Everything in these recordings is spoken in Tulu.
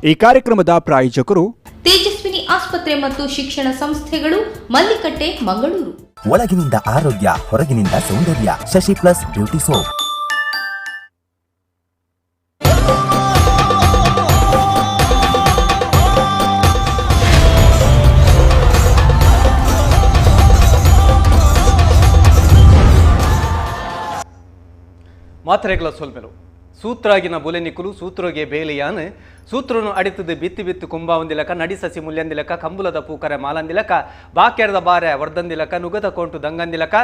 ಈ ಕಾರ್ಯಕ್ರಮದ ಪ್ರಾಯೋಜಕರು ತೇಜಸ್ವಿನಿ ಆಸ್ಪತ್ರೆ ಮತ್ತು ಶಿಕ್ಷಣ ಸಂಸ್ಥೆಗಳು, ಮಲ್ಲಿಕಟ್ಟೆ, ಮಂಗಳೂರು. ಒಳಗಿನಿಂದ ಆರೋಗ್ಯ, ಹೊರಗಿನಿಂದ ಸೌಂದರ್ಯ. ಶಶಿ ಪ್ಲಸ್ ಬ್ಯೂಟಿ ಸೋಪ್. ಮಾತ್ರೆಗಳ ಸೊಲ್ಮೆಲು. ಸೂತ್ರಾಗಿನ ಬುಲೆನಿಕುಲು ಸೂತ್ರೋಗೆ ಬೇಲಿಯಾನ್ ಸೂತ್ರನು ಅಡಿತದ ಬಿತ್ತಿ ಬಿತ್ತು ಕುಂಬಾವಂದಿಲಕ, ನಡಿಸಸಿ ಮುಲ್ಯಂದಿಲಕ, ಕಂಬುಲದ ಪೂಕರೆ ಮಾಲಂದಿಲಕ, ಬಾಕ್ಯರದ ಬಾರೆ ವರ್ದಂದಿಲಕ, ನುಗದ ಕೊಂಟು ದಂಗಂದಿಲಕ,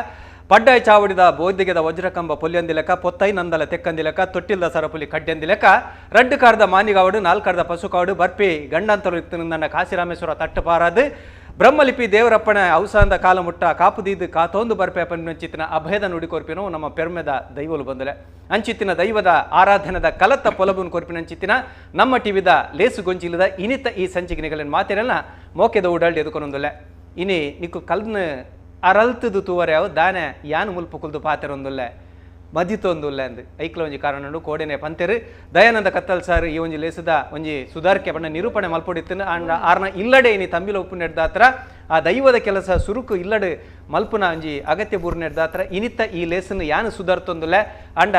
ಪಡ್ಡಾಯ್ ಚಾವಡಿದ ಬೋಧಿಗೆದ ವಜ್ರಕಂಬ ಪೊಲ್ಯಂದಿಲಕ, ಪೊತ್ತೈ ನಂದಲ ತೆಕ್ಕಂದಿಲಕ, ತೊಟ್ಟಿಲ್ದ ಸರಪುಲಿ ಕಡ್ಯಂದಿಲಕ, ರಡ್ಡು ಕಾರದ ಮಾನಿಗಾವಡು, ನಾಲ್ಕಾರದ ಪಶುಕಾವಡು ಬರ್ಪಿ ಗಂಡಂತರು ಇತ್ತು ಕಾಶಿರಾಮೇಶ್ವರ ತಟ್ಟುಪಾರಾದು ಬ್ರಹ್ಮಲಿಪಿ ದೇವರಪ್ಪನ ಔಸಾಂದ ಕಾಲಮುಟ್ಟ ಕಾಪುದೀದು ಕಾತೊಂದು ಬರ್ಪೆ ಪನ್ಪಿನಂಚಿತ್ತಿನ ಅಭಯದ ನುಡಿ ಕೊರ್ಪಿನೋ ನಮ್ಮ ಪೆರ್ಮೆದ ದೈವಲು ಬಂದಲೆ. ಅಂಚಿತ್ತಿನ ದೈವದ ಆರಾಧನದ ಕಲತ್ತ ಪೊಲಬುನ್ ಕೊರ್ಪಿನಂಚಿತ್ತಿನ ನಮ್ಮ ಟಿವಿದ ಲೇಸು ಗೊಂಚಿಲದ ಇನಿತ ಈ ಸಂಚಿಗೆ ಮಾತಿರಲ್ಲ ಮೋಕೆದ ಉಡಲ್ಡ್ ಎದುಕೊನೊಂದುಲ್ಲೆ. ಇನಿ ನಿಕ್ಕು ಕಲ್ನ ಅರಲ್ತದು ತೂವರೆ ಅವು ದಾನೆ ಯಾನ್ ಮುಲ್ಪ ಕುಲ್ದು ಪಾತೆರೊಂದುಲ್ಲೆ ಮದಿತೊಂದುಲ್ಲೆ ಅಂದ್ ಐಕ್ಲ ಒಂಜಿ ಕಾರಣ ಕೋಡೆನೆ ಪಂತೆರು ದಯಾನಂದ ಕತ್ತಲ್ ಸಾರ್ ಈ ಒಂಜಿ ಲೇಸದ ಒಂಜಿ ಸುಧಾರಿಕೆ ಬಣ್ಣ ನಿರೂಪಣೆ ಮಲ್ಪೊಡಿತ್ತಿನ. ಆಂಡ ಆರ್ನ ಇಲ್ಲಡೆ ಇನಿ ತಂಬಿಲ ಉಪ್ಪು ನೆಡ್ದಾತ್ರ ಆ ದೈವದ ಕೆಲಸ ಸುರುಕು ಇಲ್ಲಡೆ ಮಲ್ಪುನ ಒಂಜಿ ಅಗತ್ಯ ಬೂರು ನೆಡ್ದಾತ್ರ ಇನಿತ್ತ ಈ ಲೇಸನ್ನು ಯಾನು ಸುಧಾರ್ತೊಂದುಲ್ಲೆ. ಅಂಡ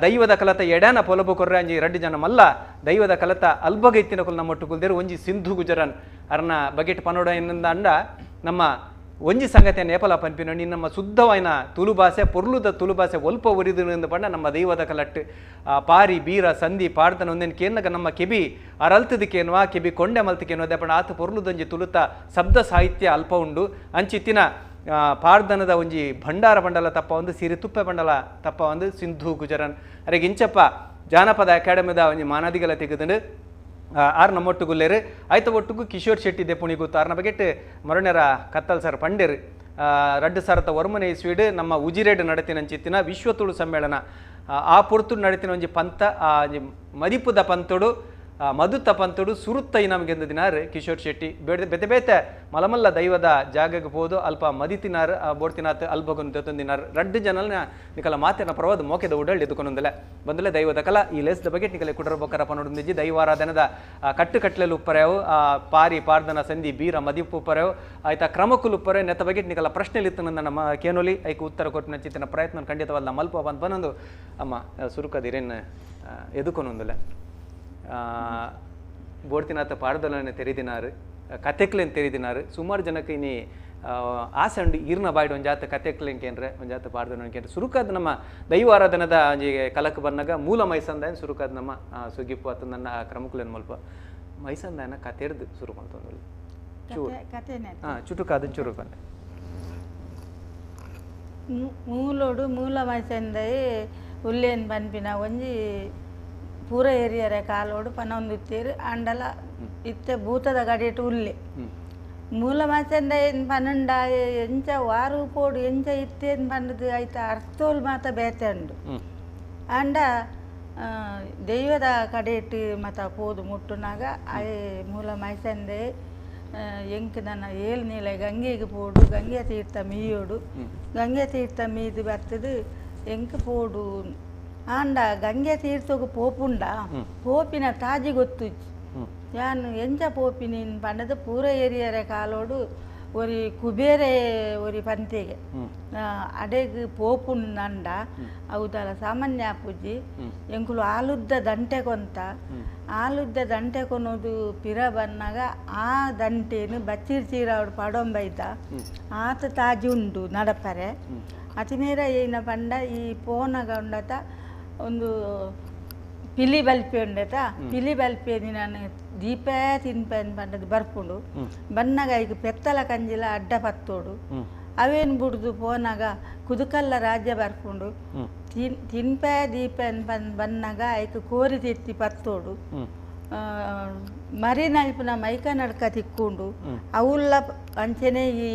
ದೈವದ ಕಲತ ಎಡಾನ ಪೊಲಬು ಕೊರ್ರೆ ಅಂಜಿ ರಡ್ಡು ಜನ ಮಲ್ಲ ದೈವದ ಕಲತ ಅಲ್ಬಗ ಇತ್ತಿನ ಕುಲ್ ನಮ್ಮೊಟ್ಟು ಕುಲ್ದೇರು. ಒಂಜಿ ಸಿಂಧು ಗುಜರನ್ ಅರ್ನ ಬಗೆಟ್ ಪನೋಡ ಎನ್ನಿಂದ ಅಂಡ ನಮ್ಮ ಒಂಜಿ ಸಂಗತಿಯ ನೇಪಲ ಪನ್ಪಿನ ನಮ್ಮ ಶುದ್ಧವಾಯಿನ ತುಳು ಭಾಷೆ ಪೊರ್ಲುದ ತುಳು ಭಾಷೆ ಒಲ್ಪ ಒರಿದು ಪಂಡ ನಮ್ಮ ದೈವದ ಕಲಟ್ಟು ಪಾರಿ ಬೀರ ಸಂಧಿ ಪಾಡ್ದನ ಒಂದೇನು ಕೇನ್ನಗ ನಮ್ಮ ಕೆಬಿ ಅರಲ್ತದ ಕೇನ್ವಾ ಕೆಬಿ ಕೊಂಡೆ ಮಲ್ತ ಕೇನ್ವ ಅದೇ ಪಂಡ ಆತ ಪೊರ್ಲುದೊಂಜಿ ತುಳುತ ಶಬ್ದ ಸಾಹಿತ್ಯ ಅಲ್ಪ ಉಂಡು. ಅಂಚಿತ್ತಿನ ಪಾಡ್ದನದ ಒಂಜಿ ಭಂಡಾರ ಬಂಡಲ ತಪ್ಪ ಒಂದು ಸಿರಿ ತುಪ್ಪೆ ಬಂಡಲ ತಪ್ಪ ಒಂದು ಸಿಂಧು ಗುಜರನ್ ಅರೆಗೆ ಇಂಚಪ್ಪ ಜಾನಪದ ಅಕಾಡೆಮಿದ ಒಂಜಿ ಮಾನಾದಿಗಳ ತೆಗೆದುಂಡು ಆರ್ ನಮ್ಮೊಟ್ಟುಗುಲ್ಲೇರು. ಆಯ್ತ ಒಟ್ಟುಗು ಕಿಶೋರ್ ಶೆಟ್ಟಿ ದೆಪುಣಿ ಗೊತ್ತು ಆರ್ನ ಬಗೆಟ್ ಮರುಣರ ಕತ್ತಲ್ ಸರ್ ಪಂಡೇರು. ರಡ್ಡು ಸಾರತ ವರ್ಮನೆ ಇಸ್ವೀಡ್ ನಮ್ಮ ಉಜಿರೇಡ್ ನಡತಿನಂಚಿತ್ತಿನ ವಿಶ್ವ ತುಳು ಸಮ್ಮೇಳನ ಆ ಪೊರ್ತು ನಡತಿನ ಒಂಜಿ ಪಂತ ಆ ಒಂಜಿ ಮದಿಪುದ ಪಂತೋಡು ಮಧುತ ಪಂತೋಡು ಸುರುತ್ತ ನಮಗೆ ದಿನಾರು ಕಿಶೋರ್ ಶೆಟ್ಟಿ ಬೇಡ ಬೇತೆ ಬೇತೆ ಮಲಮಲ್ಲ ದೈವದ ಜಾಗಕ್ಕೆ ಹೋದು ಅಲ್ಪ ಮದಿತಿನಾರು ಬೋಡ್ತಿನಾತ್ ಅಲ್ಬಗೊಂದು ತೆತ್ತೊಂದಿನಾರು ರಡ್ಡು ಜನಲ್ನ ನಿಕಲ ಮಾತಿನ ಪ್ರವಾದ ಮೋಕೆದ ಉಡಲ್ ಎದುಕೊಂದಲೆ ಬಂದಲೆ ದೈವದ ಕಲ ಈ ಲೇಸ್ದ ಬಗ್ಗೆ ನಿಕಲೆ ಕುಡರ ಬೊಕ್ಕರ ಪನೊಡೊಂದಿಜ್ಜಿ. ದೈವಾರಾಧನದ ಕಟ್ಟು ಕಟ್ಲೆಲು ಉಪ್ಪರೆವು ಪಾರಿ ಪಾರ್ದನ ಸಂಧಿ ಬೀರ ಮದಿಪು ಉಪ್ಪರೆವು ಆಯ್ತಾ ಕ್ರಮಕ್ಕುಲು ಉಪ್ಪರೆ ನೆತ್ತ ಬಗ್ಗೆ ನಿಕಲ ಪ್ರಶ್ನೆಲಿತ್ತು ನನ್ನ ನಮ್ಮ ಕೇನೊಲಿ ಐಕ್ ಉತ್ತರ ಕೊಟ್ಟಿನ ಚಿತ್ತಿನ ಪ್ರಯತ್ನ ಖಂಡಿತವಲ್ಲ ಮಲ್ಪ ಬಂದ್ ಬಂದೊಂದು ಅಮ್ಮ ಸುರುಕದಿರೇನು ಎದುಕೊನೊಂದುಲೆ. ಬೋಡ್ತಿನಾಥ ಪಾಡ್ದಲನೆ ತೆರಿದಿನಾರು ಕತೆಕ್ಲೇನು ತೆರಿದಿನಾರು ಸುಮಾರು ಜನಕ್ಕೆ ಇನಿ ಆಸೆ ಉಂಡು ಈರ್ನ ಬಾಯ್ಡ್ ಒಂದು ಜಾತ ಕತೆಕ್ಲೇನ್ ಕೇಂದ್ರೆ ಒಂದು ಜಾತ ಪಾಡ್ದನ ಕೇಂದ್ರ ಸುರುಕಾದ ನಮ್ಮ ದೈವಾರಾಧನದ ಒಂಜಿ ಕಲಕ್ ಬನ್ನಾಗ ಮೂಲ ಮೈಸಂದಾಯನ ಸುರುಕಾದ ನಮ್ಮ ಸುಗಿಪ್ಪು ಅಥವಾ ನನ್ನ ಕ್ರಮಕ್ಕುಲೇನು ಮಲ್ಪ ಮೈಸಂದಾಯನ ಕತೆರ್ದು ಸುರು ಮಲ್ತೊಂದು ಹಾಂ ಚುಟುಕಾದ ಚುರುಕು ಅಂತ ಮೂಲೋಡು ಮೂಲ ಮೈಸಂದಾಯಿ ಉಲ್ಲೇನು ಪನ್ಪಿನ ಒಂಜಿ ಪೂರ ಏರಿಯರೆ ಕಾಲೋಡು ಪನೊಂದಿತ್ತೀರು ಅಂಡಲ ಇತ್ತೆ ಭೂತದ ಗಡಿಟ್ಟು ಉಲ್ಲೆ ಮೂಲ ಮಾಚಂದ ಏನು ಪನ್ನಂಡ ಎಂಚ ವಾರು ಪೋಡು ಎಂಚ ಇತ್ತೇನು ಪಂಡದು ಐತ ಅರ್ಥೋಲ್ ಮಾತ ಬೇತೆ ಉಂಡು. ಅಂಡ ದೈವದ ಕಡೆಯಿಟ್ಟು ಮತ ಪೋದು ಮುಟ್ಟುನಾಗ ಅಯ್ ಮೂಲ ಮೈಸಂದೆ ಎಂಕ್ ನನ್ನ ಏಳು ನೀಲ ಗಂಗೆಗೆ ಪೋಡು ಗಂಗೆ ತೀರ್ಥ ಮೀಯೋಡು ಗಂಗೆ ತೀರ್ಥ ಮೀದು ಬರ್ತದು ಎಂಕ್ ಪೋಡು ಆಂಡ ಗಂಗೆ ತೀರ್ಥಗು ಪೋಪುಂಡ ಪೋಪಿನ ತಾಜಿ ಗೊತ್ತುಜ್ಜಿ ಯಾನು ಎಂಚ ಪೋಪಿನಿ ಪಂಡದ ಪೂರ ಏರಿಯರೆ ಕಾಲೋಡು ಒರಿ ಕುಬೇರೆ ಒರಿ ಪಂತೆಗೆ ಅಡೆಗ್ ಪೋಪುಂಡ ಅವುದಲ ಸಾಮಾನ್ಯ ಪೂಜಿ ಎಂಕುಲು ಆಲುದ್ದ ದಂಟೆ ಕೊಂತ ಆಲುದ್ದ ದಂಟೆ ಕೊನೋದು ಪಿರ ಬನ್ನಾಗ ಆ ದಂಟೆನು ಬಚ್ಚಿರ್ ಚೀರಾವಡು ಪಡೊಂಬೈತ ಆತ ತಾಜಿ ಉಂಡು ನಡಪರೆ ಅತಿಮೇರ ಏನ ಪಂಡ ಈ ಪೋನಗ ಉಂಡತ ಒಂದು ಪಿಲಿ ಬಲ್ಪೆ ಉಂಡತ ಪಿಲಿ ಬಲ್ಪೆ ನಾನು ದೀಪ ತಿನ್ಪೇನ್ ಪಂಡದು ಬರ್ಪುಂಡು ಬನ್ನಾಗ ಈಗ ಪೆತ್ತಲ ಕಂಜಿಲ ಅಡ್ಡ ಪತ್ತೋಡು ಅವೇನು ಬುಡ್ದು ಪೋನಾಗ ಕುದುಕಲ್ಲ ರಾಜ್ಯ ಬರ್ಪುಂಡು ತಿನ್ಪೆ ದೀಪೇನ್ ಬನ್ನಾಗ ಐಕ್ ಕೋರಿ ತಿತ್ತಿ ಪತ್ತೋಡು ಮರಿ ನಲ್ಪಿನ ಮೈಕ ನಡ್ಕ ತಿಕ್ಕೊಂಡು ಅವುಲ್ಲ ಅಂಚೆನೆ ಈ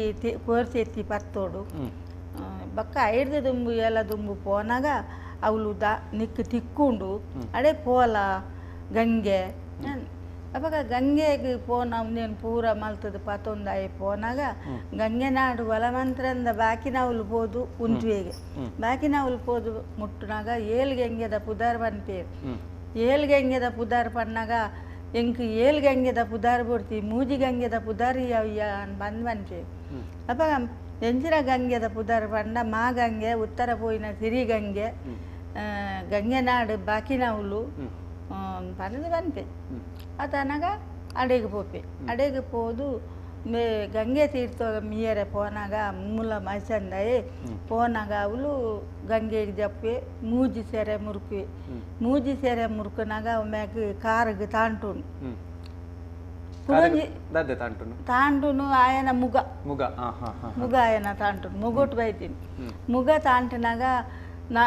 ಕೋರಿ ತೆತ್ತಿ ಪತ್ತೋಡು ಬಕ್ಕ ಐಡ್ದು ದುಂಬು ಎಲ್ಲ ದುಂಬು ಪೋನಾಗ ಅವಳು ದಾ ನಿಕ್ಕು ತಿಕ್ಕೊಂಡು ಅಡೆ ಪೋಲ ಗಂಗೆ ಅವಾಗ ಗಂಗೆಗೆ ಪೋನ ಅವನೇನು ಪೂರ ಮಲ್ತದ ಪತೊಂದಾಯಿ ಪೋನಾಗ ಗಂಗೆ ನಾಡು ಒಲಮಂತ್ರಂದ ಬಾಕಿನವಳು ಪೋದು ಉಂತುವೆಗೆ ಬಾಕಿನವಳು ಪೋದು ಮುಟ್ಟುನಾಗ ಏಳು ಗಂಗೆದ ಪುದರ್ ಪನ್ಪೇರು. ಏಳು ಗಂಗೆದ ಪುದರ್ ಪನ್ನಾಗ ಎಂಕ್ ಏಲ್ ಗಂಗೆದ ಪುದಾರ್ ಬೊಡ್ತಿ ಮೂಜಿ ಗಂಗೆದ ಪುದಾರ್ ಯಾವ್ಯ ಬಂದ್ ಪನ್ಪೆ ಅಪಗ ಎಂಚಿನ ಗಂಗೆದ ಪುದಾರ್ ಪಂಡ ಮಾ ಗಂಗೆ ಉತ್ತರ ಪೋಯಿನ ಸಿರಿಗಂಗೆ ಗಂಗೆನಾಡು ಬಾಕಿನವುಲು ಪಂದ್ ಪನ್ಪೆ ಆತನಗ ಅಡೆಗೆ ಪೋಪೆ ಅಡೆಗೆ ಪೋದು ಮೇ ಗಂಗೆ ತೀರ್ಥ ಮೀಯರೆ ಪೋನಾಗ ಮೂಲ ಮೈಸಂದಾಯೆ ಪೋನಾಗ ಅವಳು ಗಂಗೆಗೆ ಜಪ್ಪೆ ಮೂಜಿ ಸೆರೆ ಮುರುಕುವೆ ಮೂಜಿ ಸೆರೆ ಮುರುಕುನಾಗ ಮ್ಯಾಗ ಕಾರಿಗೆ ತಾಂಟುನು ತಾಂಟುನು ಆಯನ ಮುಗ ಮುಗ ಮುಗ ಆಯನ ತಾಂಟುನು ಮುಗೋಟು ಬೈತೀನಿ ಮುಗ ತಾಂಟಿನಾಗ ನಾ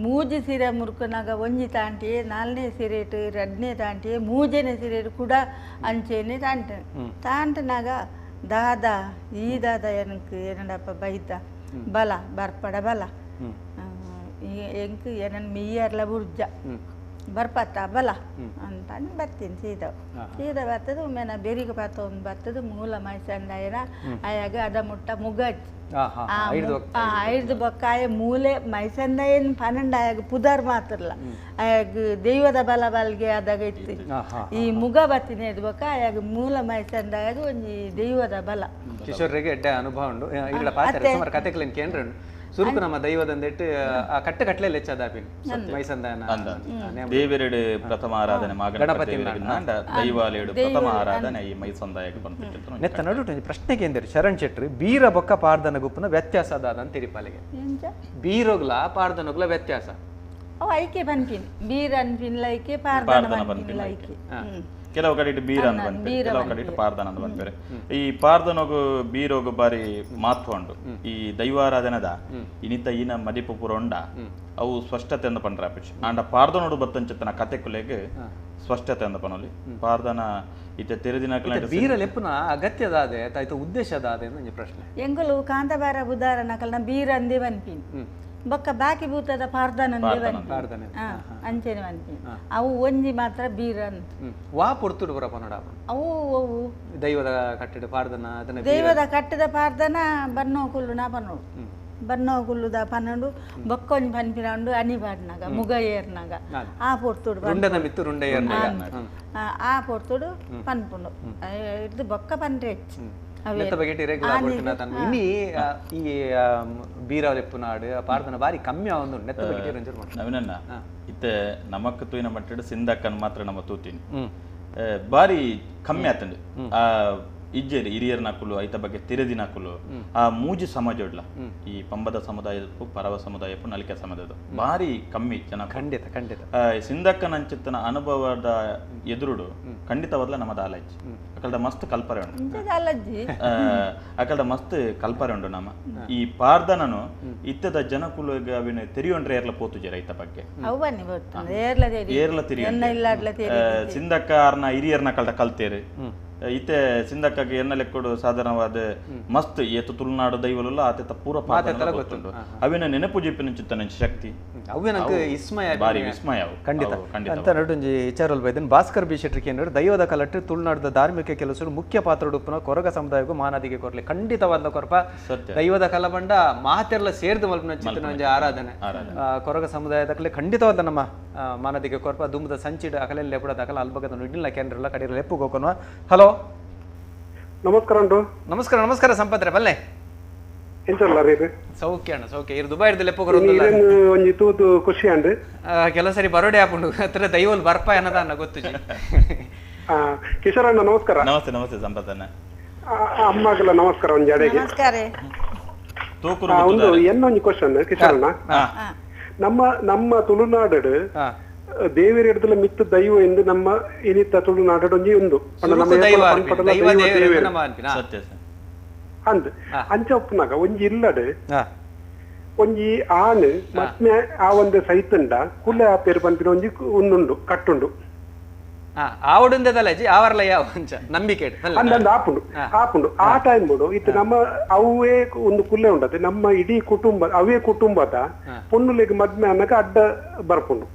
ಮೂಜಿ ಸೀರೆ ಮುರುಕುನಾಗ ಒಂಜಿ ತಾಂಟಿ ನಾಲ್ನೇ ಸೀರೆಟು ಎರಡನೇ ತಾಂಟಿ ಮೂಜನೇ ಸೀರೆಟು ಕೂಡ ಅಂಚೆನೆ ತಾಂಟು ತಾಂಟಿನಾಗ ದಾದಾ ಈ ದಾದಾ ಎನಕ್ ಏನಡಪ್ಪ ಬೈತ ಬಲ ಬರ್ಪಡ ಬಲ ಎಂಕ್ ಏನನ್ ಮೀಯರ್ಲ ಬುರ್ಜ ಬರ್ಪತ್ತ ಬಲ ಅಂತ ಬರ್ತೀನಿ ಸೀದಾ ಸೀದಾ ಬರ್ತದೆ ಒಮ್ಮೆ ನಾ ಬೆರಿಗೆ ಪಾತ ಒಂದು ಬರ್ತದೆ ಮೂಲ ಮೈಸಂದಾಯನ ಆಯಾಗ ಅದ ಮುಟ್ಟ ಮುಗಚ್ಚಿ ಐದು ಬೊಕ್ಕಾಯ ಮೂಲೆ ಮೈಸಂದಾಯನ್ ಪನ್ನೊಂಡು ಆಯಾಗ ಪುದಾರ್ ಮಾತ್ರಲ್ಲ ಆಯಾಗ ದೈವದ ಬಲ ಬಲ್ಗೆ ಆದಾಗ ಇತ್ತು ಈ ಮುಗ ಬತ್ತಿನ ಇದು ಬೊಕ್ಕ ಆಯಾಗ ಮೂಲ ಮೈಸಂದಾಯಾಗ ಒಂಜಿ ದೈವದ ಬಲ ಕಿಶೋರ್ರಿಗೆ ಎಡ್ಡೆ ಅನುಭವ ಉಂಡು ಇಲ್ಲ ಪಾತ್ರ ಸುಮಾರು ಕತೆಗಳನ್ನ ಕೇಂದ್ರ ಸುರುಕು ನಮ್ಮ ದೈವದಂದಿಟ್ಟು ಆ ಕಟ್ಟೆ ಕಟ್ಲೆ ಲೆಚ್ಚದಾಪಿನ ಮೈಸಂದಾಯನ ದೇವರೆಡು ಪ್ರಥಮ ಆರಾಧನೆ ಗಣಪತಿ ದೈವಾಲಯಡು ಪ್ರಥಮ ಆರಾಧನೆ ಈ ಮೈಸಂದಾಯಕ್ಕೆ ಬಂದಿತ್ತು. ನೆತ್ತ ನಡು ಪ್ರಶ್ನೆ ಕೇಂದ್ರ ಶರಣ್ ಶೆಟ್ರು ಬೀರ ಬೊಕ್ಕ ಪಾರ್ದನ ಗುಪ್ಪನ ವ್ಯತ್ಯಾಸ ಅದ ತಿರಿಪಾಲಿಗೆ ಬೀರೋಗ್ಲ ಪಾರ್ದನಗ್ಲ ವ್ಯತ್ಯಾಸ ಅವು ಐಕೆ ಬನ್ಪಿನ್ ಬೀರ ಅನ್ಪಿನ್ ಲೈಕೆ ಪಾರ್ದನ ಬನ್ಪಿನ್ ಲೈಕೆ. ಕೆಲವು ಕಡೆ ಬೀರ ಅಂತ ಬನ್ಪೇರು, ಕೆಲವು ಕಡೆ ಪಾರ್ದನ ಅಂತ ಬನ್ಪೇರು. ಈ ಪಾರ್ದನೋಗು ಬೀರೋಗು ಬಾರಿ ಮಹತ್ವ ಉಂಡು ಈ ದೈವಾರಾಧನೆದ ಇನಿತ ಈನ ಮದಿಪು ಪೂರ ಉಂಡ ಅವು ಸ್ಪಷ್ಟತೆ ಅಂದ ಪಂಡ್ರ ಅಪೇಕ್ಷೆ ಆಂಡ ಪಾರ್ದನೋಡು ಬತ್ತಂಚಿತ್ತನ ಕತೆ ಕುಲೆಗ್ ಸ್ಪಷ್ಟತೆ ಅಂದ ಪನೋಲಿ ಪಾರ್ದನ ಇತ್ತೆ ತೆರೆದಿನ ಬೀರ ಲೆಪ್ಪುನ ಅಗತ್ಯದಾದೆ ಆಯ್ತು ಉದ್ದೇಶದಾದೆ ಅಂತ ಪ್ರಶ್ನೆ. ಎಂಗುಲು ಕಾಂತಬಾರ ಬುಧಾರ ನಕಲ್ನ ಬೀರ ಅಂದೇ ಬನ್ಪಿನ್ ಬೊಕ್ಕ ಬಾಕಿ ಭೂತದ ಪಾರ್ದನಂದೇ ಬನ್ಪಿನ್ ಅಂಚೆನೆ ಬನ್ಪಿನ್ ಅವು ಒಂಜಿ ಮಾತ್ರ ಬೀರ ಅಂತ ವಾ ಪೊರ್ತುಡು ಬರಪ್ಪ ನೋಡ ಅವು ಅವು ದೈವದ ಕಟ್ಟಡ ಪಾರ್ದನ ದೈವದ ಕಟ್ಟದ ಪಾರ್ದನ ಬನ್ನೋ ಕುಲ್ಲು ನಾ ಪನ್ನೋಡು ಬನ್ನೋ ಕುಲ್ಲುದ ಪನ್ನೊಂಡು ಬೊಕ್ಕೊಂಜಿ ಪನ್ಪಿನ ಅನಿ ಪಾಡ್ನಾಗ ಮುಗ ಏರ್ನಾಗ ಆ ಪೊರ್ತುಡು ರುಂಡನ ಮಿತ್ತು ರುಂಡ ಏರ್ನಾಗ ಆ ಪೊರ್ತುಡು ಪನ್ಪುಂಡು ಇದು ಬೊಕ್ಕ ಪನ್ರೆ ಹೆಚ್ಚು. ಇನಿ ಈ ಬೀರಲೆಪ್ಪುನಾಡು ಪಾರ್ದನ ಬಾರಿ ಕಮ್ಮಿ ಒಂದು ನೆತ್ತ ಬಗ್ಗೆ ನವೀನಣ್ಣ ಇತ್ತೆ ನಮಕ್ ತೂಯಿನ ಮಟ್ಟಿಡು ಸಿಂಧಕ್ಕನ್ ಮಾತ್ರ ನಮ್ಮ ತೂತೀನಿ ಬಾರಿ ಕಮ್ಮಿ ಆತಂಡು. ಆ ಇಜ್ಜೇರಿ ಹಿರಿಯರ್ ನಕುಲು ಐತ ಬಗ್ಗೆ ತೆರೆದಿನ ಕುಲು ಆ ಮೂಜಿ ಸಮಾಜ ಉಡ್ಲ ಈ ಪಂಬದ ಸಮುದಾಯಕ್ಕೂ ಪರವ ಸಮುದಾಯಕ್ಕೂ ನಲಿಕೆ ಸಮಾಜದ ಬಾರಿ ಕಮ್ಮಿ ಜನ. ಖಂಡಿತ ಖಂಡಿತ ಸಿಂಧಕ್ಕನಂಚಿತ್ತನ ಅನುಭವದ ಎದುರುಡು ಖಂಡಿತವಾದ್ಲ ನಮ್ಮದ ಆಲಜ್ಜಿ ಅಕಲ್ದ ಮಸ್ತ್ ಕಲ್ಪರೆ ಉಂಡು, ಅಕಲ್ದ ಮಸ್ತ್ ಕಲ್ಪರೆ ಉಂಡು ನಮ್ಮ ಈ ಪಾರ್ದನನು ಇತ್ತದ ಜನಕುಲು ಅವಿನ ತೆರಿಯೊಂಡ್ರೆ ಏರ್ಲ ಪೋತುಜೆ ರೈತ ಬಗ್ಗೆ ಏರ್ಲ ತೆರಿಯ ಸಿಂಧಕ್ಕ ಅರ್ನ ಹಿರಿಯರ್ನ ಕಲ್ದ ಕಲ್ತೇರು ಇತ್ತೆ ಸಿಂಧಕ್ಕಾಗಿ ಎನ್ನ ಲೆಕ್ಕಡು ಸಾಧಾರಣವಾದ ಮಸ್ತ್ ಏತು ತುಳುನಾಡು ದೈವಲಲ್ಲ ಆತ ಪೂರ ಪಾತ್ರ ಗೊತ್ತುಂಡು ಅವಿನ ನೆನಪು ಜಿಪ್ಪಿನ ಚಿತ್ತನ ಶಕ್ತಿ ಅವೇ ನಂಗೆ ವಿಸ್ಮಯ ಬಾರಿ ವಿಸ್ಮಯ ಖಂಡಿತ ಅಂತ ನಡುಂಜಿ ವಿಚಾರಲ್ ಬೈದನ್ ಭಾಸ್ಕರ್ ಬಿ ಶೆಟ್ಟಿ ಕೇಂದ್ರ ದೈವದ ಕಲಟ್ಟು ತುಳುನಾಡದ ಧಾರ್ಮಿಕ ಕೆಲಸ ಮುಖ್ಯ ಪಾತ್ರ ಉಡುಪುನ ಕೊರಗ ಸಮುದಾಯಕ್ಕೂ ಮಾನಾದಿಗೆ ಕೊರಲಿ ಖಂಡಿತವಾದ ಕೊರಪ. ದೈವದ ಕಲಬಂಡ ಮಾತೆಲ್ಲ ಸೇರ್ದು ಮಲ್ಪನ ಚಿತ್ತನ ಒಂಜಿ ಆರಾಧನೆ ಕೊರಗ ಸಮುದಾಯದ ಖಂಡಿತವಾದ ನಮ್ಮ ಮಾನದಿಗೆ ಕೊರಪ ದುಂಬದ ಸಂಚಿಡ ಅಕಲೆಲ್ಲ ಲೆಪುಡದ ಅಕಲ ಅಲ್ಬಗದ ನುಡಿಲ್ಲ ಕೇಂದ್ರ ಕಡಿರ ಲೆಪ್ಪು ಗೋಕನ್ವ. ಹಲೋ ನಮಸ್ಕಾರ ನಮಸ್ಕಾರ ನಮಸ್ಕಾರ ಸಂಪತ್ರೆ ಬಲ್ಲೆ ಎಂಚಲ್ಲ ರೀ ಸೌಖ್ಯ ಅಣ್ಣ ಸೌಖ್ಯ ಇರು ದುಬೈ ಲೆಪ್ಪು ಒಂಜಿ ತೂತು ಖುಷಿ ಅಂಡ್ ಕೆಲವು ಸರಿ ಬರೋಡೆ ಆಪುಂಡು ಹತ್ರ ದೈವಲ್ ಬರ್ಪ ಅನ್ನದ ಅನ್ನ ಗೊತ್ತು ಕಿಶೋರ್ ಅಣ್ಣ ನಮಸ್ಕಾರ. ನಮಸ್ತೆ ನಮಸ್ತೆ ಸಂಪತ್ತಣ್ಣ ಅಮ್ಮಗೆಲ್ಲ ನಮಸ್ಕಾರ ಒಂಜಿ ಅಡೆಗೆ ನಮಸ್ಕಾರ. ಒಂದು ಎನ್ನೊಂಜಿ ಕ್ವಶನ್ ಕಿಶೋರ್ ಅಣ್ಣ, ನಮ್ಮ ನಮ್ಮ ತುಳುನಾಡು ದೇವರ ಹಿಡಿದಲ ಮಿತ್ತು ದೈವ ಎಂದು ನಮ್ಮ ಇನಿತ ತುಳುನಾಡು ಒಂಜಿ ಒಂದು ಅಂದ್ ಅಂಚ ಒಪ್ಪುನಾಗ ಒಂಜಿ ಇಲ್ಲಡು ಒಂಜಿ ಆಣ್ ಮತ್ತೆ ಆ ಒಂದು ಸೈತುಂಡ ಕುಲೆ ಆಪೇರು ಪನ್ಪಿನ ಒಂಜಿ ಒಂದುಂಡು ಕಟ್ಟುಂಡು ನಂಬಿಕೆ ಅಂದಂದು ಆಪುಂಡು ಆಪುಂಡು ಆ ಟೈಮ್ ಬಿಡು ಇತ್ತು ನಮ್ಮ ಅವೇ ಒಂದು ಕುಲೆ ಉಂಡತೆ ನಮ್ಮ ಇಡೀ ಕುಟುಂಬ ಅವೇ ಕುಟುಂಬದ ಪೊನ್ನುಲೆಗ್ ಮದ್ಮೆ ಅನ್ನಕ ಅಡ್ಡ ಬರ್ಪುಂಡು.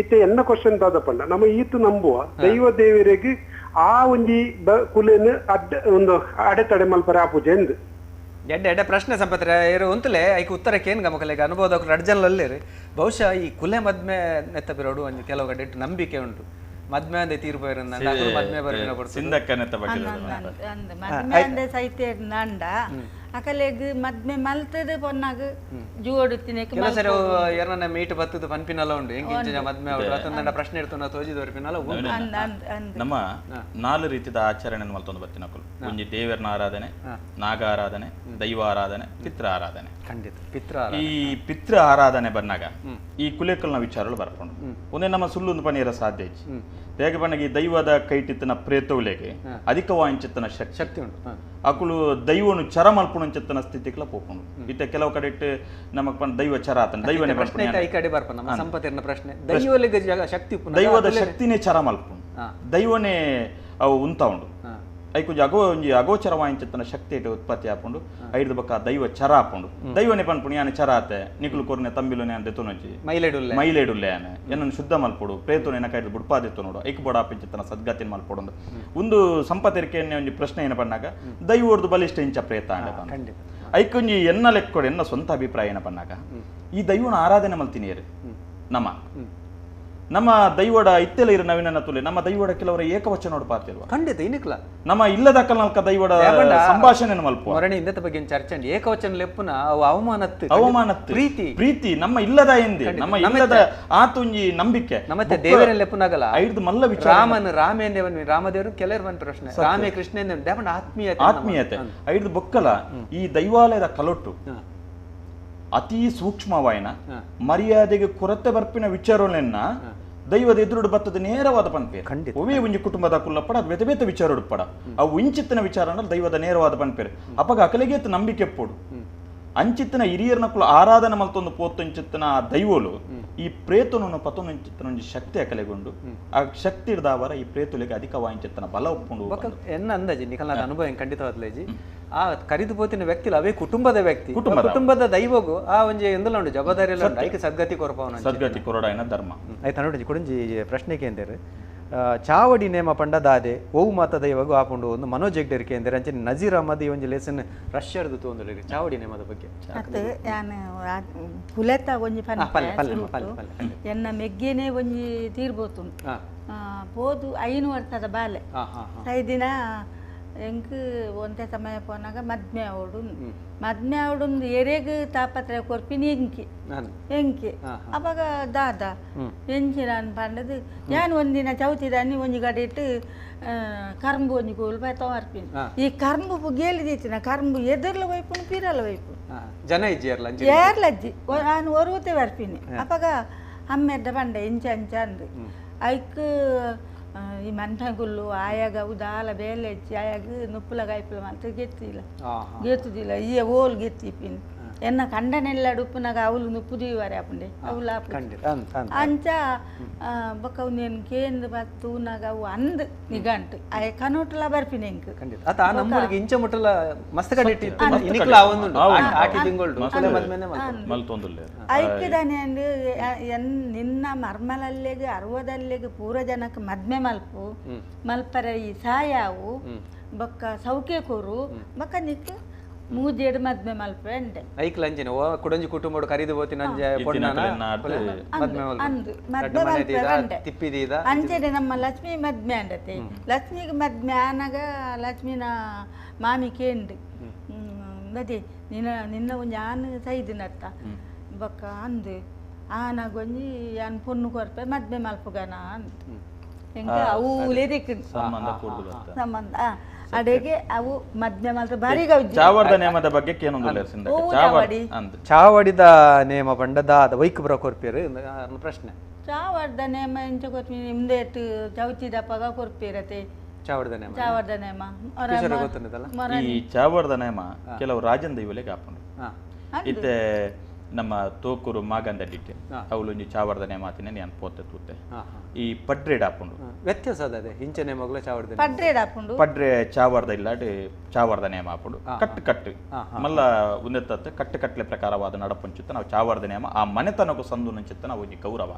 ಇತ್ತೆ ಎನ್ನ ಕ್ವಶನ್ ದಾದಪಂಡ ನಮ್ಮ ಈತು ನಂಬುವ ದೈವ ದೇವರಿಗೆ ಆ ಒಂಜಿ ಕುಲೆನ್ ಅಡ್ಡ ಒಂದು ಅಡೆತಡೆ ಮಲ್ಪರೆ ಆ ಪೂಜೆ ಎಂದು ಎಡ್ಡೆ ಎಡ್ಡೆ ಪ್ರಶ್ನೆ ಸಂಪತ್ರೆ ಇರು ಉಂತಲೇ ಐಕ್ ಉತ್ತರಕ್ಕೆ ಏನು ಗಮಕಲೆಗೆ ಅನುಭವದ ರಡ್ಜನಲ್ಲಿ ಬಹುಶಃ ಈ ಕುಲೆ ಮದ್ಮೆ ನೆತ್ತ ಬಿರೋಡು ಒಂಜಿ ಕೆಲವು ಕಡೆ ನಂಬಿಕೆ ಉಂಟು. ಮದ್ಮೆ ಅಂದೆ ತೀರ್ಪು ಮದ್ಮೆ ಬರ್ಪಿನ ಸಿಂಧಕ್ಕನೆತ್ತ ಬಗ್ಗೆ ಮದ್ಮೆ ಅಂದೆ ಸೈತೆ ನಂಡ ಅಕಲೆಗ್ ಮದ್ಮೆ ಮಲ್ತದ ಪೊನ್ನಾಗ ಜೋಡುತ್ತಿನ ಕೆಲವು ಸರಿ ಎರನ ಮೀಟ್ ಬತ್ತದ ಪನ್ಪಿನಲ ಉಂಡು ಎಂಕ್ ಇಂಚ ಮದ್ಮೆ ಆವಡು ಅತಂದಂಡ ಪ್ರಶ್ನೆ ಇರ್ತುನ ತೋಜಿ ದೊರ್ಪಿನಲ ಉಂಡು. ನಮ್ಮ ನಾಲ್ಕು ರೀತಿಯ ಆಚರಣೆ ಮಲ್ತೊಂದು ಬತ್ತಿನಕುಲು. ಒಂಜಿ ದೇವರನ ಆರಾಧನೆ, ನಾಗ ಆರಾಧನೆ, ದೈವ ಆರಾಧನೆ, ಪಿತೃ ಆರಾಧನೆ. ಖಂಡಿತ ಪಿತೃ ಈ ಪಿತೃ ಆರಾಧನೆ ಬಂದಾಗ ಈ ಕುಲೇಕಲ್ನ ವಿಚಾರಗಳು ಬರ್ಕೊಂಡು ಒಂದೇ ನಮ್ಮ ಸುಳ್ಳು ಪನೀರ ಸಾಧ್ಯ ಇಜ್ಜಿ. ಹೇಗೆ ಬಣ್ಣಗೆ ಈ ದೈವದ ಕೈಟಿತ್ತನ ಪ್ರೇತವುಲೆಗೆ ಅಧಿಕವಾಂಚಿತ್ತನ ಶಕ್ತಿ ಶಕ್ತಿ ಉಂಟು. ಅಕುಲು ದೈವನು ಚರ ಮಲ್ಪುಣಂಚಿತ್ತನ ಸ್ಥಿತಿಕ್ಲ ಪೋಪುಂಡು. ಇತ್ತೆ ಕೆಲವು ಕಡೆ ಇಟ್ಟು ನಮಕ್ ಪಂಡ ದೈವ ಚರ ಆತನ ದೈವನೇ ಪ್ರಶ್ನೆ ಈ ಕಡೆ ಬರ್ಪ ನಮ್ಮ ಸಂಪತ್ತಿನ ಪ್ರಶ್ನೆ ದೈವಲಿಗೆ ಶಕ್ತಿ ದೈವದ ಶಕ್ತಿನೇ ಚರ ಮಲ್ಪುಂಡು, ದೈವನೇ ಅವು ಉಂತ ಉಂಡು. ಐಕೊಂಜಿ ಅಗೋ ಒಂಜಿ ಅಗೋಚರ ವಾಂಚಿತ್ತನ ಶಕ್ತಿ ಇಟ್ಟು ಉತ್ಪತ್ತಿ ಆಪುಂಡು. ಐದು ಬಕ್ಕ ದೈವ ಚರ ಆಪುಂಡು. ದೈವನೇ ಪನ್ಪುಂಡು ಯಾನೆ ಚರ ಆತೆ ನಿಕುಲು ಕೊರ್ನೆ ತಂಬಿಲುನೆ ಅಂದೆ ತುನೊಂಜಿ ಮೈಲೆಡುಲ್ಲೆ ಮೈಲೇಡುಲ್ಲೆ ಯಾನೆ ಎನ್ನನ್ನು ಶುದ್ಧ ಮಲ್ಪೊಡು ಪ್ರೇತುನೆ ಎನ್ನ ಕೈದು ಬುಡ್ಪಾದಿತ್ತು ನೋಡು ಐಕ್ ಬೋಡಾಪಿಂಚಿತ್ತನ ಸದ್ಗತಿನ ಮಲ್ಪೊಡು. ಒಂದು ಸಂಪತ್ತಿರಿಕೆಯನ್ನೇ ಒಂಜಿ ಪ್ರಶ್ನೆ ಏನ ಪನ್ನಾಗ ದೈವೋರ್ದು ಬಲಿಷ್ಠ ಇಂಚ ಪ್ರೇತ ಅಂಡ ಐಕೊಂಜಿ ಎನ್ನ ಲೆಕ್ಕೊಡು ಎನ್ನ ಸ್ವಂತ ಅಭಿಪ್ರಾಯ ಏನ ಪನ್ನಾಗ ಈ ದೈವನ ಆರಾಧನೆ ಮಲ್ತಿನಿಯರು ನಮ್ಮ ನಮ್ಮ ದೈವಡ ಇತ್ತೆಲ್ಲ ಇರು ನವೀನ ತುಲೆ ನಮ್ಮ ದೈವಡ ಕೆಲವರ ಏಕವಚನ ನೋಡ್ಪಾತಿಲ್ವ ಖಂಡಿತ ಇನಿಕ್ಲ ನಮ್ಮ ಇಲ್ಲದ ಕಲ್ನಲ್ಕ ದೈವಡ ಸಂಭಾಷಣೆ ಮಲ್ಪ ಮರಣಿ ಇಂದತ ಬಗ್ಗೆ ಚರ್ಚೆ ಏಕವಚನ ಲೆಪ್ಪುನ ಅವು ಅವಮಾನತ್ತು ಅವಮಾನತ್ತು ಪ್ರೀತಿ ಪ್ರೀತಿ ನಮ್ಮ ಇಲ್ಲದ ಎಂದೆ ನಮ್ಮ ಇಲ್ಲದ ಆತುಂಜಿ ನಂಬಿಕೆ ನಮ್ಮತ್ತೆ ದೇವರ ಲೆಪ್ಪುನಾಗಲ್ಲ ಐದು ಮಲ್ಲ ವಿಚಾರ ರಾಮನ್ ರಾಮೇಂದೇವನ್ ರಾಮದೇವರು ಕೆಲವರು ಬಂದ ಪ್ರಶ್ನೆ ರಾಮೇ ಕೃಷ್ಣ ದೇವನ ಆತ್ಮೀಯತೆ ಆತ್ಮೀಯತೆ ಐದು ಬೊಕ್ಕಲ ಈ ದೈವಾಲಯದ ಕಲೊಟ್ಟು ಅತಿ ಸೂಕ್ಷ್ಮವಾಯನ ಮರ್ಯಾದೆಗೆ ಕೊರತೆ ಬರ್ಪಿನ ವಿಚಾರಗಳನ್ನ ದೈವದ ಎದುರುಡು ಬತ್ತದ ನೇರವಾದ ಪನ್ಪೇರು. ಒವೇ ಒಂಜಿ ಕುಟುಂಬದ ಕುಲ್ಲಪ್ಪಡ ಅದು ಬೇತೆ ಬೇತೆ ವಿಚಾರ ಉಡುಪಡ ಅವು ಇಂಚಿತ್ತಿನ ವಿಚಾರ ದೈವದ ನೇರವಾದ ಪನ್ಪೇರು. ಅಪಗ ಅಕಲಿಗೆ ನಂಬಿಕೆ ಪೋಡು ಅಂಚಿತ್ತಿನ ಹಿರಿಯರ್ನ ಕುಲ ಆರಾಧನೆ ಮಲ್ತೊಂದು ಪೋತೊಂಚಿತ್ತಿನ ಆ ದೈವೋಲು ಈ ಪ್ರೇತನನ್ನು ಪತೊಂಚಿತ್ತಿನ ಒಂಜಿ ಶಕ್ತಿ ಅಕಲೆಗೊಂಡು ಆ ಶಕ್ತಿ ಹಿಡ್ದಾವರ ಈ ಪ್ರೇತುಲಿಗೆ ಅಧಿಕ ವಾಂಚಿತ್ತನ ಬಲ ಒಪ್ಪುಂಡು. ಎನ್ನ ಅಂದಾಜಿ ನಿಖಲ್ನಾದ ಅನುಭವ ಖಂಡಿತವಾದ್ಲೇಜಿ ಆ ಕರಿದು ಪೋತಿನ ವ್ಯಕ್ತಿ ಅವೇ ಕುಟುಂಬದ ವ್ಯಕ್ತಿ ಕುಟುಂಬದ ದೈವಗೂ ಆ ಒಂಜಿ ಎಂದಲ ಉಂಡು ಜವಾಬ್ದಾರಿ ಉಂಟು ಐಕೆ ಸದ್ಗತಿ ಕೊರಪವನ ಸದ್ಗತಿ ಕೊರಡಾಯನ ಧರ್ಮ. ಆಯ್ತು ನೋಡಿ ಕುಡಂಜಿ ಪ್ರಶ್ನೆಗೆ ಎಂದರೆ ಚಾವಡಿ ನೇಮ ಪಂಡ ದಾದೆ ಓವು ಮಾತ ದೈವಗೂ ಆಪುಂಡು ಒಂದು ಮನೋಜ್ ಹೆಗ್ಡೆರ್ಕೆ ಎಂದರೆ ಅಂಚನೆ ನಜೀರ್ ಅಹಮದ್ ಈ ಒಂಜಿ ಲೇಸನ್ ರಷ್ಯಾರ್ದು ತೋಂದ್ರೆ ಚಾವಡಿ ನೇಮದ ಬಗ್ಗೆ ಕುಲೆತ ಒಂಜಿ ಎನ್ನ ಮೆಗ್ಗೆನೆ ಒಂಜಿ ತೀರ್ಬೋತು ಪೋದು 5 ವರ್ಷದ ಬಾಲೆ ಐದಿನ ಎಂಕ್ ಒಂತೆ ಸಮಯ ಪೋನಾಗ ಮದ್ಮೆ ಅವಡು ಮದ್ಮೆ ಅವಡು ಎರೆಗ್ ತಾಪತ್ರ ಕೊರ್ಪಿನಿ ಎಂಕಿ ಎಂಕಿ ಅವಾಗ ದಾದ ಎಂಚಿನ ಪಂಡದು ಯಾನ್ ಒಂದಿನ ಚೌತಿದಾನಿ ಒಂಜಿ ಗಡೆ ಇಟ್ಟು ಕರ್ಂಬು ಒಂಜಿ ಕೋಲು ತೋರ್ಪಿನಿ ಈ ಕರ್ಂಬು ಗೇಲಿದೀತಿನ ಕರ್ಂಬು ಎದುರ್ಲ ವೈಪುನು ಪಿರಲ ವೈಪುನು ಜನ ಇಜ್ಜಿ ಏರ್ಲಜ್ಜಿ ನಾನು ಒರುವತೆ ಬರ್ಪಿನಿ. ಅವಾಗ ಅಮ್ಮೆಡ್ಡ ಪಂಡ ಇಂಚ ಅಂಚ ಅಂದು ಐಕ್ ಈ ಮನ್ಪಗುಲ್ಲು ಆಯಾಗ ಅವು ದಾಲ ಬೇಲೆ ಹೆಚ್ಚಿ ಆಯಾಗ ನುಪ್ಪುಲ ಕಾಯ್ಪುಲ ಮಾತ್ರ ಗೆತ್ತಿಲ್ಲ ಗೆತ್ತುದಿಲ್ಲ ಈ ಓಲ್ ಗೆತ್ತಿಪ್ಪಿನ ಎನ್ನ ಕಂಡನೆಲ್ಲ ಉಪ್ಪುನಾಗ ಅವಳು ನುಪ್ಪುದೀವರೆ ಅಪ್ಪಂಡೆ ಅವಳು ಅಂಚ ಬೊಕ್ಕ ನೇನು ಕೇಂದ್ರ ಬತ್ತು ಉನಾಗ ಅವು ಅಂದ್ ನಿಗಂಟು ಆಯ ಕನೋಟಲ ಬರ್ಪಿನ ಎಂಕ್ ಇಂಚ ಮುಟ್ಟಲ ಮಸ್ತ್ ಐಕ್ಯದಾನೆ ನಿನ್ನ ಮರ್ಮಲಲ್ಲೆಗೆ ಅರ್ವದಲ್ಲೆಗೆ ಪೂರ ಜನಕ್ಕೆ ಮದ್ಮೆ ಮಲ್ಪು ಮಲ್ಪರ ಈ ಸಾಯಾವು ಬೊಕ್ಕ ಸೌಖ್ಯ ಕೊರು ಬೊಕ್ಕ ನಿಕ್ ಮೂಜೇಡು ಮದ್ಮೆ ಮಲ್ಪೆ ಅಂಡೆ ಐಕ್ಲ ಅಂಚಿನ ಓ ಕುಡಂಜಿ ಕುಟುಂಬಡು ಕರಿದು ಪೋತಿನ ಅಂಜೆ ಪೊಣ್ಣನ ಮದ್ಮೆ ಅಂದು ಮದ್ಮೆ ಮಲ್ಪೆ ಅಂಡೆ ತಿಪ್ಪಿದೀದ ಅಂಚೆನೆ ನಮ್ಮ ಲಕ್ಷ್ಮಿ ಮದ್ಮೆ ಅಂಡತೆ ಲಕ್ಷ್ಮಿಗೆ ಮದ್ಮೆ ಆನಾಗ ಲಕ್ಷ್ಮಿನ ಮಾಮಿ ಕೇಂಡು ಅದೇ ನಿನ್ನ ನಿನ್ನ ಒಂಜಿ ಆನ್ ಸೈದಿನತ್ತ ಬೊಕ್ಕ ಅಂದು ಆನಾಗ ಒಂಜಿ ಆನ್ ಪೊಣ್ಣು ಕೊರ್ಪೆ ಮದ್ಮೆ ಮಲ್ಪುಗನ ಅಂದ್ ಎಂಕ ಅವು ಸಂಬಂಧ ಅಡೆಗೆ ಅವು ಮದ್ಮೆ ಮಾತ್ರ ಭಾರಿ ಚಾವಡಿದ ನೇಮದ ಬಗ್ಗೆ ಚಾವಡಿದ ನೇಮ ಪಂಡ ದಾದ ವೈಕ್ ಬರ ಕೊರ್ಪೇರು ಪ್ರಶ್ನೆ. ಚಾವಡ್ದ ನೇಮ ಎಂಚ ಕೊರ್ಪಿ ನಿಮ್ದೆ ಚೌತಿದಪ್ಪಗ ಕೊರ್ಪಿರತೆ ಚಾವಡಿದ ನೇಮ ಚಾವಡ್ದ ನೇಮ ಈ ಚಾವಡ್ದ ನೇಮ ಕೆಲವು ರಾಜನ್ ದೈವಲೆಗೆ ಹಾಕೊಂಡು ಇತ್ತೆ ನಮ್ಮ ತೋಕೂರು ಮಾಗಂದಡ್ಡಿಟ್ಟೆ ಅವಳು ಒಂಜಿ ಚಾವಡ್ದ ನೇಮ ಆತಿನ ನಾನು ಪೋತೆ ತೂತೆ ಈ ಪಡ್ರೇಡ್ ಹಾಕೊಂಡು ವ್ಯತ್ಯಾಸ ಅದೇ ಇಂಚ ನೇಮಗಳ ಚಾವಡ್ದ ಪಡ್ರೇಡ್ ಹಾಕೊಂಡು ಪಡ್ರೆ ಚಾವಡ್ದ ಇಲ್ಲಾಡಿ ಚಾವಡ್ದ ನೇಮ ಹಾಕೊಂಡು ಕಟ್ಟು ಕಟ್ಟು ಮಲ್ಲ ಉನ್ನತ ಕಟ್ಟು ಕಟ್ಟಲೆ ಪ್ರಕಾರವಾದ ನಡಪುಂಚಿತ್ತ ನಾವು ಚಾವಡ್ದ ನೇಮ ಆ ಮನೆತನಕ್ಕೂ ಸಂದು ನಂಚಿತ್ತ ನಾವು ಒಂಜಿ ಗೌರವ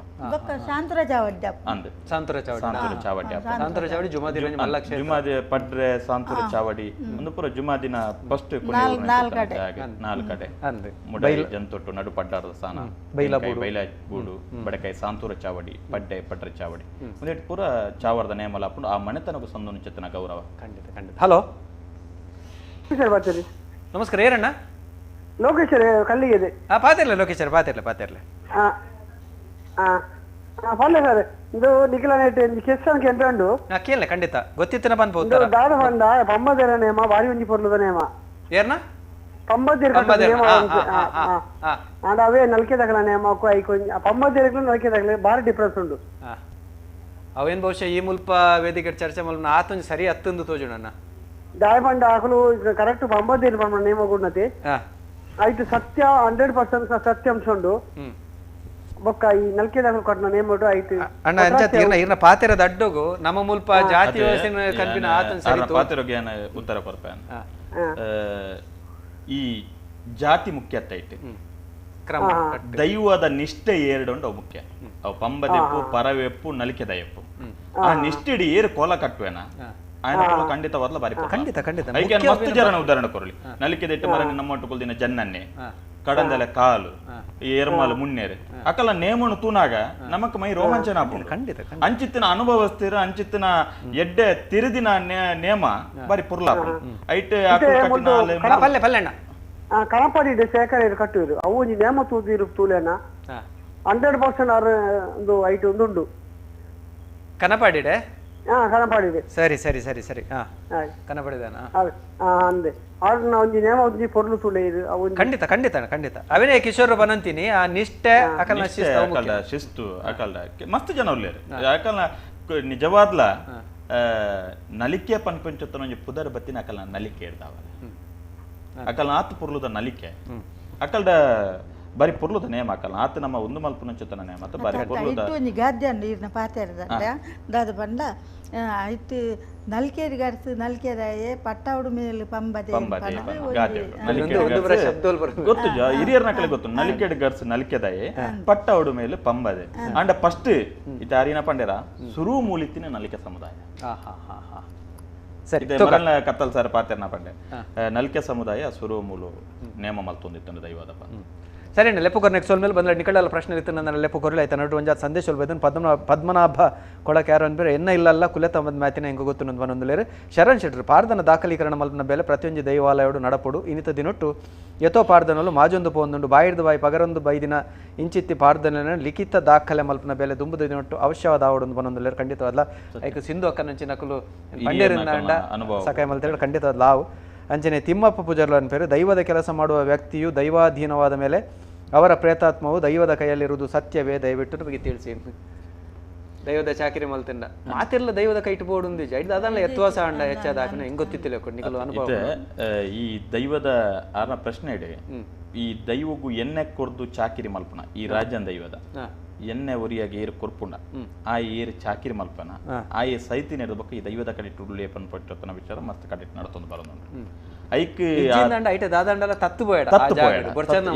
ಶಾಂತರ ಚಾವಡ್ಡ ಅಂದ್ ಸಾಂತರ ಚಾವಡಿ ಸಾಂತರ ಚಾವಡಿ ಸಾಂತರ ಚಾವಡಿ ಜುಮಾದಿನ ಮಲ್ಲಕ್ಷ ಜುಮಾದಿ ಪಡ್ರೆ ಸಾಂತರ ಚಾವಡಿ ಒಂದು ಪೂರ ಜುಮಾದಿನ ಫಸ್ಟ್ ನಾಲ್ಕು ಕಡೆ ಅಂದ್ ಮುಡೈ ಜಂತೊಟ್ಟು ನಡು ಪಡ್ಡಾರದ ಸಾನ ಬೈಲಬೂಡು ಬಡಕಾಯಿ ಸಾಂತೂರ ಚಾವಡಿ ಪಡ್ಡೆ ಪಡ್ರ ಚಾವಡಿ ಒಂದೇಟ್ ಪೂರ ಚಾವರದ ನೇಮಲ ಹಾಕೊಂಡು ಆ ಮನೆತನకు ಸಂದೋನಿಚ್ಚತನ ಗೌರವ. ಖಂಡಿತ ಖಂಡಿತ. ಹಲೋ ಸರ್, ನಮಸ್ಕಾರ. ಏನಣ್ಣ? ಲೋಕೇಶ್ವರ ಕಲ್ಲಿಗೆ. ಪಾತಿರ್ಲೆ ಲೋಕೇಶ್ವರ, ಪಾತಿರ್ಲೆ ಪಾತಿರ್ಲೆ. ಪಲ್ಲೆ ಸರ್, ಇದು ನಿಖಿಲ ಕೆಸ್ಸನ್ ಕೇಂದ್ರ ಉಂಡು. ಕೇಳಲೆ ಖಂಡಿತ ಗೊತ್ತಿತ್ತಿನ ಬಂದ್ ಹೋಗ್ತಾರ. ದಾದ ಬಂದ ಪಂಬದೇರ ನೇಮ ಬಾರಿ ಒಂಜಿ ಪೊರ್ಲುದ ನೇಮ. ಏರ್ನ? ಪಂಬದೇರ ನೇಮ ಆಂಡ ಅವೇ ನಲ್ಕೆ ತಗಲ ನೇಮ ಪಂಬದೇರಗ್ಲು ನಲ್ಕೆ ತಗಲ ಬಾರಿ ಡಿಫ್ರೆನ್ಸ್ ಉಂಡು. ಅವೇನ್ ಬಹುಶಃ ಈ ಮುಲ್ಪ ವೇದಿಕೆ ಚರ್ಚೆ ಮಲ್ಪ ಆತೊಂಜಿ ಸರಿ ಅತ್ತಂದು ತೋಜುಣ. ದಾಯ ಬಂಡ ಆಕಲು ಕರೆಕ್ಟ್ ಪಂಬದೇರ ಪಂಬ ನೇಮ ಗುಣತೆ ಆಯ್ತು ಸತ್ಯ 100% ಸತ್ಯಾಂಶ ಉಂಡು. ಬೊಕ್ಕ ಈ ನಲ್ಕೆ ಕಟ್ನ ನೇಮ ಆಯ್ತು ಅಣ್ಣ ಅಂಚ ಇರ್ನ ಇರ್ನ ಪಾತೆರದ ಅಡ್ಡೋಗು ನಮ್ಮ ಮುಲ್ಪ ಜಾತಿ ವ್ಯವಸ್ಥೆ ಕಲ್ಪಿನ ಆತನ ಸರಿ ಪಾತೆರೋಗೆ ಉತ್ತರ ಕೊರ್ಪೆ. ಈ ಜಾತಿ ಮುಖ್ಯ ಐತೆ, ಕ್ರಮ ದೈವದ ನಿಷ್ಠೆ ಏರಡುಂಡು ಅವು ಮುಖ್ಯ. ಅವು ಪಂಬದೆಪ್ಪು ಪರವೆಪ್ಪು ನಲಿಕೆ ದಯಪ್ಪು ಆ ನಿಷ್ಠೆಡಿ ಏರು ಕೋಲ ಕಟ್ಟುವೆನ ఆయన ಕೋಲ ಖಂಡಿತವಾದ್ಲ ಬಾರಿ ಖಂಡಿತ ಖಂಡಿತ. ಮಸ್ತ್ ಜನ ಉದಾಹರಣೆ ಕೊರಲಿ ನಲಿಕೆ ದೆಟ್ಟು ಮರ ನಮ್ಮ ದಿನ ಜನ್ನನ್ನೇ ಕಡಂದಲೆ ಕಾಲು ಏರ್ಮಾಲು ಮುನ್ನೇರು ಅಕಲ ನೇಮನು ತೂನಾಗ ನಮಕ್ ಮೈ ರೋಮಾಂಚನ ಆಪುಂಡು. ಖಂಡಿತ ಅಂಚಿತ್ತಿನ ಅನುಭವಸ್ತಿರ ಅಂಚಿತ್ತಿನ ಎಡ್ಡೆ ತಿರುದಿನ ನೇಮ ಬಾರಿ ಪುರ್ಲಾಪುಂಡು. ಐಟ್ ಪಲ್ಲೆ ಪಲ್ಲೆಣ್ಣ ಕಣಪಾಡಿ ಶೇಖರ ಕಟ್ಟುವರು ಅವು ಒಂಜಿ ನೇಮ ತೂದಿರು ತೂಲೇನ 100% ಆರ್ ಒಂದು ಐಟ್ ಒಂದು ಕನಪಾಡಿಡೆ. ಕನಪಾಡಿದೆ. ಸರಿ ಸರಿ ಸರಿ ಸರಿ. ಕನಪಾಡಿದಾನ ಅಂದೆ ಒಂಜಿ ನೇಮ ಒಂಜಿ ಪೊರ್ಲು ತೂಲೆ ಇದು. ಖಂಡಿತ ಖಂಡಿತ ಖಂಡಿತ. ಅವನೇ ಕಿಶೋರ್ ಬನಂತೀನಿ ಆ ನಿಷ್ಠೆ ಅಕಲ್ನ ಶಿಸ್ತು ಶಿಸ್ತು ಅಕಲ್ನ ಮಸ್ತ್ ಜನ ಉಲ್ಲೇರು ಅಕಲ್ನ ನಿಜವಾದ್ಲ ನಲಿಕೆ ಪನ್ಪಂಚೊತ್ತನ ಒಂಜಿ ಪುದರ್ ಬತ್ತಿನ ಅಕಲ್ನ ನಲಿಕೆ ಇರ್ತಾವ ಅಕಲ್ನ ಆತು ಪೊರ್ಲುದ ನಲಿಕೆ ಅಕಲ್ದ ಬಾರಿ ಪೊರ್ಲುದ ನೇಮ ಅಕಲ್ನ ಆತ ನಮ್ಮ ಒಂದು ಮಲ್ಪುನಂಚೊತ್ತನ ನೇಮ ಆತ ಬಾರಿ ಪೊರ್ಲುದ ಒಂಜಿ ಗಾದ್ಯ ಇರ್ನ ಪಾತೆರದ ದಾದ ಪಂಡ ಇತ್ತು ನಲ್ಕೇರಿ ಗರ್ಸ್ ನಲ್ಕೇರಾಯೆ ಪಟ್ಟಾವುಡು ಮೇಲೆ ಪಂಬದೆ ಗೊತ್ತು ಹಿರಿಯರ ನಕಲೆ ಗೊತ್ತು ನಲಿಕೆಡ್ ಗರ್ಸ್ ನಲಿಕೆದಾಯೆ ಪಟ್ಟಾವುಡು ಮೇಲೆ ಪಂಬದೆ ಅಂಡ ಫಸ್ಟ್ ಇತ್ತ ಅರಿನ ಪಂಡೆರ ಸುರು ಮೂಲಿತ್ತಿನ ನಲಿಕೆ ಸಮುದಾಯ. ಸರಿ ಕತ್ತಲ್ ಸರ್ ಪಾತೆರ್ನ ಪಂಡೆ ನಲಿಕೆ ಸಮುದಾಯ ಸುರು ಮೂಲು ನೇಮ ಮಲ್ತೊಂದಿತ್ತು ದೈವದ. ಸರಿ ಅಣ್ಣ ಲೆಪ್ಪು ಕೊರ್ನೆಕ್ ಸೋಲ್ ಮೇಲೆ ಬಂದ್ರೆ ನಿಕಳಲ್ಲ ಪ್ರಶ್ನೆ ಇತ್ತು ನನ್ನ ಲೆಪ್ಪು ಕೊರಲಿ ಆಯ್ತು ನಡು ಒಂಜಾತ್ ಸಂದೇಶ ಒಲ್ಬೇದನ್ ಪದ್ಮನಾಭ ಕೊಡಕ್ಕೆ ಯಾರು ಅನ್ಬೇರೆ ಎನ್ನ ಇಲ್ಲಲ್ಲ ಕುಲೆ ತಮ್ಮದ ಮಾತಿನ ಹೆಂಗ ಗೊತ್ತು ನಂದು ಬನ್ನೊಂದುಲೇರು ಶರಣ್ ಶೆಟ್ರು ಪಾರ್ದನ ದಾಖಲೀಕರಣ ಮಲ್ಪನ ಬೆಲೆ ಪ್ರತಿಯೊಂಜಿ ದೈವಾಲಯೋಡು ನಡಪೊಡು ಇನ್ನಿತ ದಿನೊಟ್ಟು ಯಥೋ ಪಾರ್ದನಲು ಮಾಜೊಂದು ಪೋಂದುಂಡು ಬಾಯಿಡ್ದು ಬಾಯಿ ಪಗರೊಂದು ಬೈದಿನ ಇಂಚಿತ್ತಿ ಪಾರ್ದನ ಲಿಖಿತ ದಾಖಲೆ ಮಲ್ಪನ ಬೆಲೆ ದುಂಬುದ ದಿನೊಟ್ಟು ಅವಶ್ಯವಾದ ಆವಡೊಂದು ಬನ್ನೊಂದುಲೇರು ಖಂಡಿತವಾದ್ಲ ಐಕ್ ಸಿಂಧು ಅಕ್ಕನಂಚಿನ ನಕಲು ಪಂಡ್ಯರಿಂದ ಸಕಾಯ ಮಲ್ತೇಳಿ ಖಂಡಿತವಾದ ಲಾವು. ಅಂಚನೆ ತಿಮ್ಮಪ್ಪ ಪೂಜಾರ್ಲು ಅನ್ಪೇರು ದೈವದ ಕೆಲಸ ಮಾಡುವ ವ್ಯಕ್ತಿಯು ದೈವಾಧೀನವಾದ ಮೇಲೆ ಅವರ ಪ್ರೇತಾತ್ಮವು ದೈವದ ಕೈಯಲ್ಲಿರುವುದು ಸತ್ಯವೇ ದಯವಿಟ್ಟು ನಮಗೆ ತಿಳಿಸಿ. ದೈವದ ಚಾಕಿರಿ ಮಲ್ತಿಂದ ಮಾತಿರ್ಲ ದೈವದ ಕೈ ಇಟ್ಟು ಬೋರ್ಡ್ ಐದು ಅದನ್ನ ಎತ್ತುವಾಸ ಅಂಡ ಹೆಚ್ಚಾದ ಹಾಕಿನ ಹೆಂಗ್ ಗೊತ್ತಿತ್ತಿಲ್ಲ ನಿಕಲು ಅನುಭವ. ಈ ದೈವದ ಆರ್ನ ಪ್ರಶ್ನೆ ಇಡೆ ಈ ದೈವಗೂ ಎಣ್ಣೆ ಕೊರ್ದು ಚಾಕಿರಿ ಮಲ್ಪನ ಈ ರಾಜನ್ ದೈವದ ಎಣ್ಣೆ ಒರಿಯಾಗಿ ಏರು ಕೊರ್ಪುಂಡ ಆ ಏರು ಚಾಕಿರಿ ಮಲ್ಪನ ಆ ಏ ಸೈತಿ ನೆಡಬೇಕು ಈ ದೈವದ ಕಡೆ ಟುಡುಲೆ ಪನ್ಪಟ್ಟನ ವಿಚಾರ ಮಸ್ತ್ ಕಡೆ ನಡತೊಂದು ಬರೋದು ಐಕ್ ಐಟ ದಾದಂಡಲ ತತ್ತು ಬೋಯಡ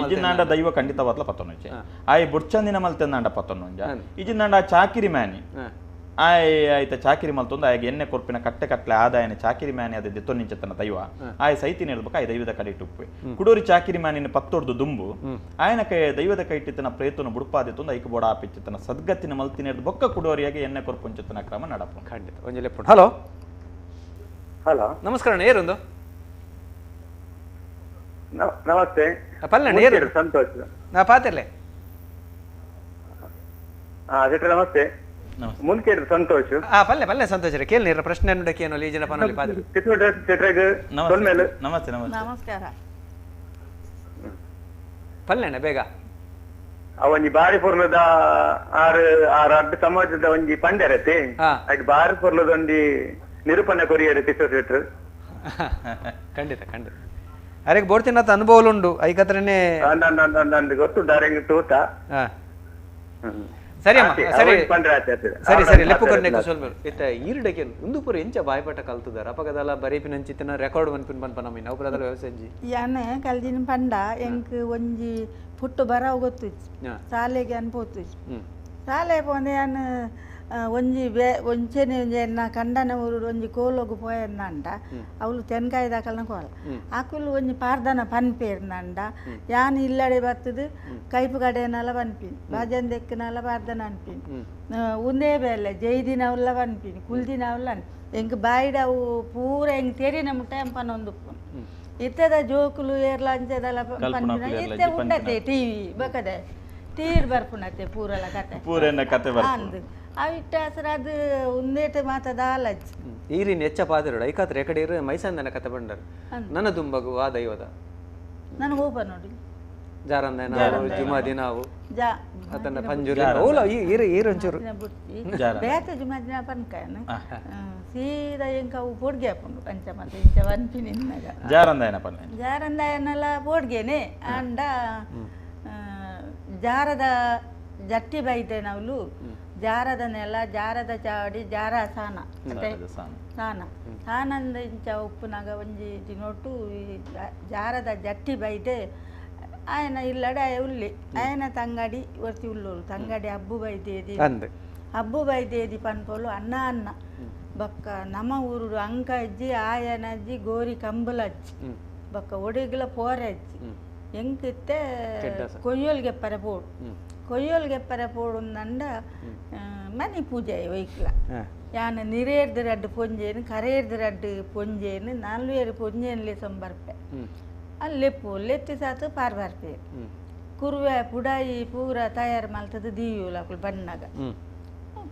ಇಜಿನಾಂಡ ದೈವ ಖಂಡಿತವಾದ್ಲ ಪತ್ತೊಂಜೆ ಆಯ್ ಬುಡ್ಚಂದಿನ ಮಲ್ತೆಂದಾಂಡ ಪತ್ತೊಂಜ ಇಜಿನಾಂಡ ಚಾಕಿರಿ ಮ್ಯಾನಿ ಆಯ್ ಆಯ್ತ ಚಾಕಿರಿ ಮಲ್ತೊಂದು ಆಯ್ ಎಣ್ಣೆ ಕೊರ್ಪಿನ ಕಟ್ಟೆ ಕಟ್ಲೆ ಆದಾಯನ ಚಾಕಿರಿ ಮ್ಯಾನಿ ಅದ ದೆತ್ತೊಂದಿಂಚತನ ದೈವ ಆಯ್ ಸೈತಿನ ಹೇಳ್ಬೇಕು ಆಯ್ ದೈವದ ಕಡೆ ಇಟ್ಟುಪ್ಪೆ ಕುಡೋರಿ ಚಾಕಿರಿ ಮ್ಯಾನಿನ ಪತ್ತೊಡ್ದು ದುಂಬು ಆಯನ ಕೈ ದೈವದ ಕೈ ಇಟ್ಟಿತ್ತನ ಪ್ರೇತನು ಬುಡುಪಾದಿತ್ತೊಂದು ಐಕ ಬೋಡ ಆಪಿಚ್ಚತನ ಸದ್ಗತಿನ ಮಲ್ತಿನ ಬೊಕ್ಕ ಕುಡೋರಿಯಾಗಿ ಎಣ್ಣೆ ಕೊರ್ಪುಂಚತನ ಕ್ರಮ ನಡಪು. ಖಂಡಿತ ಒಂಜಿ ಲೆಪ್ಪು. ಹಲೋ ಹಲೋ ನಮಸ್ಕಾರ ಅಣ್ಣ ಏರೊಂದು ನಮಸ್ತೆ ಪಲ್ಲಣ್ಣ ಏರು ಸಂತೋಷ್ ನಾ ಪಾತಿರ್ಲೆ. ನಮಸ್ತೆ ಮುನ್ಕೇರಿ ಸಂತೋಷ್. ಪಲ್ಲೆ ಪಲ್ಲೆ ಸಂತೋಷ್ ರೀ ಕೇಳಿ ಪ್ರಶ್ನೆ ನೋಡಕ್ಕೆ ಈ ಜನ ಪನೋಲಿ ಪಾತ್ರೆ. ನಮಸ್ತೆ ನಮಸ್ತೆ ನಮಸ್ಕಾರ ಪಲ್ಲೆಣ್ಣ ಬೇಗ ಒಂಜಿ ಬಾರಿ ಪೊರ್ಲದ ಆರು ಆರು ಅಡ್ಡ ಸಮಾಜದ ಒಂಜಿ ಪಂಡ್ಯರತೆ ಅಡ್ ಬಾರಿ ಪೊರ್ಲದ ಒಂಜಿ ನಿರೂಪಣೆ ಕೊರಿಯರ್ ಕಿಶೋರ್ ಶೆಟ್ರು. ಖಂಡಿತ ಖಂಡಿತ ಅರೆಗೆ ಬೋರ್ತಿನ ಅನುಭವ ಉಂಡು ಐಕತ್ರನೇ ಗೊತ್ತುಂಟು ಅರೆಗೆ ತೂತ. ಸರಿ ಅಮ್ಮ ಸರಿ ಸರಿ ಸರಿ ಲೆಪ್ಪು ಕೊರ್ನೆ ಸ್ವಲ್ಪ ಇತ್ತ ಈರುಡಕ್ಕೆ ಒಂದು ಪೂರ ಎಂಚ ಬಾಯ್ಪಾಟ ಕಲ್ತದಾರ ಅಪಗದಲ್ಲ ಬರೀಪಿನಂಚಿತ್ತಿನ ರೆಕಾರ್ಡ್ ಮನ್ಪಿನ ಪನ್ಪ ನಮ್ಮ ನೌಕರದಲ್ಲ ವ್ಯವಸಾಯ ಯಾನೆ ಕಲ್ದಿನ ಪಂಡ ಎಂಕ್ ಒಂಜಿ ಪುಟ್ಟು ಬರವು ಗೊತ್ತು ಶಾಲೆಗೆ ಅನ್ಪೋತು ಶಾಲೆ ಪೋಂದೆ ಯಾನ್ ಒಂಜಿ ಬೇ ಒಂಚೆನೆ ಒಂಜಿ ಎನ್ನ ಕಂಡನ ಊರುಡು ಒಂಜಿ ಕೋಲೊಗು ಪೋಯಂದಂಡ ಅವಳು ತೆನ್ಕಾಯಿ ದಾಕಲ್ನ ಕೋಲ ಆಕುಲು ಒಂಜಿ ಪಾರ್ದನ ಪನ್ಪೇರ್ನಂಡ ಯಾನ್ ಇಲ್ಲಡೆ ಬತ್ತದು ಕೈಪು ಕಡೆನಲ ಪನ್ಪಿನಿ ಬಾಜನ್ ದೆಕ್ಕನಲ ಪಾರ್ದನ ಅನ್ಪಿನಿ ಉಂದೇ ಬೇಲೆ ಜೈದಿನವುಲ್ಲ ಪನ್ಪಿನಿ ಕುಲ್ದಿನವುಲ್ಲ ಎಂಕ್ ಬಾಯಿಡ ಅವು ಪೂರ ಎಂಕ್ ತೆರಿನ ಮುಟ್ಟ ಎಂಪನೊಂದುಪ್ಪು ಇತ್ತದ ಜೋಕುಲು ಏರ್ಲ ಅಂಚೆದಲ ಪನ್ಪಿನ ಇತ್ತೆ ಉಂಡತೆ ಟಿವಿ ಬಕದೆ ತೀರ್ ಬರ್ಪುನತೆ ಪೂರಲ ಕತೆ ಪೂರೆನ ಕತೆ ಅಂದ್ ಅವಿಟ್ಟ ಹಸ್ರ ಅದು ಉಂದೇಟ ಮಾತ ದಾಲಜ್ಜಿ ಈರಿನ ಹೆಚ್ಚ ಪಾದಿರೋಡ ಐಕಾತ್ರ ಎಕಡೆ ಇರು ಮೈಸಂದನ ಕತೆ ಬಂಡರು ನನ್ನ ದುಂಬಗು ಆ ದೈವದ ನಾನು ಹೋಪ ನೋಡಿ ಜಾರಂದ ನಾವು ಜುಮಾದಿ ನಾವು ಅದನ್ನ ಪಂಜುರಿ ಓಲ ಈರು ಈರು ಒಂಚೂರು ಬೇತ ಜುಮಾದಿನ ಪನ್ಕಾಯನ ಸೀದಾ ಎಂಕ ಅವು ಪೊಡ್ಗೆ ಹಾಕೊಂಡು ಅಂಚ ಮತ್ತೆ ಇಂಚ ವನ್ಪಿನಿ ನಿನ್ನಗ ಜಾರಂದಾಯನ ಪನ್ನೆ ಜಾರಂದಾಯನಲ ಪೊಡ್ಗೆನೆ ಅಂಡ ಜಾರದ ಜಟ್ಟಿ ಬೈದೆ ನಾವು ಜಾರದ ನೆಲ ಜಾರದ ಚಾವಡಿ ಜಾರ ಸಾನ ಸಾನ ಸಾನಂದ ಇಂಚ ಉಪ್ಪುನಾಗ ಒಂಜಿ ದಿನೊಟ್ಟು ಜಾರದ ಜಟ್ಟಿ ಬೈದೆ ಆಯನ ಇಲ್ಲಡೆ ಆಯ ಉಲ್ಲಿ ಆಯನ ತಂಗಡಿ ಒರ್ತಿ ಉಲ್ಲೋಳು ತಂಗಡಿ ಹಬ್ಬು ಬೈದೇದಿ ಹಬ್ಬು ಬೈದೇದಿ ಪನ್ಪೋಲು ಅನ್ನ ಅನ್ನ ಬಕ್ಕ ನಮ್ಮ ಊರುಡು ಅಂಕ ಅಜ್ಜಿ ಆಯನ ಅಜ್ಜಿ ಗೋರಿ ಕಂಬಲ ಅಜ್ಜಿ ಬಕ್ಕ ಒಡಿಗ್ಲ ಪೋರೆ ಅಜ್ಜಿ ಎಂಕಿತ್ತೆ ಕೊಯ್ಯೋಲ್ಗೆ ಪರೆ ಪೋಡು ಕೊಯ್ಯೋಲ್ಗೆ ಪರೆ ಪೋಡು ಅಂದ ಮನಿ ಪೂಜೆ ಒಯ್ಕ್ಲ ಯಾನ ನಿರೇರ್ದು ರಡ್ಡು ಪೊಂಜೇನು ಕರೇರ್ದು ರಡ್ಡು ಪೊಂಜೇನು ನಾಲ್ವೇರು ಪೊಂಜೇನ್ಲೆ ಸಂಬರ್ಪೆ ಅಲ್ಲಿ ಲೆಪ್ಪು ಲೆತ್ತಿ ಸಾತು ಪಾರ್ ಬರ್ಪೆ ಕುರುವೆ ಪುಡಾಯಿ ಪೂರ ತಯಾರು ಮಲ್ತದ ದೀಯುಲ ಅಕುಲು ಬಣ್ಣಗ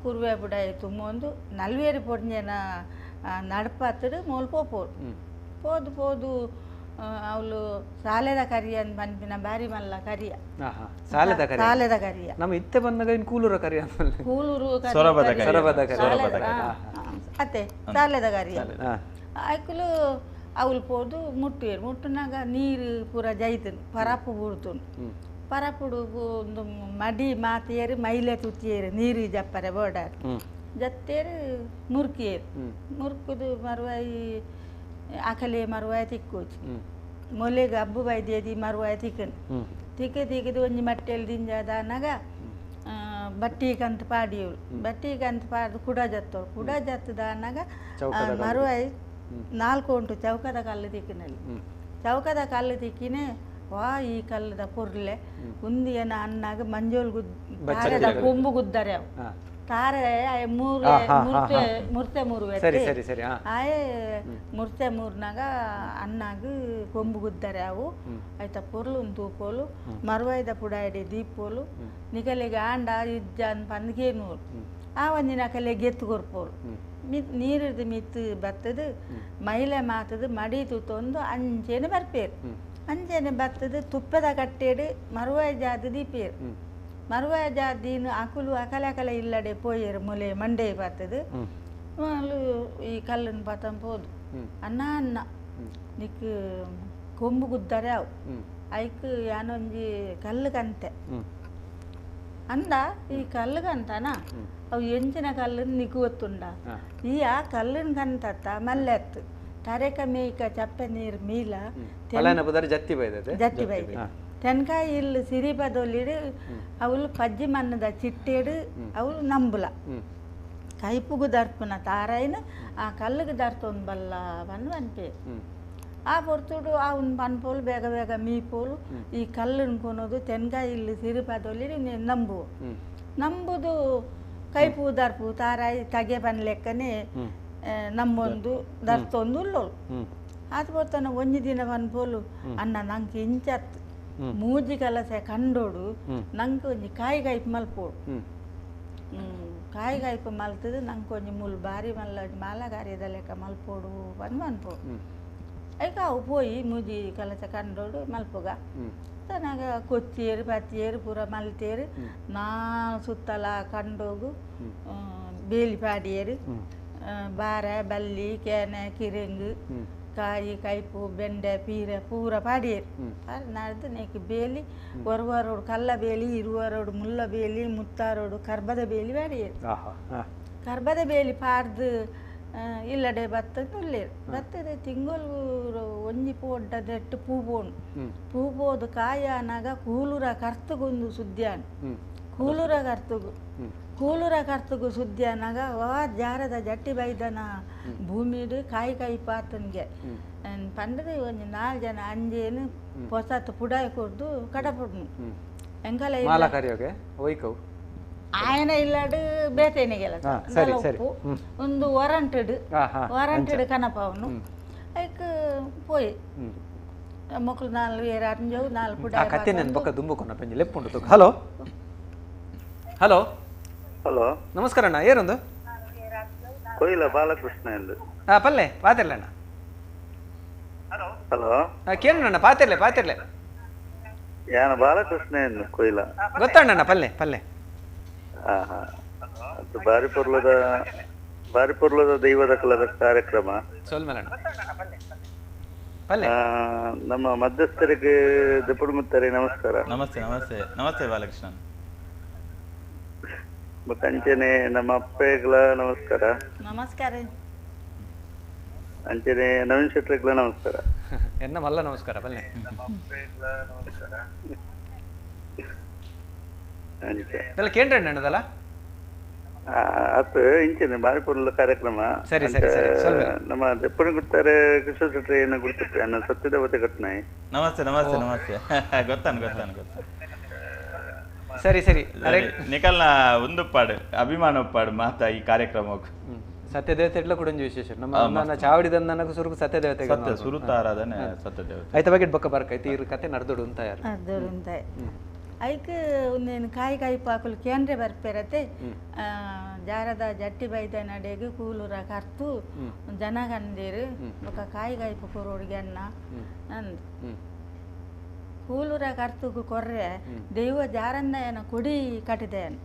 ಕುರುವೆ ಪುಡಾಯಿ ತುಂಬೊಂದು ನಲ್ವೇರು ಪೊಂಜೇನ ನಡಪಾತಡು ಮೋಲ್ ಪೋಪೋಡು ಪೋದು ಪೋದು ಅವಳು ಸಾಲೆದ ಕರಿಯ ಅಂತ ಪನ್ಪಿನ ಬಾರಿ ಮಲ್ಲ ಕರಿಯ ಸಾಲೆದ ಕರಿಯ ಸಾಲೆದ ಕರಿಯ ನಮ್ಮ ಇತ್ತೆ ಬಂದಾಗ ಇನ್ ಕೂಲೂರ ಕರಿಯ ಕೂಲೂರು ಸೊರಬದ ಕರಿಯ ಅತ್ತೆ ಸಾಲೆದ ಕರಿಯ ಆಯ್ಕುಲು ಅವಳು ಪೋದು ಮುಟ್ಟುವೇರು ಮುಟ್ಟುನಾಗ ನೀರು ಪೂರ ಜೈತನು ಪರಪು ಬುಡ್ತುನು ಪರಪುಡು ಒಂದು ಮಡಿ ಮಾತಿಯರು ಮೈಲೆ ತುತ್ತಿಯರು ನೀರು ಜಪ್ಪರೆ ಬೋಡಾರು ಜತ್ತೇರು ಮುರ್ಕಿಯರು ಮುರ್ಕುದು ಮರುವಾಯಿ ಆಕಲೆ ಮರುವಾಯಿ ತಿಕ್ಕೋಚು ಮೊಲೆಗೆ ಹಬ್ಬು ಬೈದೇದಿ ಮರುವಾಯಿ ತಿಕ್ಕನು ತಿಕ್ಕ ತಿಕ್ಕದು ಒಂಜಿ ಮಟ್ಟೆಯಲ್ಲಿ ದಿಂಜಾದನಾಗ ಬಟ್ಟಿ ಕಂತ ಪಾಡಿಯವಳು ಬಟ್ಟಿ ಕಂತ ಪಾಡ್ದು ಕುಡ ಜತ್ತೋಳು ಕುಡ ಜತ್ತದಾನಾಗ ಮರುವಾಯಿ ನಾಲ್ಕು ಉಂಟು ಚೌಕದ ಕಲ್ಲು ತಿಕ್ಕಿನಲ್ಲಿ ಚೌಕದ ಕಲ್ಲು ತಿಕ್ಕಿನೇ ವಾ ಈ ಕಲ್ಲದ ಪೊರ್ಲೆ ಉಂದಿಯನ ಅನ್ನಾಗ ಮಂಜೋಲ್ ಗುದ್ ತಾರೆದ ಕೊಂಬು ಗುದ್ದಾರೆ ಅವು ತಾರೆ ಮೂರು ಮುರ್ತೆ ಮುರ್ತೆ ಮೂರು ಆಯೆ ಮುರ್ತೆ ಮೂರ್ನಾಗ ಅನ್ನಾಗ ಕೊಂಬು ಗುದ್ದಾರೆ ಅವು ಆಯ್ತಾ ಪೊರ್ಲು ತೂಪೋಲು ಮರುವಾಯ್ದ ಪುಡಾಡಿ ದೀಪೋಲು ನಿಕಲಿಗೆ ಆಂಡ ಇಜ್ಜ ಪಂದ್ಗೇನೂರು ಆ ಒಂದಿನ ಕಲೆ ಗೆತ್ತು ಕೊರ್ಪೋಲು ಮಿತ್ ನೀರಿದ್ದು ಮಿತ್ತು ಬತ್ತದು ಮೈಲೆ ಮಾತದು ಮಡಿ ತೂತೊಂದು ಅಂಚೆನೆ ಬರ್ಪೇರು ಅಂಚೆನೆ ಬತ್ತದು ತುಪ್ಪದ ಕಟ್ಟೇಡು ಮರುವಾಯ ಜಾದು ದೀಪೇರು ಮರುವಾಯ ಜಾದಿನ ಅಕುಲು ಅಕಲೆ ಅಕಲೆ ಇಲ್ಲಡೆ ಪೋಯೇರು ಮೊಲೆ ಮಂಡೆ ಬತ್ತದು ಈ ಕಲ್ಲನ್ನು ಪತಂ ಪೋದು ಅನ್ನ ಅನ್ನ ನಿಕ್ ಕೊಂಬು ಗುದ್ದಾರೆ ಅವು ಐಕ್ ಯಾನೊಂಜಿ ಕಲ್ಲು ಕಂತೆ ಅಂದ ಈ ಕಲ್ಲು ಕಂತನ ಅವು ಎಂಚಿನ ಕಲ್ಲನ್ನು ನಿಕ್ಕು ಗೊತ್ತುಂಡ ಈ ಆ ಕಲ್ಲನ್ ಕಂತತ್ತ ಮಲ್ಲೆತ್ತು ತರೆಕ ಮೇಯ್ಕ ಚಪ್ಪೆ ನೀರು ಮೀಲ ಜತ್ತಿ ಬೈದ ಜತ್ತಿ ಬೈದ ತೆನ್ಕಾಯಿ ಇಲ್ಲಿ ಸಿರಿಪದೊಲ್ಲಿಡು ಅವಳು ಪಜ್ಜಿ ಮನ್ನದ ಚಿಟ್ಟೇಡು ಅವಳು ನಂಬುಲ ಕೈಪುಗು ದರ್ಪುನ ತಾರೈನ ಆ ಕಲ್ಲುಗು ದರ್ತೊಂದು ಬಲ್ಲ ಬನ್ ಅನ್ಪೇ ಆ ಪೊರ್ತುಡು ಆ ಒಂದು ಪನ್ಪೋಲು ಬೇಗ ಬೇಗ ಮೀಪೋಲು ಈ ಕಲ್ಲನ್ನು ಕೊನೋದು ತೆನ್ಕಾಯಿ ಇಲ್ಲಿ ಸಿರಿಪದೊಲ್ಲಿಡು ನಂಬು ನಂಬುದು ಕೈಪು ದರ್ಪು ತಾರಾಯಿ ತಗೆ ಪನ್ಲೆಕ್ಕನೆ ನಮ್ಮೊಂದು ದರ್ತೊಂದು ಉಳ್ಳೋಳು ಆತ ಪೊರ್ತನ ಒಂಜಿ ದಿನ ಪನ್ಪೋಲು ಅಣ್ಣ ನಂಗೆ ಇಂಚತ್ತು ಮೂಜಿ ಕಲಸೆ ಕಂಡೋಡು ನಂಗೆ ಒಂಜಿ ಕಾಯಿ ಕಾಯ್ಪು ಮಲ್ಪೋಡು ಕಾಯಿ ಕಾಯ್ಪು ಮಲ್ತದು ನಂಗೆ ಒಂಜಿ ಮುಲ್ ಬಾರಿ ಮಲ್ಲ ಮಾಲಗಾರಿದ ಲೆಕ್ಕ ಮಲ್ಪೋಡು ಬಂದು ಮನ್ಪೋಡು ಐಕ ಅವು ಪೋಯಿ ಮೂಜಿ ಕಲಸೆ ಕಂಡೋಡು ಮಲ್ಪುಗ ತನಗ ಕೊಚ್ಚಿಯರು ಪತ್ತಿಯರು ಪೂರ ಮಲ್ತೇರು ನಾಲ್ ಸುತ್ತಲ ಕಂಡೋಗು ಬೇಲಿ ಪಾಡಿಯರು ಬಾರೆ ಬಲ್ಲಿ ಕೇನೆ ಕಿರಿಂಗು ಕಾಯಿ ಕೈಪು ಬೆಂಡೆ ಪೀರೆ ಪೂರ ಪಾಡಿಯರು ನಡೆದು ನೆಕ್ ಬೇಲಿ ಒರ್ವರೋಡು ಕಲ್ಲ ಬೇಲಿ ಇರುವರೋಡು ಮುಲ್ಲ ಬೇಲಿ ಮುತ್ತಾರೋಡು ಕರ್ಬದ ಬೇಲಿ ಪಾಡಿಯರು ಕರ್ಬದ ಬೇಲಿ ಪಾಡ್ದು ಇಲ್ಲಡೆ ಬತ್ತದ ಉಲ್ಲೇರು ಬತ್ತದ ತಿಂಗಳು ಒಂಜಿ ಪೋಡ್ಡದೆಟ್ಟು ಪೂ ಪೋಣು ಪೂ ಪೋದು ಕಾಯಾನಾಗ ಕೂಲುರ ಕರ್ತಗೊಂದು ಸುದ್ದಿಯಾನು. ಕೂಲೂರ ಕರ್ತುಗು ಕೂಲೂರ ಕರ್ತುಗು ಸುದ್ದಿ ಅನ್ನಾಗ ವಾ ಜಾರದ ಜಟ್ಟಿ ಬೈದನ ಭೂಮಿಡು ಕಾಯಿ ಕಾಯಿ ಪಾತನ್ಗೆ ಪಂಡದ ಒಂಜಿ 4 ಜನ ಅಂಜೇನು ಹೊಸತು ಪುಡಾಯಿ ಕೊಡ್ದು ಕಡಪುಡ್ನು ಎಂಕಲ ಆಯನ ಇಲ್ಲಾಡು ಬೇತೇನಿಗೆಲ್ಲ ಉಪ್ಪು ಒಂದು ವಾರಂಟೆಡ್ ವಾರಂಟೆಡ್ ಕನಪವನು ಐಕ್ ಪೋಯಿ ಮೊಕ್ಕಳು 4 ಏರು ಅಂಜವು 4 ಪುಡಾಯಿ ಕತ್ತೆ ನನ್ನ ಬೊಕ್ಕ ದುಂಬು ಪಂಜಿ ಲೆಪ್ಪುಂಡು. ಹಲೋ ಹಲೋ ಹಲೋ ನಮಸ್ಕಾರ ಅಣ್ಣ, ಏರೊಂದು ಕೊಯ್ಲ ಬಾಲಕೃಷ್ಣ ಎಂದು. ಹಾ ಪಲ್ಲೆ ಪಾತಿರ್ಲೆ ಅಣ್ಣ. ಹಲೋ ಕೇಳಣ್ಣ, ಪಾತಿರ್ಲೆ ಪಾತಿರ್ಲೆ. ಯಾನ ಬಾಲಕೃಷ್ಣ ಎಂದು ಕೊಯ್ಲ ಗೊತ್ತಣ್ಣ. ಪಲ್ಲೆ ಪಲ್ಲೆ. ಹಾ ಹಾ, ಅದು ಬಾರಿ ಪೊರ್ಲದ ಬಾರಿ ಪೊರ್ಲದ ದೈವದ ಕಲದ ಕಾರ್ಯಕ್ರಮ. ನಮ್ಮ ಮಧ್ಯಸ್ಥರಿಗೆ ದೆಪ್ಪುಡುಮುತ್ತಾರೆ ನಮಸ್ಕಾರ. ನಮಸ್ತೆ ನಮಸ್ತೆ ನಮಸ್ತೆ ಬಾಲಕೃಷ್ಣ. ಮತ್ತೆ ಅಂಚನೆ ನಮ್ಮ ಅಪ್ಪಗಳ ನಮಸ್ಕಾರ. ನಮಸ್ಕಾರ. ಅಂಚನೆ ನವೀನ್ ಶೆಟ್ಟರ್ಗಳ ನಮಸ್ಕಾರ. ಎನ್ನ ಮಲ್ಲ ನಮಸ್ಕಾರ. ಬನ್ನಿ. ಕೇಂದ್ರ ಅಣ್ಣದಲ್ಲ ಅತ್ ಇಂಚನೆ ಬಾರಿ ಪೊರ್ಲ ಕಾರ್ಯಕ್ರಮ. ಸರಿ ಸರಿ ಸರಿ. ನಮ್ಮ ದೆಪ್ಪುಡಿ ಗುರ್ತಾರೆ ಕೃಷ್ಣ ಶೆಟ್ಟರ್ ಏನು ಗುರ್ತಿತ್ತು ಅನ್ನ ಸತ್ಯದೇವತೆ ಘಟನೆ. ನಮಸ್ತೆ ನಮಸ್ತೆ ನಮಸ್ತೆ. ಗೊತ್ತಾನು ಗೊತ್ತಾನು ಗೊತ್ತಾನು. ಸರಿ ಸರಿ. ನಿಕಲ್ನ ಒಂದು ಪಾಡು ಅಭಿಮಾನ ಪಾಡು ಮಾತಾ ಈ ಕಾರ್ಯಕ್ರಮಕ್ಕೆ. ಸತ್ಯದೇವತೆ ಇಡ್ಲ ಕೂಡ ಒಂದು ವಿಶೇಷ. ನಮ್ಮ ಚಾವಡಿದ ನನಗೂ ಸುರುಕು ಸತ್ಯದೇವತೆ ಸತ್ಯ ಸುರುತ ಆರಾಧನೆ ಸತ್ಯದೇವತೆ. ಆಯ್ತ ಬಗ್ಗೆ ಬೊಕ್ಕ ಬರ್ಕೈತಿ ಇರ್ ಕತೆ ನಡ್ದೊಡು ಅಂತ ಯಾರು ನಡ್ದೊಡು ಅಂತ ಐಕ್ ಒಂದೇನು ಕಾಯಿ ಕಾಯಿ ಪಾಕುಲು ಕೇಂದ್ರ ಬರ್ಪೇರತೆ ಜಾರದ ಜಟ್ಟಿ ಬೈದ ನಡೆಗೆ ಕೂಲೂರ ಕರ್ತು ಜನ ಕಂಡೀರು ಬೊಕ್ಕ ಕಾಯಿ ಕಾಯಿ ಕೊರೋಡಿಗೆ ಅನ್ನ ಅಂದ್ ಕೂಲೂರ ಕರ್ತುಗು ಕೊರ್ರೆ ದೈವ ಜಾರಂದಯನ ಕೊಡಿ ಕಟ್ಟಿದೆಯನ್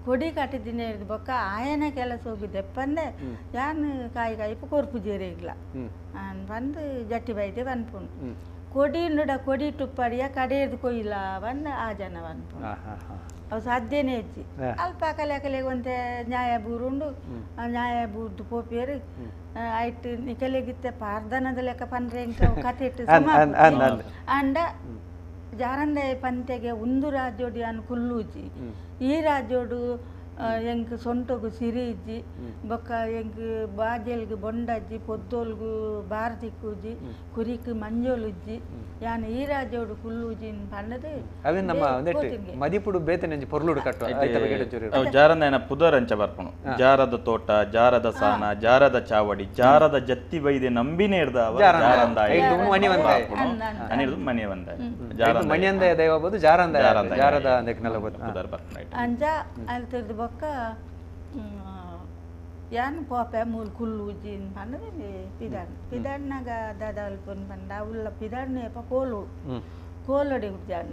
ಕೊಡಿ ಕಟ್ಟಿದ್ದೀನಿ ಬೊಕ್ಕ ಆಯನ ಕೆಲಸ ಹೋಗಿ ದೆಪ್ಪಂದೆ ಯಾನ್ ಕಾಯಿ ಕಾಯಿಪು ಕೊರ್ಪು ಜೀರಿಗ್ಲ ಬಂದು ಜಟ್ಟಿ ಬೈದೆ ಬನ್ಪುಂಡು ಕೊಡಿ ನುಡ ಕೊಡಿ ಟುಪ್ಪಡಿಯ ಕಡೆಯದು ಕೊಯ್ಲ ಬಂದು ಆ ಜನ ಬನ್ಪುಂಡು ಅವು ಸಾಧ್ಯನೇ ಹೆಚ್ಚಿ ಅಲ್ಪ ಅಕಲೆ ಅಕಲೆಗೆ ಒಂತೆ ನ್ಯಾಯ ಬೂರುಂಡು ಆ ನ್ಯಾಯ ಬೂರ್ದು ಪೋಪಿಯರು ಆಯ್ತು ನಿಕಲೆಗಿತ್ತೆ ಪಾರ್ದನದ ಲೆಕ್ಕ ಪಂಡ್ರೆ ಇಂಕ ಕತೆ ಇಟ್ಟು ಅಂಡ ಜಾರಂದೆ ಪಂತೆಗೆ ಒಂದು ರಾಜ್ಯೋಡು ಯಾನ್ ಕುಲ್ಲೂಜಿ ಈ ರಾಜ್ಯೋಡು ಎಂಕ್ ಸೊಂಟೊಗು ಸಿರಿ ಇಜ್ಜಿ ಬೊಕ್ಕ ಎಂಕ್ ಬಾಜೆಲ್ಗ್ ಬೊಂಡಜ್ಜಿ ಪೊದ್ದೋಲ್ಗು ಬಾರ್ ತಿಕ್ಕುಜಿ ಕುರಿಕ್ ಮಂಜೋಲುಜ್ಜಿ ಯಾನ್ ಈ ರಾಜ್ಯೋಡು ಕುಲ್ಲೂಜಿ ಪಂಡದು ಅವೆ ನಮ್ಮ ಮದಿಪುಡು ಬೇತನೆಂಜಿ ಪೊರ್ಲುಡು ಕಟ್ಟು ಜಾರಂದನ ಪುದರಂಚ ಬರ್ಪುಣು ಜಾರದ ತೋಟ ಜಾರದ ಸಾನ ಜಾರದ ಚಾವಡಿ ಜಾರದ ಜತ್ತಿ ಬೈದೆ ನಂಬಿನೇ ಇರ್ದ ಮಣಿವಂದ ಮಣಿಯಂದ ದೈವ ಬೋದು ಜಾರಂದ ಜಾರದ ಪುದರ್ ಬರ್ಪುಣ ಅಂಚ ಅಲ್ತಿರ್ದು ಬೊಕ್ಕ ಯಾನ್ ಪೋಪೆ ಮೂಲು ಕುಲ್ಲೂಜಿ ಪಂಡದು ಪಿದಾಡ್ ಪಿದಾಡ್ನಾಗ ದಾದ ಅಲ್ಪನ್ ಪಂಡ ಉಲ್ಲ ಪಿದಾಡ್ನ ಏಪ ಕೋಲು ಕೋಲೊಡಿ ಜಾನ್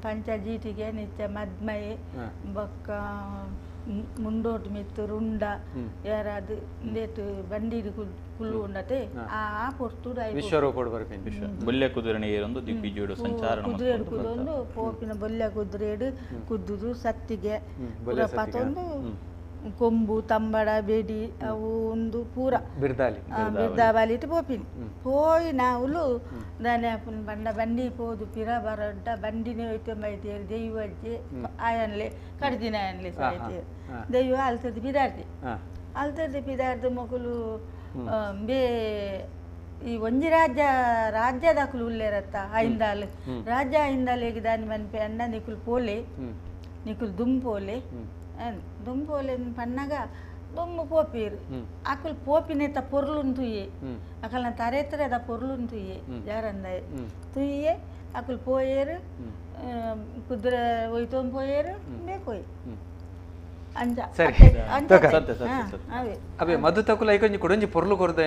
ಪಂಚ ಜೀಟಿಗೆ ನಿತ್ಯ ಮದ್ಮೈ ಬೊಕ್ಕ ಮುಂಡೋಟು ಮಿತ್ತು ರುಂಡ ಯಾರಾದು ಇಂದೇಟು ಬಂಡಿಡು ಕುಲ್ಲು ಉಂಡತೆ ಆ ಪೊರ್ತುಡು ವಿಶ್ವರೂಪಡು ಬರ್ಪಿನ ಬೊಲ್ಯ ಕುದುರೆ ನೀರೊಂದು ದಿಗ್ವಿಜಯುಡು ಸಂಚಾರ ಕುದುರೆಡು ಕುದೊಂದು ಪೋಪಿನ ಬೊಲ್ಯ ಕುದುರೆಡು ಕುದ್ದುದು ಸತ್ತಿಗೆ ಪೂರ ಪತೊಂದು ಕೊಂಬು ತಂಬಡ ಬೇಡಿ ಅವು ಒಂದು ಪೂರ ಬಿರ್ದಾಲಿ ಬಿರ್ದಾಬಾಲಿ ಇಟ್ಟು ಪೋಪಿನಿ ಪೋಯಿ ನಾವುಲು ದಾನೆ ಬಂಡ ಬಂಡಿ ಪೋದು ಪಿರ ಬರಡ್ಡ ಬಂಡಿನೇ ಹೋಯ್ತು ಬೈತೇರು ದೈವಜ್ಜಿ ಆಯನ್ಲೆ ಕಡ್ದಿನ ಆಯನ್ಲೆ ಸಾಯ್ತೇರು ದೈವ ಅಲ್ತದ್ದು ಪಿದಾರ್ದಿ ಅಲ್ತದ್ದು ಪಿದಾರ್ದು ಮಗುಲು ಬೇ ಈ ಒಂಜಿ ರಾಜ್ಯ ರಾಜ್ಯದಕುಲು ಉಲ್ಲೇರತ್ತ ಐಂದಾಲ್ ರಾಜ್ಯ ಐಂದಾಲ್ ದಾನಿ ಮನ್ಪೆ ಅಣ್ಣ ನಿಕುಲು ಪೋಲೆ ನಿಕುಲು ದುಂಪೋಲೆ ದುಂಪೋಲೆ ಪನ್ನಾಗ ದುಂಬು ಪೋಪೀರು ಅಕುಲು ಪೋಪಿನೆತ್ತ ಪೊರ್ಲುನ್ ತುಯ್ಯೆ ಅಕಲ್ನ ತರೆತರದ ಪೊರ್ಲುನ್ ತುಯ್ಯೆ ಜಾರಂದಾಯ ತುಯ್ಯೆ ಅಕುಲು ಪೋಯೇರು ಕುದುರೆ ಒಯ್ತೊಂದು ಪೋಯೇರು ಬೇಕೋಯ್ ಅಂಚ ಅವೆ ಮಧು ತಕುಲ ಐಕೊಂಜಿ ಕೊಡೊಂಜಿ ಪೊರ್ಲು ಕೊರ್ದ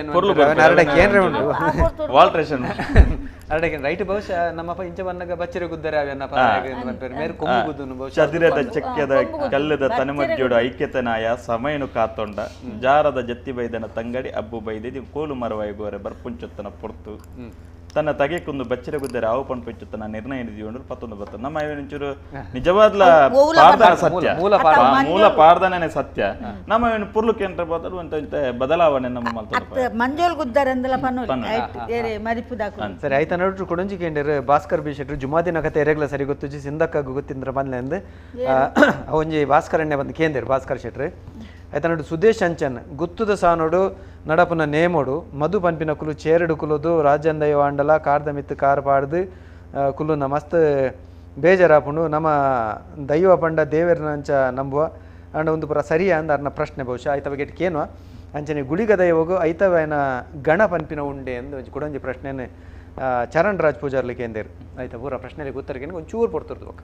ರೈಟ್ ಬಹುಶಃ ನಮ್ಮಪ್ಪ ಇಂಚ ಬನ್ನಗ ಬಚ್ಚರೆ ಗುದ್ದರೆ ಅವೆನ್ನ ಮೇರೆ ಕೊಂಬು ಗುದ್ದುನು ಬಹುಶಃ ಚದುರದ ಚಕ್ಯದ ಕಲ್ಲದ ತನುಮಜ್ಜೋಡು ಐಕ್ಯತನಾಯ ಸಮಯನು ಕಾತೊಂಡ ಜಾರದ ಜತ್ತಿ ಬೈದನ ತಂಗಡಿ ಅಬ್ಬು ಬೈದೆ ಕೋಲು ಮರವಾಯಿ ಗೋರೆ ಬರ್ಪುಂಚೊತ್ತನ ಪೊರ್ತು. ತನ್ನ ತಗೆಕೊಂದು ಬಚ್ಚಿರ ಗುದ್ದರೆ ಆವು ಪಂಪಿಚ್ಚುತ್ತ ನಿರ್ಣಯ ದಿಯೊಂಡು ಪತ್ತೊಂದು ಬತ್ತ ನಮ್ಮ ಇವೆಂಚೂರು ನಿಜವಾದ್ಲ ಪಾರ್ದನ ಸತ್ಯ, ಮೂಲ ಪಾರ್ದನೇ ಸತ್ಯ. ನಮ್ಮ ಇವನು ಪುರ್ಲು ಕೇಂದ್ರ ಬದಲು ಅಂತ ಬದಲಾವಣೆ ನಮ್ಮ ಮಲ್ತೊಂದು ಮಂಜೋಲ್ ಗುದ್ದಾರಂದಲ ಪನ್ನೊಲಿ ಮರಿಪುದಾಕು. ಸರಿ ಆಯ್ತು ನೋಡ್ರು ಕೊಡಂಜಿ ಕೇಂದ್ರ ಭಾಸ್ಕರ್ ಬಿ ಶೆಟ್ರು ಜುಮಾದಿನ ಕತೆ ಎರೆಗ್ಲ ಸರಿ ಗೊತ್ತುಜಿ ಸಿಂಧಕ್ಕ ಗೊತ್ತಿಂದ್ರ ಬಂದ್ಲೆಂದು ಒಂಜಿ ಭಾಸ್ಕರಣ್ಣೆ ಬಂದು ಕೇಂದ್ರ ಭಾಸ್ಕರ್ ಶೆಟ್ರು ಆಯ್ತು ನೋಡು. ಸುದೇಶ್ ಅಂಚನ್ ಗುತ್ತುದ ಸಾನೋಡು ನಡಪುನ ನೇಮೋಡು ಮಧು ಪನ್ಪಿನ ಕುಲು ಚೇರಡು ಕುಲೋದು ರಾಜಂದಯ್ಯ ಆಂಡಲ ಕಾರ್ದ ಮಿತ್ತು ಕಾರ್ ಪಾಡ್ದು ಕುಲುನ ಮಸ್ತ್ ಬೇಜಾರಾಪುಂಡು ನಮ್ಮ ದೈವ ಪಂಡ ದೇವರನ ಅಂಚ ನಂಬುವ ಅಂಡ ಒಂದು ಪುರ ಸರಿಯಾ ಅಂದ ಅರ್ನ ಪ್ರಶ್ನೆ ಬಹುಶಃ ಆಯ್ತ ಬಗ್ಗೆ ಕೇನುವ ಅಂಚನೆ ಗುಳಿಗ ದೈವಗು ಐತವನ ಗಣ ಪನ್ಪಿನ ಉಂಡೆ ಎಂದು ಒಂಜಿ ಕುಡೊಂಜಿ ಪ್ರಶ್ನೆನೆ ಚರಣ್ ರಾಜ್ ಪೂಜಾರ್ಲಿ ಕೇಂದೇರು ಆಯ್ತಾ ಪೂರ ಪ್ರಶ್ನೆಗೆ ಉತ್ತರಕ್ಕೆ ಒಂಚೂರು ಪೊರ್ತುರ್ದು ಬೊಕ್ಕ.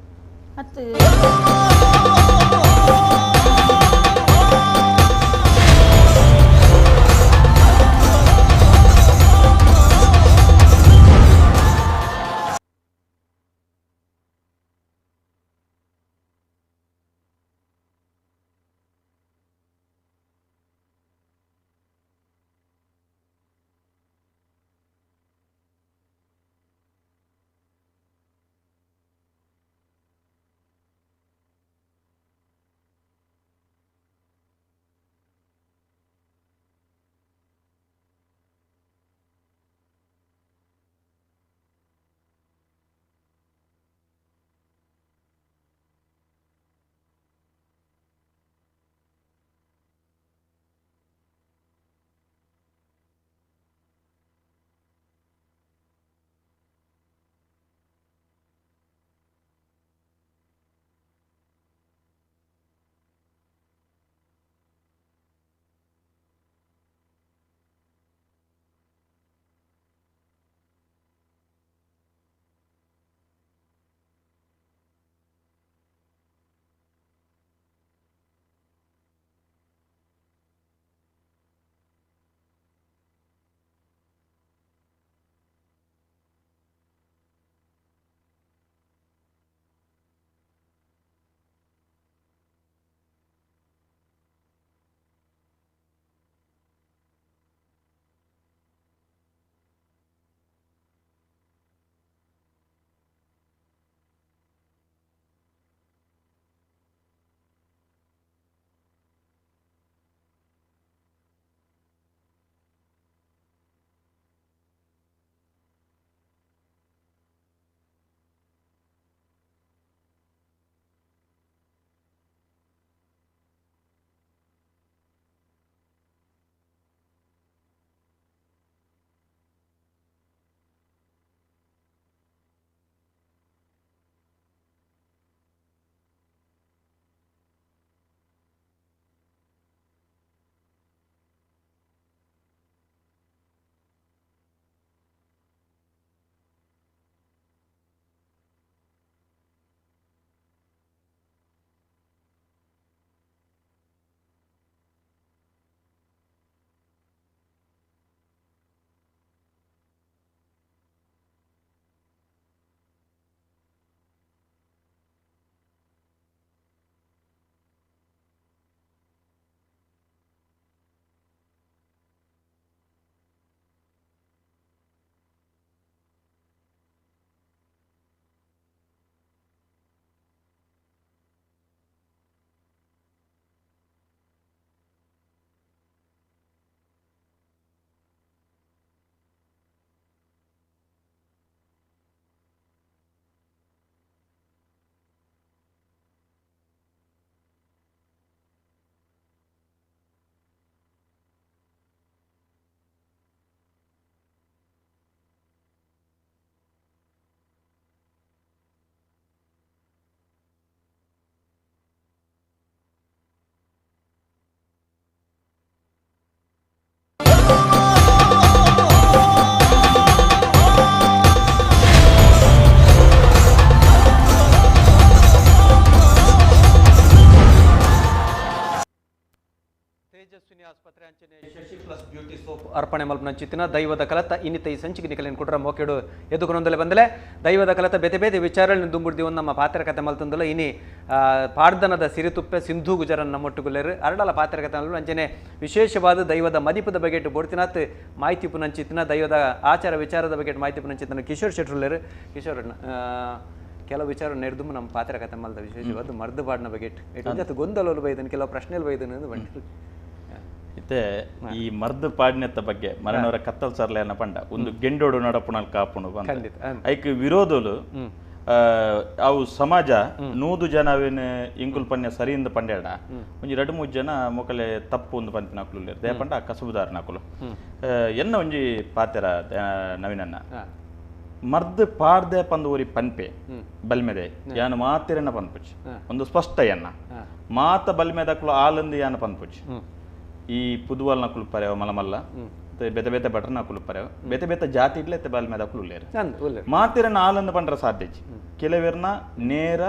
ಆಸ್ಪತ್ರೆ ಅಂಚನೆ ಶಶಿ ಪ್ಲಸ್ ಬ್ಯೂಟಿ ಸೋಪ್ ಅರ್ಪಣೆ ಮಲ್ಪನಂಚಿತ್ತಿನ ದೈವದ ಕಲತ ಇನ್ನಿತ ಈ ಸಂಚಿಗೆ ನಿಕಲಿನ ಕುಟ್ರ ಮೋಕೆಡು ಎದುಕೊನೊಂದಲೆ ಬಂದಲೆ ದೈವದ ಕಲತ ಬೇತೆ ಬೇತೆ ವಿಚಾರಗಳನ್ನು ದುಂಬುಡ್ದಿ ನಮ್ಮ ಪಾತ್ರ ಕತೆ ಮಲ್ತಂದಲ ಇನಿ ಪಾರ್ದನದ ಸಿರಿತುಪ್ಪೆ ಸಿಂಧು ಗುಜರನ್ ನಮ್ಮೊಟ್ಟುಗುಲ್ಲೇರು ಅರಡಲ ಪಾತ್ರ ಕತೆ ಅಂಚನೆ ವಿಶೇಷವಾದ ದೈವದ ಮದಿಪದ ಬಗ್ಗೆ ಬೋಡ್ತಿನಾತ್ ಮಾಹಿತಿ ಪುನಂಚಿತ್ತಿನ ದೈವದ ಆಚಾರ ವಿಚಾರದ ಬಗ್ಗೆ ಮಾಹಿತಿ ಪುನಂಚಿತ್ತಿನ ಕಿಶೋರ್ ಶೆಟ್ರುಲ್ಲೇರು. ಕಿಶೋರ್, ಕೆಲವು ವಿಚಾರ ನೆರೆದು ನಮ್ಮ ಪಾತ್ರ ಕತೆ ಮಲ್ದ ವಿಶೇಷವಾದ ಮರ್ದು ಪಾಡಿನ ಬಗ್ಗೆ ಇಟ್ಟು ಗೊಂದಲಲು ಬೈದನ್ ಕೆಲವು ಪ್ರಶ್ನೆలు ಬೈದನ್ ಅಂತ ಬಂಡಿ ಇತ್ತೆ ಈ ಮರ್ದು ಪಾಡಿನತ್ತ ಬಗ್ಗೆ ಮರಣವರ ಕತ್ತಲ್ ಸರ್ಲೆ ಪಂಡ ಒಂದು ಗೆಂಡೋಡು ನಡಪುಣಲ್ ಕಾಪುಣು ಬಂದ ಐಕ್ ವಿರೋಧಲು ಅವು ಸಮಾಜ 100 ಜನವೇನು ಇಂಕುಲ್ ಪನ್ಯ ಸರಿಯಿಂದ ಪಂಡ್ಯಾಡ ಒಂಜಿ 2-3 ಜನ ಮೊಕಲೆ ತಪ್ಪು ಒಂದು ಪಂಪಿನ ಅಕುಲು ದೇಪಂಡ ಆ ಕಸುಬುದಾರನ ಅಕುಲು ಎನ್ನ ಒಂಜಿ ಪಾತೆರ ನವೀನನ್ನ ಮರ್ದ್ ಪಾಡ್ದೆ ಪಂದು ಊರಿ ಪನ್ಪೆ ಬಲ್ಮೆದೆ ಯಾನು ಮಾತಿರನ್ನ ಪನ್ಪುಚಿ ಒಂದು ಸ್ಪಷ್ಟ ಎನ್ನ ಮಾತ ಬಲ್ಮೆದಕ್ಲು ಆಲಂದು ಯಾನು ಪನ್ಪುಚಿ ಈ ಪುದುವಲ್ನ ಕುಲ್ಪರೆವ ಮಲಮಲ್ಲ ಬೇತೆ ಬೇತೆ ಬಟರ್ನ ಕುಲ್ಪರೆವ ಬೇತೆ ಬೇತೆ ಜಾತಿ ಇಡ್ಲೆ ಬಲ್ಮೆದ ಕುಲ್ಲೇರು ಮಾತಿರನ್ನ ಆಲಂದು ಪಂಡ್ರ ಸಾಧ್ಯಜಿ ಕೆಲವೆರ್ನ ನೇರ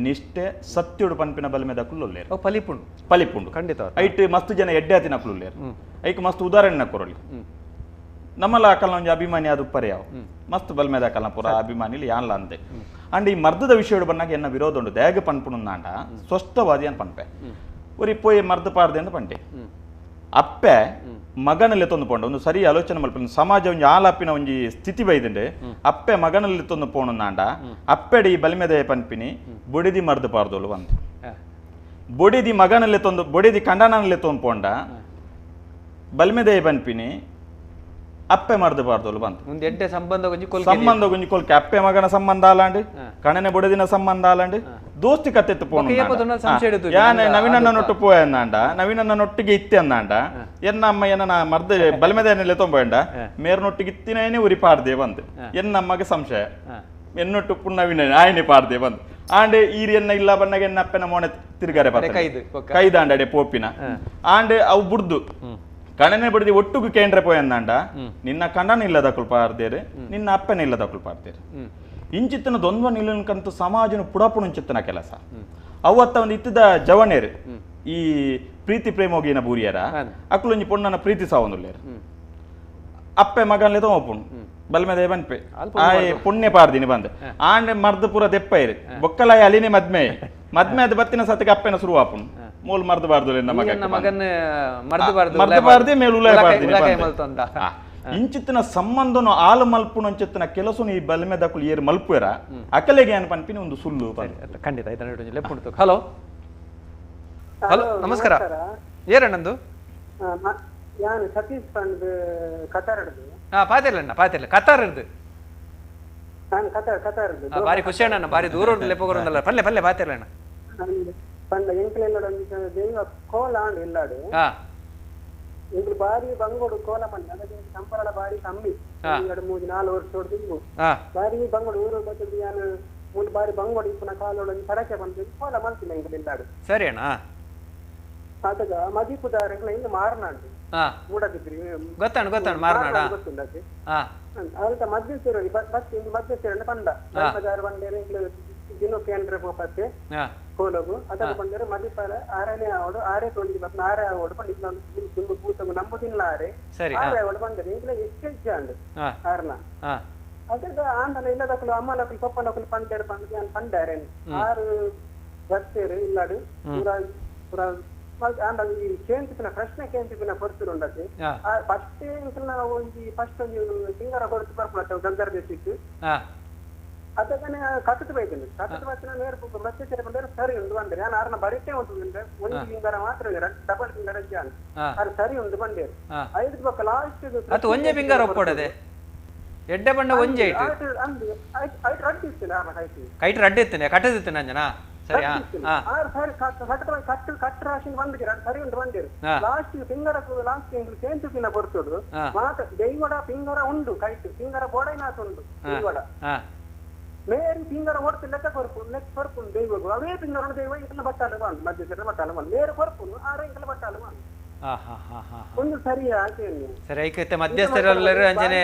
ನಿಷ್ಠೆ ಸತ್ಯುಡು ಪನ್ಪಿನ ಬಲ್ಮೆದ ಕುಲ್ಲುಲ್ಲೇರು ಪಲಿಪುಂಡು ಪಲಿಪುಂಡು ಖಂಡಿತ ಐಟ್ ಮಸ್ತ್ ಜನ ಎಡ್ಡೆ ಆತಿನ ಕುಲ್ಲುಲ್ಲೇರು ಐಕ್ ಮಸ್ತ್ ಉದಾಹರಣೆ ಕೊರಲಿ ನಮ್ಮಲ್ಲ ಅಕಲ್ನ ಒಂಜಿ ಅಭಿಮಾನಿ ಅದು ಪರ್ಯಾವ ಮಸ್ತ್ ಬಲ್ಮೆದ ಅಕಲ್ನ ಪೂರ ಅಭಿಮಾನಿಲಿ ಯಾನ್ಲ ಅಂತೆ. ಅಂಡ್ ಈ ಮರ್ದದ ವಿಷಯ ಬನ್ನಾಗ ಎನ್ನ ವಿರೋಧ ಉಂಡು ದೇಗ ಪನ್ಪುಣಂದಾಂಡ ಸ್ಪಷ್ಟವಾದಿ ಅನ್ ಪನ್ಪೆ ಒರಿ ಪೋಯಿ ಮರ್ದ ಪಾರ್ದೆ ಅಂತ ಪಂಡೆ ಅಪ್ಪೆ ಮಗನಲ್ಲಿ ತೊಂದು ಪೋಂಡ ಒಂದು ಸರಿ ಆಲೋಚನೆ ಮಲ್ಪು ಸಮಾಜ ಒಂಜಿ ಆಲಾಪಿನ ಒಂಜಿ ಸ್ಥಿತಿ ಬೈದಂಡೆ ಅಪ್ಪೆ ಮಗನಲ್ಲಿ ತೊಂದು ಪೋಣಂದಾಂಡ ಅಪ್ಪೆಡಿ ಬಲ್ಮೆದ ಪನ್ಪಿನಿ ಬೊಡಿದಿ ಮರ್ದ ಪಾರ್ದೋಲು ಬಂದು ಬೊಡಿದಿ ಮಗನಲ್ಲಿ ತೊಂದು ಬೊಡಿದಿ ಕಂಡನಲ್ಲಿ ತೊಂದು ಪೋಂಡ ಬಲ್ಮೆದಯ ಪನ್ಪಿನಿ ಅಪ್ಪೆ ಮರ್ದು ಪಾರ್ದೋಲು ಬಂತು ಒಂದು ಎಡ್ಡೆ ಸಂಬಂಧ ಒಂಜಿ ಕೊಲ್ಕೆ ಸಂಬಂಧ ಒಂಜಿ ಕೊಲ್ಕೆ ಅಪ್ಪೆ ಮಗನ ಸಂಬಂಧ ಆಲಾಂಡ್ ಕಣನೆ ಬೊಡದಿನ ಸಂಬಂಧ ಆಲಾಂಡ್ ದೋಸ್ತಿ ಕತ್ತೆತ್ತು ಪೋಣ ಯಾನೆ ನವೀನನ್ನ ನೊಟ್ಟು ಪೋಯ ಅಂದಾಂಡ ನವೀನನ್ನ ನೊಟ್ಟಿಗೆ ಇತ್ತೆ ಅಂದಾಂಡ ಎನ್ನ ಅಮ್ಮ ಎನ್ನ ಮರ್ದ ಬಲ್ಮೆದೆಯನ್ನೆಲ್ಲ ತೊಂಬಂಡ ಮೇರ್ನೊಟ್ಟಿಗೆ ಇತ್ತಿನೇನೆ ಉರಿ ಪಾಡ್ದೆ ಬಂದು ಎನ್ನ ಅಮ್ಮಗೆ ಸಂಶಯ ಎನ್ನೊಟ್ಟು ಪುಣ್ಣ ಆಯನೆ ಪಾಡ್ದೆ ಬಂದು ಆಂಡೆ ಈರಿ ಎನ್ನ ಇಲ್ಲ ಬಣ್ಣಗೆ ಎನ್ನ ಅಪ್ಪನ ಮೋನೆ ತಿರುಗಾರೆ ಕೈದಾಂಡಡೆ ಪೋಪಿನ ಆಂಡೆ ಅವು ಬುಡ್ದು ಕಣನೆ ಬಡಿದಿ ಒಟ್ಟುಗು ಕೇಂದ್ರ ಪೋಯಂದಾಂಡ ನಿನ್ನ ಕಂಡನ ಇಲ್ಲದ ಕುಲ್ಪಾರ್ದೇರು ನಿನ್ನ ಅಪ್ಪನ ಇಲ್ಲದ ಕುಲ್ಪಾರ್ದೇರು ಇಂಚಿತ್ತನ ದ್ವಂದ್ವ ನಿಲ್ಲನ್ಕಂತೂ ಸಮಾಜನ ಪುಡಪುಣಂಚಿತ್ತನ ಕೆಲಸ ಅವತ್ತ ಒಂದು ಇತ್ತಿದ ಜವಣೇರು ಈ ಪ್ರೀತಿ ಪ್ರೇಮೋಗಿನ ಬೂರಿಯರ ಅಕ್ಲೊಂಜಿ ಪೊಣ್ಣನ ಪ್ರೀತಿ ಸಾವೊಂದುಲ್ಲೇರು ಅಪ್ಪೆ ಮಗನ್ಲೆ ತೋಪುಣು ಬಲ್ಮೆದೆ ಬನ್ಪೆ ಆಯ್ ಪುಣ್ಯ ಪಾರ್ದಿನಿ ಬಂದೆ ಆಂಡೆ ಮರ್ದ ಪೂರ ದೆಪ್ಪ ಇರು ಬೊಕ್ಕಲಾಯ ಅಲಿನೇ ಮದ್ಮೆ ಮದ್ಮೆ ಅದು ಬತ್ತಿನ ಸತಿಗೆ ಅಪ್ಪೆನ ಶುರು ಆಪುಣು ಮೂಲ ಮರ್ದು ಬಾರ್ದು ಮಗನ್ ಮರ್ದು ಬಾರ್ದೆ ಮೇಲ್ ಉಲಾಯ ಬಾರ್ದಿನಿ ಇಂಚಿತ್ತಿನ ಸಂಬಂಧನು ಆಲು ಮಲ್ಪುನು ಅಂಚಿತ್ತಿನ ಕೆಲಸನು ಈ ಬಲ್ಮೆ ದಕ್ಕುಲು ಏರು ಮಲ್ಪುವೆರ ಅಕಲೆಗೆ ಏನು ಪನ್ಪಿನಿ ಒಂದು ಸುಳ್ಳು ಖಂಡಿತ. ಹಲೋ ಹಲೋ ನಮಸ್ಕಾರ. ಏರಣ್ಣಂದು ಯಾನು ಸತೀಶ್ ಪಂಡ್ ಕತಾರಡ್ದು. ಹಾ ಪಾತಿರ್ಲಣ್ಣ ಪಾತಿರ್ಲ ಕತಾರಡ್ದು. ನಾನು ಕತಾರ್ ಕತಾರಡ್ದು. ಬಾರಿ ಖುಷಿ ಅಣ್ಣ, ಬಾರಿ ದೂರ ಲೆಪ್ಪಗೊರಂದಲ್ಲ. ಪಲ್ಲೆ ಪಲ್ಲೆ ಪಾತಿರ್ಲಣ್ಣ. ಪಂಡ ಎಂಕ್ಲೆಲ್ಲೋಡು ಒಂಜಿ ದೈವ ಕೋಲ ಆಂಡ್ ಇಲ್ಲಾಡು. ಎಂಕ್ಲು ಬಾರಿ ಬಂಗೋಡು ಕೋಲ ಪಂಡ ಅದಕ್ಕೆ ಸಂಪರಳ ಬಾರಿ ಕಮ್ಮಿ 2 3 4 ವರ್ಷ ಹೊಡ್ದು ಬಾರಿ ಬಂಗೋಡು ಊರು ಬತ್ತದು ಯಾನು ಮೂರು ಬಾರಿ ಬಂಗೋಡು ಇಪ್ಪುನ ಕಾಲೋಡು ಒಂಜಿ ಪರಕೆ ಬಂದು ಕೋಲ ಮಲ್ತಿನ ಎಂಕ್ಲು ಇಲ್ಲಾಡು. ಸರಿ ಅಣ್ಣ. ಆತಗ ಮದಿಪುದಾರ ಎಂಕ್ಲ ಇನ್ನು ಮಾರನಾಡು ಮೂಡಬಿದ್ರಿ ಗೊತ್ತಾಣ ಗೊತ್ತಾಣ ಮಾರನಾಡ ಗೊತ್ತುಂಡಾಚೆ ಅಲ್ತ ಮಧ್ಯಸ್ಥರು ಬಸ್ ಇಂದು ಮಧ್ಯಸ್ಥರನ್ನ ಪಂಡ ಧರ್ಮದಾರ ಬಂಡೇರು ಎಂಕ್ಲು ದಿನ ಕೇಂದ್ರ ಪೋಪತ್ತೆ ಕೋಲಗು ಅದಕ್ಕೆ ಬಂದರೆ ಮದಿಪಾಲ ಆರನೇ ಆವಡು ಆರೇ ತೊಂದಿ ಬಪ್ನ ಆರೇ ಆವಡು ಪಂಡ ತುಂಬ ಪೂತಗು ನಂಬುದಿಲ್ಲ ಆರೆ ಆರೇ ಆವಡು ಬಂದರೆ ಇಂಕ್ಲ ಎಷ್ಟೇ ಅಂಡು ಆರ್ನ ಅದಕ್ಕೆ ಆಂಡಲ ಇಲ್ಲದಕ್ಕಲು ಅಮ್ಮನಕ್ಕಲು ಪಪ್ಪನಕ್ಕಲು ಪಂಡೇರು ಪಂಡ ಪಂಡಾರೆ ಆರು ಬರ್ತೇರು ಇಲ್ಲಾಡು ಪೂರಾ ಪೂರಾ ಆಂಡ ಈ ಕೇಂತಿಪಿನ ಪ್ರಶ್ನೆ ಕೇಂತಿಪಿನ ಕೊಡ್ತಿರುಂಡತೆ ಫಸ್ಟ್ ಒಂಜಿ ಫಸ್ಟ್ ಒಂಜಿ ಸಿಂಗರ ಕೊಡ್ತು ಬರ್ಪುಣ ಗಂಗರ್ ದೇಶಕ್ಕೆ ಅದಕ್ಕನೆ ಕಟ್ಟುತ್ತು ಬೈತೇನೆ ಕಟ್ಟುತ್ತು ಬತ್ತಿನ ನೇರ ಮತ್ತೆಚ್ಚರ ಬಂದರೆ ಸರಿ ಉಂಟು ಬಂದರೆ ನಾನು ಆರ್ನ ಬರಿತೇ ಉಂಟು ಅಂದ್ರೆ ಒಂದು ಸಿಂಗರ ಮಾತ್ರ ಡಬಲ್ ಸಿಂಗರ ಜಾನ್ ಅದು ಸರಿ ಉಂಟು ಬಂದೇರು ಐದು ಪಕ್ಕ ಲಾಸ್ಟ್ ಅದು ಒಂಜೆ ಬಿಂಗಾರ ಒಪ್ಪಡದೆ ಎಡ್ಡೆ ಬಣ್ಣ ಒಂಜೆ ಐಟು ಅಂದು ಐಟು ರಡ್ಡಿ ಇತ್ತಿಲ್ಲ ಆರ್ನ ಕೈಟಿ ಕೈಟ್ ರಡ್ಡಿ ಇತ್ತೇನೆ ಕಟ್ಟದಿತ್ತೇನೆ ಅಂಜನಾ ಸರಿ ಸರಿ ಕಟ್ಟು ಕಟ್ಟು ರಾಶಿ ಬಂದಿರ ಸರಿ ಉಂಟು ಬಂದಿರು ಲಾಸ್ಟ್ ಪಿಂಗರ ಲಾಸ್ಟ್ ಕೇಂದ್ರ ಪಿನ್ನ ಕೊಡ್ತೋಡು ಮಾತ್ರ ದೈವಡ ಪಿಂಗರ ಉಂಡು ಕೈಟ್ ಪಿಂಗರ ಬೋಡೈನಾಥ ಉಂಡು ದೈವಡ ಮೇರಿ ಪಿಂಗರ ಹೊರ್ತು ಲೆಕ್ಕ ಕೊರ್ಪು ಲೆಕ್ಕ ಕೊರ್ಪುಂಡು ದೈವಗು ಅವೇ ಪಿಂಗರ ದೈವ ಇಂಕಲ ಬಟ್ಟಾಲು ಬಂದು ಮಧ್ಯದ ಬಟ್ಟಾಲು ಬಂದು ಮೇರು ಕೊರ್ಪುನು ಆರ ಇಂಕಲ ಬಟ್ಟಾಲು ಬಂದು ಒಂದು ಸರಿ ಸರಿ ಐಕತ್ತೆ ಮಧ್ಯಸ್ಥರಲ್ಲರು ಅಂಚನೆ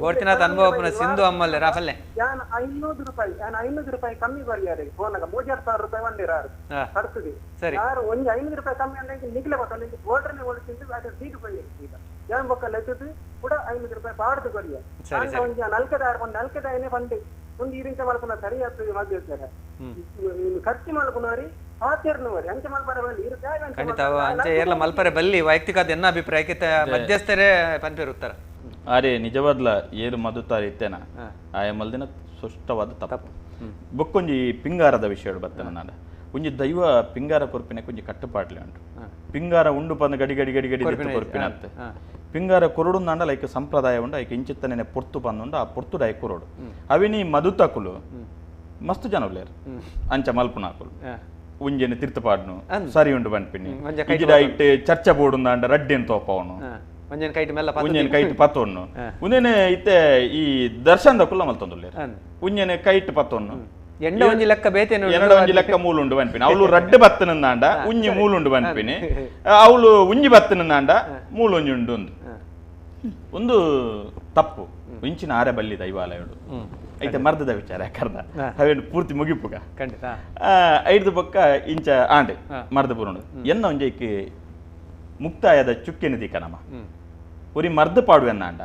ಬೋರ್ತಿನಾಥ ಅನುಭವ ಸಿಂಧು ಅಮ್ಮಲ್ಲೆ ರಾಫಲ್ಲೆ ಯಾನ್ 500 ರೂಪಾಯಿ ಯಾನ್ 500 ರೂಪಾಯಿ ಕಮ್ಮಿ ಬರಿಯಾರೆ ಫೋನಾಗ 3600 ರೂಪಾಯಿ ಒಂದಿರಾರು ಕಡ್ತದೆ ಯಾರು ಒಂದು 500 ರೂಪಾಯಿ ಕಮ್ಮಿ ಅಂದ್ರೆ ನಿಗ್ಲೆ ಬರ್ತದೆ ಬೋರ್ಡ್ರನ್ನೇ ಒಳಿಸಿದ್ದು ಅದು ಸೀಟ್ ಪೈ ಈಗ ಯಾನ್ ಬೊಕ್ಕ ಲೆತ್ತದು ಕೂಡ 500 ರೂಪಾಯಿ ಪಾಡ್ದು ಕೊರಿಯ ಒಂಜಿ ನಲ್ಕದಾರು ಒಂದು ನಲ್ಕದಾಯನೇ ಬಂದೆ ಒಂದು ಈ ರೀತಿ ಮಾಡ್ಕೊಂಡ ಸರಿ ಆಗ್ತದೆ ಮಧ್ಯಸ್ಥರ ಖರ್ಚು ಮಾಡ್ಕೊಂಡವ್ರಿ ಖಂಡಿತ ಅಂಚೆ ಏರ್ಲ ಮಲ್ಪರೆ ಬಲ್ಲಿ ವೈಯಕ್ತಿಕ ಎನ್ನ ಅಭಿಪ್ರಾಯ ಮಧ್ಯಸ್ಥರೇ ಪನ್ಪೇರು ಉತ್ತರ ಅರೆ ನಿಜವಾದ್ಲ ಏರು ಮದುತಾರ ಇತ್ತೇನ ಆಯ ಮಲ್ದಿನ ಸುಷ್ಟವಾದ ತಪ್ಪು ಬೊಕ್ಕೊಂಜಿ ಪಿಂಗಾರದ ವಿಷಯ ಬರ್ತೇನೆ ನಾನು ಒಂಜಿ ದೈವ ಪಿಂಗಾರ ಕೊರ್ಪಿನ ಒಂಜಿ ಕಟ್ಟುಪಾಟ್ಲೆ ಉಂಟು ಪಿಂಗಾರ ಉಂಡು ಪಂದ ಗಡಿ ಗಡಿ ಗಡಿ ಗಡಿ ಕೊರ್ಪಿನ ಅತ್ತೆ ಪಿಂಗಾರ ಕೊರಡು ನಾಂಡ ಲೈಕ್ ಸಂಪ್ರದಾಯ ಉಂಡು ಐಕ್ ಇಂಚಿತ್ತನೇ ಪೊರ್ತು ಬಂದುಂಡು ಆ ಪೊರ್ತು ಡೈ ಕೊರಡು ಅವಿನಿ ಮದುತಕುಲು ಮಸ್ತ್ ಜನ ಉಲ್ಲೇರು ಅಂಚ ಮಲ್ಪುನಾಕುಲು ಉಂಜೆನೆ ತಿರ್ತಪಾಡ್ನು ಸರಿ ಉಂಡು ಬನ್ಪಿನಿ ಇಜಿಡ ಇಟ್ಟು ಚರ್ಚೆ ಬೋರ್ಡ್ ರಡ್ಡೆನ್ ತೋಪವನು ಒಂಜೆನ್ ಕೈಟ್ ಪತ್ತೊನ್ನು ಉಂದೇನೆ ಇತ್ತೆ ಈ ದರ್ಶನದ ಕುಲ್ಲ ಮಲ್ತೊಂದುಲ್ಲೇರು ಉಂಜೆನೆ ಕೈಟ್ ಪತ್ತೊನ್ನು ಎಂಡ ಒಂಜಿ ಲೆಕ್ಕ ಬೇತೇನು ಎಂಡ ಒಂಜಿ ಲೆಕ್ಕ ಮೂಲುಂಡು ಬನ್ಪಿನಿ ಅವಳು ರಡ್ಡೆ ಬತ್ತನಂದಾಂಡ ಉಂಜಿ ಮೂಲುಂಡು ಬನ್ಪಿನಿ ಅವಳು ಉಂಜಿ ಬತ್ತನಂದಾಂಡ ಮೂಲೊಂಜಿ ಉಂಡು ಒಂದು ಒಂದು ತಪ್ಪು ಇಂಚಿನ ಆರೆ ಬಲ್ಲಿ ದೈವಾಲಯಡು ಐತೆ ಮರ್ದದ ವಿಚಾರ ಕರ್ದ ಅವೇನು ಪೂರ್ತಿ ಮುಗಿಪುಗ ಖಂಡಿತ ಐದು ಪಕ್ಕ ಇಂಚ ಆಂಡೆ ಮರ್ದ ಪೂರ್ಣ ಎನ್ನ ಒಂಜೈಕ್ ಮುಕ್ತಾಯದ ಚುಕ್ಕೆನ ದಿಕ್ಕ ನಮ್ಮ ಉರಿ ಮರ್ದ ಪಾಡುವೆನ್ನಾಂಡ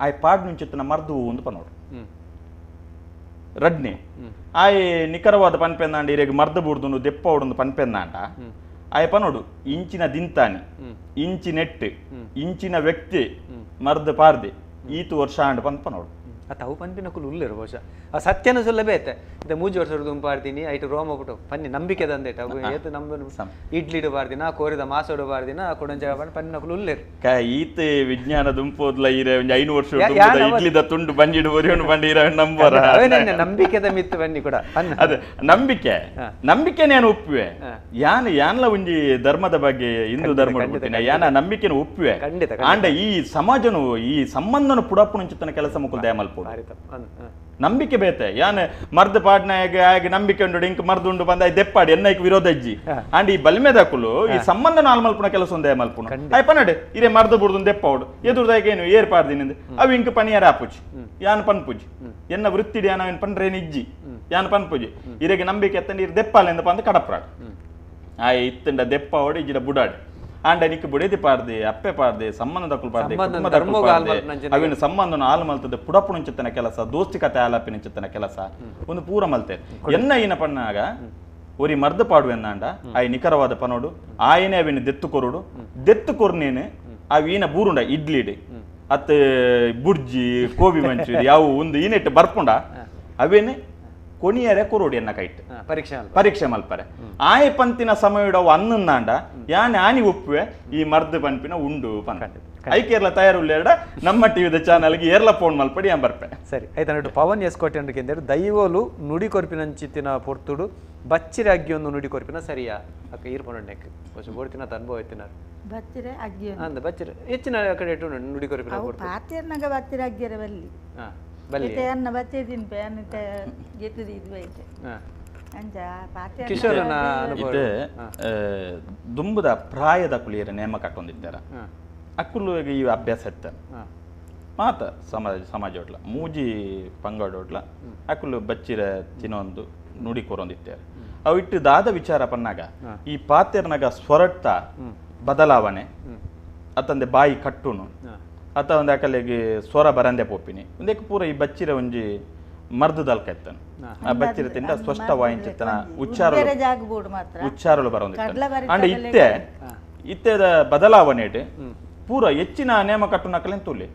ಆಯ್ ಪಾಡು ಮುಂಚಿತ್ತನ ಮರ್ದು ಒಂದು ಪನೋಡು ರಡ್ನೆ ಆಯ್ ನಿಖರವಾದ ಪನ್ಪೆಂದಾಂಡ ಇರೆಗ್ ಮರ್ದ ಬೂಡ್ದು ದೆಪ್ಪ ಉಡುಂದು ಪನ್ಪೆಂದಾಂಡ ಆಯ್ ಪನೋಡು ಇಂಚಿನ ದಿಂತಾನಿ ಇಂಚಿ ನೆಟ್ಟು ಇಂಚಿನ ವ್ಯಕ್ತಿ ಮರ್ದ ಪಾರ್ದೆ ಈತು ವರ್ಷ ಆಂಡ ಪನ್ಪ ನೋಡು ಅವು ಪನ್ಪಿನಕುಲು ಉಲ್ಲೇರು ಬಹುಶಃ ಆ ಸತ್ಯನ ಸುಲಭ ಐತೆ ಇದು ಮೂಜಿ ವರ್ಷ ದುಂಪಾಡ್ತೀನಿ ಐಟು ರೋಮ ಬಿಟ್ಟು ಪನ್ನಿ ನಂಬಿಕೆ ದಂದೇಟ ಅವು ಏತು ನಂಬ ಇಡ್ಲಿ ಬಾರ್ದಿನ ಕೋರಿದ ಮಾಸೋಡು ಬಾರ್ದಿನ ಕೊಡಂಜ ಪನ್ನಿನಕುಲು ಉಲ್ಲೇರು ಈತ ವಿಜ್ಞಾನ ದುಂಪೋದ್ಲ ಈರೆ ಒಂಜಿ 5 ವರ್ಷ ಇಡ್ಲಿದ ತುಂಡು ಬಂಜಿಡು ಒರಿಯೋನು ಬಂಡಿ ಇರ ನಂಬರ ನಂಬಿಕೆದ ಮಿತ್ತು ಬನ್ನಿ ಕೂಡ ಅದೇ ನಂಬಿಕೆ ನಂಬಿಕೆ ನಾನು ಒಪ್ಪುವೆ ಯಾನ್ ಯಾನ್ಲ ಒಂಜಿ ಧರ್ಮದ ಬಗ್ಗೆ ಹಿಂದೂ ಧರ್ಮ ಯಾನ ನಂಬಿಕೆನ ಒಪ್ಪುವೆ ಖಂಡಿತ ಆಂಡ ಈ ಸಮಾಜನು ಈ ಸಂಬಂಧನ ಪುಡಪುಣಂಚಿತನ ಕೆಲಸ ಮುಕುಲ್ ದಯಮಲ್ಪು ನಂಬಿಕೆ ಬೇತೆ ಯಾನ್ ಮರ್ದ ಪಾಡ್ನಾಗ ಆಗ ನಂಬಿಕೆ ಉಂಡು ಇಂಕ್ ಮರ್ದುಂಡು ಬಂದ ದೆಪ್ಪಾಡಿ ಎನ್ನೈಕ್ ವಿರೋಧ ಇಜ್ಜಿ ಅಂಡ್ ಈ ಬಲ್ಮೆದಕುಲು ಈ ಸಂಬಂಧ ನಾಲ್ಮಲ್ಪುನ ಕೆಲಸ ಒಂದೇ ಮಲ್ಪುನ ಆಯ್ ಪನ್ನಡೆ ಇರೇ ಮರ್ದ ಬುಡ್ದು ದೆಪ್ಪಾవుಡು ಎದುರ್ದಾಗ ಏನು ಏರ್ ಪಾಡ್ದಿನಿಂದ ಅವು ಇಂಕ್ ಪನಿಯಾರ ಆಪುಜಿ ಯಾನ್ ಪನ್ಪುಜಿ ಎನ್ನ ವೃತ್ತಿಡಿ ಯಾನ್ ಅವೇನು ಪನ್ರೇನು ಇಜ್ಜಿ ಯಾನ್ ಪನ್ಪುಜಿ ಇರೆಗೆ ನಂಬಿಕೆ ಎತ್ತಂడి ಇರ್ ದೆಪ್ಪಾಲೆಂದ ಪಂದ ಕಡಪ್ರಾಡ್ ಆಯ್ ಇತ್ತಂಡ ದೆಪ್ಪಾವಡು ಇಜ್ಜಿಡ ಬುಡಾಡಿ ಆಂಡ ನಿಕ್ ಬುಡೇದಿ ಪಾಡ್ದೆ ಅಪ್ಪೆ ಪಾಡ್ದೆ ಸಂಬಂಧದಕ್ಕಲು ಪಾಡ್ದೆ ಅವಿನ ಸಂಬಂಧನ ಹಾಲು ಮಲ್ತದೆ ಪುಡಪುಣಂಚಿತ್ತನ ಕೆಲಸ ದೋಸ್ತಿ ಕತೆ ಆಲಾಪಿನಂಚಿತ್ತನ ಕೆಲಸ ಒಂದು ಪೂರ ಮಲ್ತೆ ಎನ್ನ ಈನ ಪಣ್ಣಾಗ ಒರಿ ಮರ್ದ ಪಾಡುವೆನ್ನಾಂಡ ಆಯ್ ನಿಖರವಾದ ಪನೋಡು ಆಯನೇ ಅವಿನ ದೆತ್ತು ಕೊರುಡು ದೆತ್ತು ಕೊರ್ನೇನೆ ಅವಿನ ಬೂರುಂಡ ಇಡ್ಲಿಡೆ ಅತ್ತ ಬುರ್ಜಿ ಗೋಬಿ ಮಂಚೂರಿ ಯಾವ ಒಂದು ಈನೆಟ್ಟು ಬರ್ಪುಂಡ ಅವೇನೆ ಕೊನಿಯರೆ ಕೊರೋಡಿ ಎನ್ನ ಕೈಟ್ ಪರೀಕ್ಷೆ ಪರೀಕ್ಷೆ ಮಲ್ಪರೆ ಆಯ ಪಂತಿನ ಸಮಯಡ ಅನ್ನಂದಾಂಡ ಯಾನೆ ಆನಿ ಒಪ್ಪುವೆ ಈ ಮರ್ದು ಪನ್ಪಿನ ಉಂಡು ಪನ್ ಐಕೇರ್ಲ ತಯಾರುಲ್ಲೇಡ ನಮ್ಮ ಟಿವಿದ ಚಾನಲ್ಗೆ ಏರ್ಲ ಫೋನ್ ಮಲ್ಪಡಿ ಯಾನ್ ಬರ್ಪೆ ಸರಿ ಆಯ್ತು ನಡು ಪವನ್ ಎಸ್ ಕೋಟೆ ಅಂಡ್ಕೆಂದರೆ ದೈವೋಲು ನುಡಿ ಕೊರ್ಪಿನಂಚಿತ್ತಿನ ಪೊರ್ತುಡು ಬಚ್ಚಿರೆ ಅಗ್ಗಿಯೊಂದು ನುಡಿ ಕೊರ್ಪಿನ ಸರಿಯಾ ಅಕ್ಕ ಈರ್ಪೊಂಡೆಕ್ ಬೋಡ್ತಿನ ಅನುಭವ ಎತ್ತಿನಾರು ಬಚ್ಚಿರೆ ಅಗ್ಗಿ ಅಂದ ಬಚ್ಚಿರೆ ಹೆಚ್ಚಿನ ಕಡೆ ಇಟ್ಟು ನುಡಿ ಕೊರ್ಪಿನ ಪಾತೇರ್ನಾಗ ಬಚ್ಚಿರೆ ಅಗ್ಗಿಯರ ಬಲ್ಲಿ ಬಲ್ಲಿ ಅನ್ನ ಬಚ್ಚೆ ತಿನ್ಪೆ ಅನ್ನ ಗೆತ್ತದು ಇದು ಐತೆ ಅಂಚ ಪಾತೆ ಕಿಶೋರನ ಅನುಭವ ದುಂಬುದ ಪ್ರಾಯದ ಕುಲಿಯರ ನೇಮ ಕಟ್ಟೊಂದಿದ್ದಾರ ಅಕ್ಕುಲು ಈ ಅಭ್ಯಾಸ ಇತ್ತ ಮಾತ ಸಮಾಜ ಸಮಾಜ ಹೋಟ್ಲ ಮೂಜಿ ಪಂಗಡೋಟ್ಲ ಅಕ್ಕುಲು ಬಚ್ಚಿರ ತಿನ್ನೊಂದು ನುಡಿ ಕೊರೊಂದಿದ್ದಾರೆ ಅವು ಇಟ್ಟು ದಾದ ವಿಚಾರ ಪನ್ನಾಗ ಈ ಪಾತೆರ್ನಾಗ ಸ್ವರಟ್ಟ ಬದಲಾವಣೆ ಅತ್ತಂದೆ ಬಾಯಿ ಕಟ್ಟುನು ಅತ್ತ ಒಂದು ಅಕಲೆಗೆ ಸ್ವರ ಬರಂದೆ ಪೋಪಿನಿ ಒಂದೇಕ್ ಪೂರ ಈ ಬಚ್ಚಿರ ಒಂಜಿ ಮರ್ದದಲ್ಕ ಇತ್ತನು ಆ ಬಚ್ಚಿರ ತಿಂಡ ಸ್ಪಷ್ಟ ವಾಯಿಂಚಿತ್ತನ ಉಚ್ಚಾರ ಉಚ್ಚಾರಲು ಬರೋಂದಿತ್ತು ಅಂಡ್ ಇತ್ತೆ ಇತ್ತೆದ ಬದಲಾವಣೆ ಪೂರ ಹೆಚ್ಚಿನ ನೇಮ ಕಟ್ಟುನಕಲೆನ್ ತುಲಿ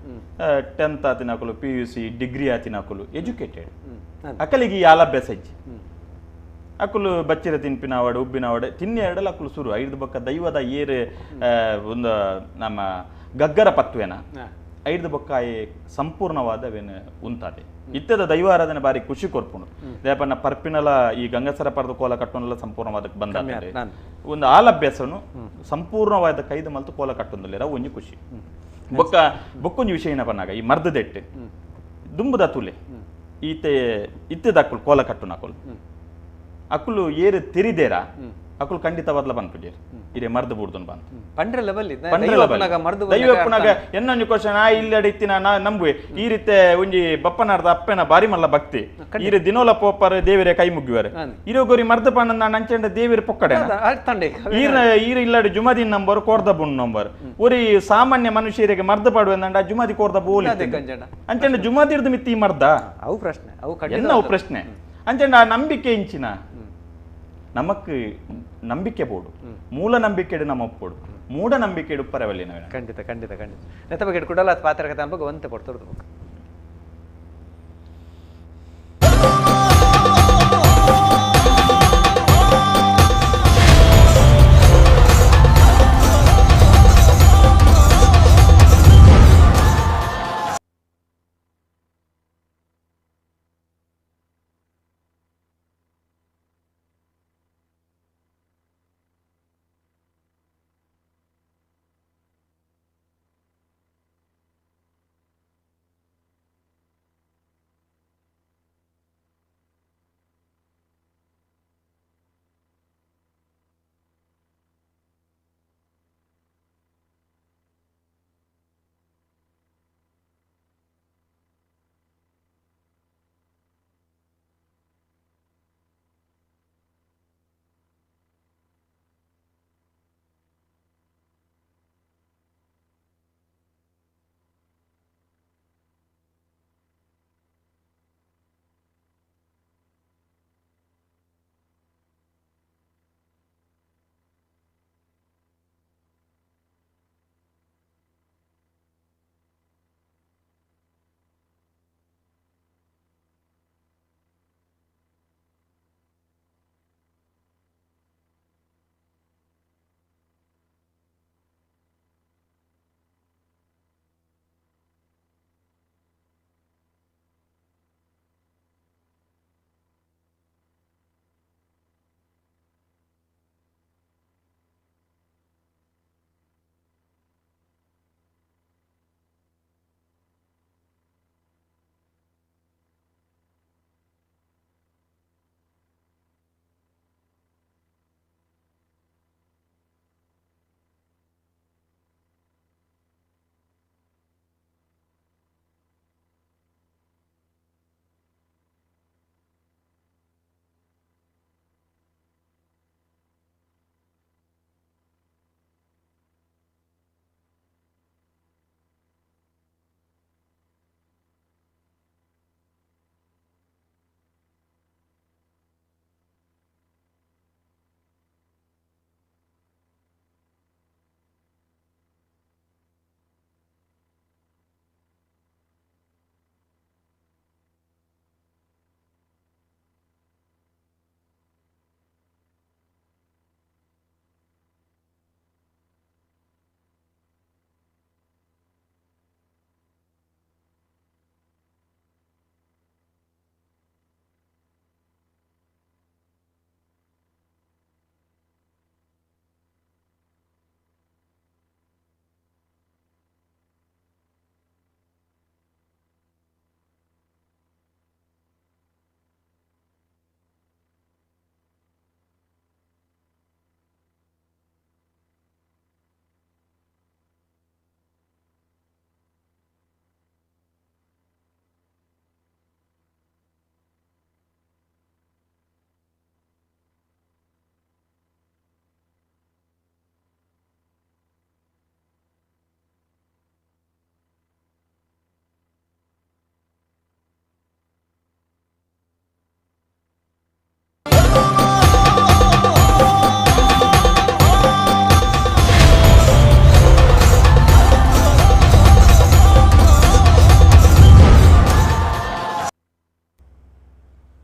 10th ಆತಿನಕಲು PUC degree ಆತಿನಕಲು ಎಜುಕೇಟೆಡ್ ಅಕಲಿಗೆ ಈ ಆಲಭ್ಯಾಸ ಇಜ್ಜಿ ಅಕುಲು ಬಚ್ಚಿರ ತಿನ್ಪಿನವಡೆ ಉಬ್ಬಿನವಡೆ ತಿನ್ನಿ ಎರಡಲ್ಲ ಅಕುಲು ಸುರು ಐದು ಬೊಕ್ಕ ದೈವದ ಏರು ಒಂದು ನಮ್ಮ ಗಗ್ಗರ ಪತ್ವೇನ ಐದು ಬೊಕ್ಕ ಸಂಪೂರ್ಣವಾದ ಉಂತಾದೆ ಇತ್ತದ ದೈವಾರಾಧನೆ ಬಾರಿ ಖುಷಿ ಕೊರ್ಪುಂಡು ದೇಪನ್ನ ಪರ್ಪಿನಲ ಈ ಗಂಗಸರ ಪರ್ದ ಕೋಲ ಕಟ್ಟುನಲ ಸಂಪೂರ್ಣವಾದ ಬಂದ ಒಂದು ಆಲಭ್ಯಾಸನು ಸಂಪೂರ್ಣವಾದ ಕೈದು ಮಲ್ತು ಕೋಲ ಕಟ್ಟೊಂದಿಲ್ಲ ಒಂಜಿ ಖುಷಿ ಬೊಕ್ಕ ಬೊಕ್ಕೊಂಜಿ ವಿಷಯ ಏನಪ್ಪನಾಗ ಈ ಮರ್ದದೆಟ್ಟು ದುಂಬುದ ತುಲೆ ಈತೆ ಇತ್ತದ ಅಕ್ಕುಲು ಕೋಲ ಕಟ್ಟುನ ಅಕ್ಕುಲು ಅಕ್ಕುಲು ಏರು ತೆರಿದೇರ ಅಕುಲು ಖಂಡಿತವಾದ್ಲ ಪನ್ಪುಜೆರ್ ಇರೆ ಮರ್ದ್ ಬೂರ್ದುನ್ ಪಂತ ಪಂಡ್ರೆಲ ಬಲ್ಲಿ ದೈವಪ್ಪುನಾಗ ಎನ್ನೊಂಜಿ ಕ್ವಶನ್ ಆ ಇಲ್ಲಡೆ ಇತ್ತಿನ ನಾ ನಂಬುವೆ ಈ ರೀತಿ ಒಂಜಿ ಬಪ್ಪನಾರ್ದ ಅಪ್ಪೆನ ಬಾರಿ ಮಲ್ಲ ಭಕ್ತಿ ಈರೆ ದಿನೋಲ ಪೋಪರ್ ದೇವಿರೆ ಕೈ ಮುಗ್ಗುವರೆ ಇರೋ ಗೊರಿ ಮರ್ದ್ ಪಂಡ ನಂಚೆಂಡ ದೇವಿರೆ ಪೊಕ್ಕಡೆ ಈರ ಈರ ಇಲ್ಲಡೆ ಜುಮದಿ ನಂಬರ್ ಕೋರ್ದ ಬುಣ್ ನಂಬರ್ ಒರಿ ಸಾಮಾನ್ಯ ಮನುಷ್ಯರಿಗೆ ಮರ್ದ್ ಪಾಡುವೆ ಅಂಡ ಜುಮದಿ ಕೋರ್ದ ಬೋಲಿ ಅಂಚೆಂಡ ಜುಮದಿರ್ದು ಮಿತ್ತಿ ಮರ್ದ ಅವು ಪ್ರಶ್ನೆ ಅವು ಎನ್ನವು ಪ್ರಶ್ನೆ ಅಂಚೆಂಡ ಆ ನಂಬಿಕೆ ಇಂಚಿನ ನಮಕ್ ನಂಬಿಕೆ ಬೋಡು ಮೂಲ ನಂಬಿಕೆ ನಮ್ಮ ಒಪ್ಪೋಡು ಮೂಢ ನಂಬಿಕೆ ಉಪ್ಪರವಲ್ಲಿ ನಾವೇನು ಖಂಡಿತ ಖಂಡಿತ ಖಂಡಿತ ನೆತ್ತ ಬಗ್ಗೆ ಕುಡಲ ಪಾತ್ರ ಅನ್ಬೇಕು ಒಂತೆ ಪಡ್ತೊಡ್ದು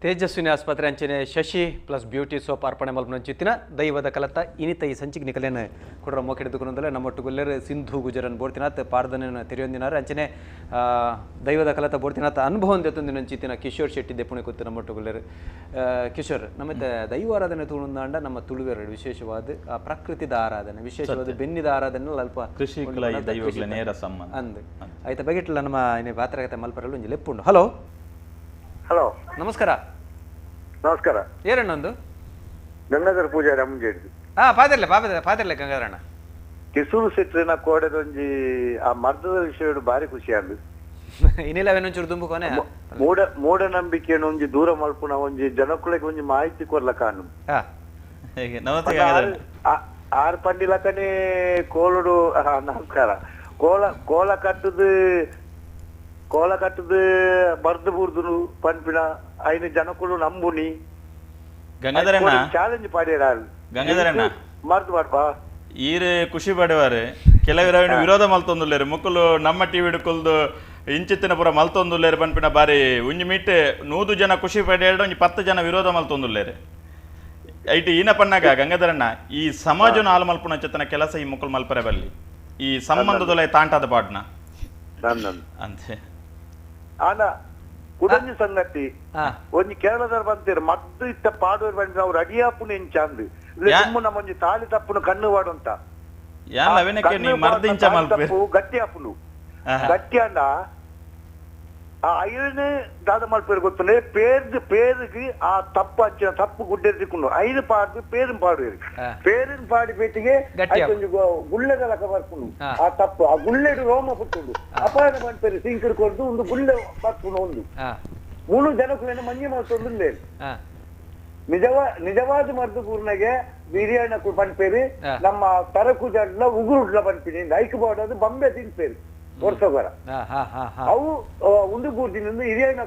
ತೇಜಸ್ವಿನಿ ಆಸ್ಪತ್ರೆ ಅಂಚನೆ ಶಶಿ ಪ್ಲಸ್ ಬ್ಯೂಟಿ ಸೋಪ್ ಅರ್ಪಣೆ ಮಲ್ಪನಂಚಿತ್ತಿನ ದೈವದ ಕಲತ ಇನಿತ ಈ ಸಂಚಿಗೆ ನಿಕಲೇನ ಕೊಡರ ಮೋಕೆಡಿದುಕೊಂಡಲ್ಲ ನಮ್ಮೊಟ್ಟುಗುಲ್ಲೆರ್ ಸಿಂಧು ಗುಜರನ್ ಬೋರ್ತಿನಾಥ್ ಪಾರ್ದನ ತೆರೆಯೊಂದಿನಾರ ಅಂಚನೆ ದೈವದ ಕಲತ ಬೋರ್ತಿನಾಥ ಅನುಭವ ಹೊಂದಿನಂಚಿತ್ತಿನ ಕಿಶೋರ್ ಶೆಟ್ಟಿ ದೆಪ್ಪುಣೆ ಕೂತು ನಮ್ಮೊಟ್ಟುಗುಲ್ಲೆರ್. ಕಿಶೋರ್, ನಮ್ಮ ದೈವ ಆರಾಧನೆ ತುಳುಂದಾಂಡ ನಮ್ಮ ತುಳುವೆರಡು ವಿಶೇಷವಾದ ಪ್ರಕೃತಿದ ಆರಾಧನೆ, ವಿಶೇಷವಾದ ಬೆನ್ನಿದ ಆರಾಧನೆ ಅಲ್ಪ ಕೃಷಿ ನೇರ ಸಂಬಂಧ ಅಂದ್ ಆಯ್ತಾ ಬಗೆಟ್ಲ ನಮ್ಮ ಪಾತ್ರಗತೆ ಮಲ್ಪರಲು ಒಂಜಿ ಲೆಪ್ಪುಂಡು. ಹಲೋ ಹಲೋ, ನಮಸ್ಕಾರ. ನಮಸ್ಕಾರ. ಏರಣ್ಣೊಂದು? ಗಂಗಾಧರ ಪೂಜಾರಿ ಅಮ್ಮಂಜೇಡಿ. ಹಾ ಪಾದರ್ಲೆ ಪಾದರ್ಲೆ ಪಾದರ್ಲೆ ಗಂಗಾಧರಣ್ಣ. ಕಿಸೂರು ಸೆಟ್ರಿನ ಕೋಡೆದೊಂಜಿ ಆ ಮರ್ದದ ವಿಷಯ ಬಾರಿ ಖುಷಿ ಆಂಡ್. ಇನ್ನಿಲ್ಲ ಒಂಚೂರು ದುಂಬುಕೋನೆ ಮೂಢನಂಬಿಕೆಯನ್ನು ಒಂಜಿ ದೂರ ಮಲ್ಪುನ ಒಂಜಿ ಜನಕುಲೆಗ್ ಒಂಜಿ ಮಾಹಿತಿ ಕೊರ್ಲ ಕಾನು. ನಮಸ್ತೆ ಗಂಗಾಧರಣ್ಣ. ಆರ್ ಪಂಡಿಲಕನೆ ಕೋಲುಡು. ನಮಸ್ಕಾರ. ಕೋಲ ಕೋಲ ಕಟ್ಟುದು ಕೋಲ ಕಟ್ಟುದು ಬರ್ದು ಬೂರ್ದು ಪನ್ಪಿನ ಐನು ಜನಕುಲು ನಂಬುನಿ. ಗಂಗಾಧರಣ್ಣ ಚಾಲೆಂಜ್ ಪಾಡ್ಯಾರ. ಗಂಗಾಧರಣ್ಣ ಮರ್ದು ಪಾಡ್ಪಾ ಈರೆ ಖುಷಿ ಪಡೆವಾರೆ ಕೆಲವರು ವಿರೋಧ ಮಲ್ತೊಂದುಲ್ಲೇರು ಮುಕ್ಕುಲು ನಮ್ಮ ಟಿವಿ ಹಿಡ್ಕೊಲ್ದು ಇಂಚಿತ್ತಿನ ಪೂರ ಮಲ್ತೊಂದುಲ್ಲೇರು ಪನ್ಪಿನ ಬಾರಿ ಒಂಜಿ ಮೀಟ್ 100 ಜನ ಖುಷಿ ಪಡೆಯಡು ಒಂಜಿ 10 ಜನ ವಿರೋಧ ಮಲ್ತೊಂದುಲ್ಲೇರು. ಐಟ್ ಈನ ಪನ್ನಾಗ ಗಂಗಾಧರಣ್ಣ ಈ ಸಮಾಜನ ಹಾಲು ಮಲ್ಪುನ ಅಂಚತನ ಕೆಲಸ ಈ ಮುಕ್ಕುಲು ಮಲ್ಪರೆ ಬಲ್ಲಿ ಈ ಸಂಬಂಧದೊಲೆ ತಾಂಟಾದ ಪಾಡ್ನ ಅಂತೆ. ಆನ ಕುಡಂಜಿ ಸಂಗತಿ ಒಂಜಿ ಕೇರಳದವ್ರು ಬಂತೀರ ಮದ್ದು ಇತ್ತ ಪಾಡುವರು ಬಂದ್ರೆ ಅವ್ರು ಅಡಿಯಾಪುನ ಇಂಚಾಂದು ನಮ್ಮೊಂಜಿ ತಾಳಿ ತಪ್ಪುನು ಕಣ್ಣು ವಾಡುಂತ ಗಟ್ಟಿ ಆಪುನು ಗಟ್ಟಿ ಅಂಡ ಆ ಐರನ್ ದಾದ ಮಲ್ಪೇರು ಗೊತ್ತುಂಡೆ ಪೇರ್ದು ಪೇರಿಗೆ ಆ ತಪ್ಪು ಅಂಚಿನ ತಪ್ಪು ಗುಡ್ಡೆ ತಿಕ್ಕೊಂಡು ಐದು ಪಾಡ್ದು ಪೇರಿನ ಪಾಡುವೇರು ಪೇರಿನ ಪಾಡಿ ಪೇಟಿಗೆ ಗುಳ್ಳೆದ ಲಕ ಬರ್ಪುಂಡು ಆ ತಪ್ಪು ಆ ಗುಳ್ಳೆಡು ರೋಮ ಪುಟ್ಟುಂಡು ಅಪಾಯನ ಮನ್ಪೇರು ಸಿಂಕಿಡ್ ಕೊರ್ದು ಒಂದು ಗುಳ್ಳೆ ಬರ್ಪುಂಡು ಒಂದು ಮೂರು ಜನಕ್ಕೂ ಮಂಜೆ ಮಾಡ್ತೊಂದು. ನಿಜವಾದ ಮದ್ದು ಪೂರ್ಣಗೆ ಬಿರಿಯಾನಿ ಪನ್ಪೇರಿ ನಮ್ಮ ತರಕು ಜಡ್ಲ ಉಗುರುಡ್ಲ ಪನ್ಪಿನಿ ಐಕ್ ಬಾಡದು ಬಂಬೆ ತಿನ್ಪೇರಿ ವರ್ಷಗೊರ ಅವು ಒಂದು ಬೂರ್ದಿನ ಹಿರಿಯಣ್ಣ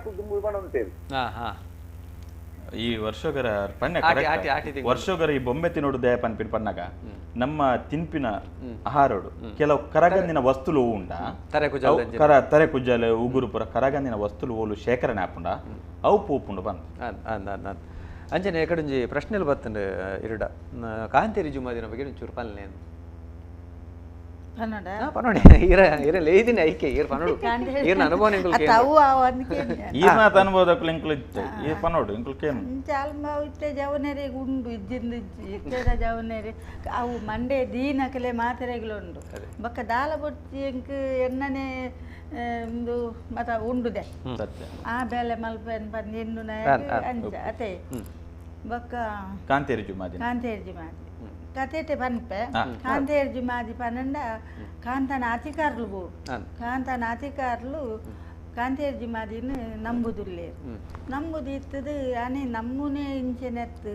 ಅಂತೇಳಿ. ಈ ವರ್ಷಗರ ಪಣ್ಣ ವರ್ಷಗರ ಈ ಬೊಂಬೆ ತಿನ್ನೋಡು ದಯ ಪನ್ಪಿನ ಪಣ್ಣಾಗ ನಮ್ಮ ತಿನ್ಪಿನ ಆಹಾರೋಡು ಕೆಲವು ಕರಗಂದಿನ ವಸ್ತುಲು ಉಂಡ ತರೆ ಕುಜ್ಜಾಲೆ ಉಗುರು ಪುರ ಕರಗಂದಿನ ವಸ್ತುಲು ಓಲು ಶೇಖರಣೆ ಆಪುಂಡ ಅವು ಪೂಪುಂಡು ಬಂದು. ಅಂಚನೆ ಎಕಡೊಂಜಿ ಪ್ರಶ್ನೆಲು ಬತ್ತಂಡು ಇರುಡ ಕಾಂತೇರಿ ಜುಮಾದಿನ ಬಗ್ಗೆ ಒಂಚೂರು ಪಲ್ಲೆ ಪನೋಡೆ ಈರ ಈರ ಲೇದಿನ ಐಕೆ ಈರ್ ಪನೋಡು ಈರ್ನ ಅನುಭವ ಈರ್ನಾಥ ಅನುಭವದಕ್ಕೂ ಇಂಕ್ಲು ಇತ್ತೆ ಈರ್ ಪನೋಡು ಇಂಕ್ಲು ಕೇನು ಅಲ್ಮ ಇತ್ತೆ ಜವನೆರಿಗೆ ಉಂಡು ಇಜ್ಜಿಂದು ಇಜ್ಜಿ ಇತ್ತೆದ ಜವನೆರಿ ಅವು ಮಂಡೆ ದೀನಕಲೆ ಮಾತೆರೆಗ್ಲು ಉಂಡು ಬೊಕ್ಕ ದಾಲ ಬೊಡ್ಚಿ ಎಂಕ್ ಎನ್ನನೆ ಒಂದು ಮತ ಉಂಡುದೆ ಆ ಬೇಲೆ ಮಲ್ಪೆನ್ ಪಂದ್ ಎನ್ನುನ ಅಂಚ ಅತೆ ಬೊಕ್ಕ ಕಾಂತೇರಿ ಜುಮಾದಿ ಕಾಂತೇರಿ ಜುಮಾದಿ ಕತೆಟೆ ಪನ್ಪೆ ಕಾಂತೇರಿ ಜುಮಾದಿ ಪನ್ನಂಡ ಕಾಂತನ ಅಧಿಕಾರ್ಲು ಬೋಡು ಕಾಂತನ ಅಧಿಕಾರ್ಲು ಕಾಂತೇರಿ ಜುಮಾದಿನ ನಂಬುದುಲ್ಲೇರು ನಂಬುದು ಇತ್ತದು ಅನೆ ನಮ್ಮನೆ ಇಂಚೆನೆತ್ತು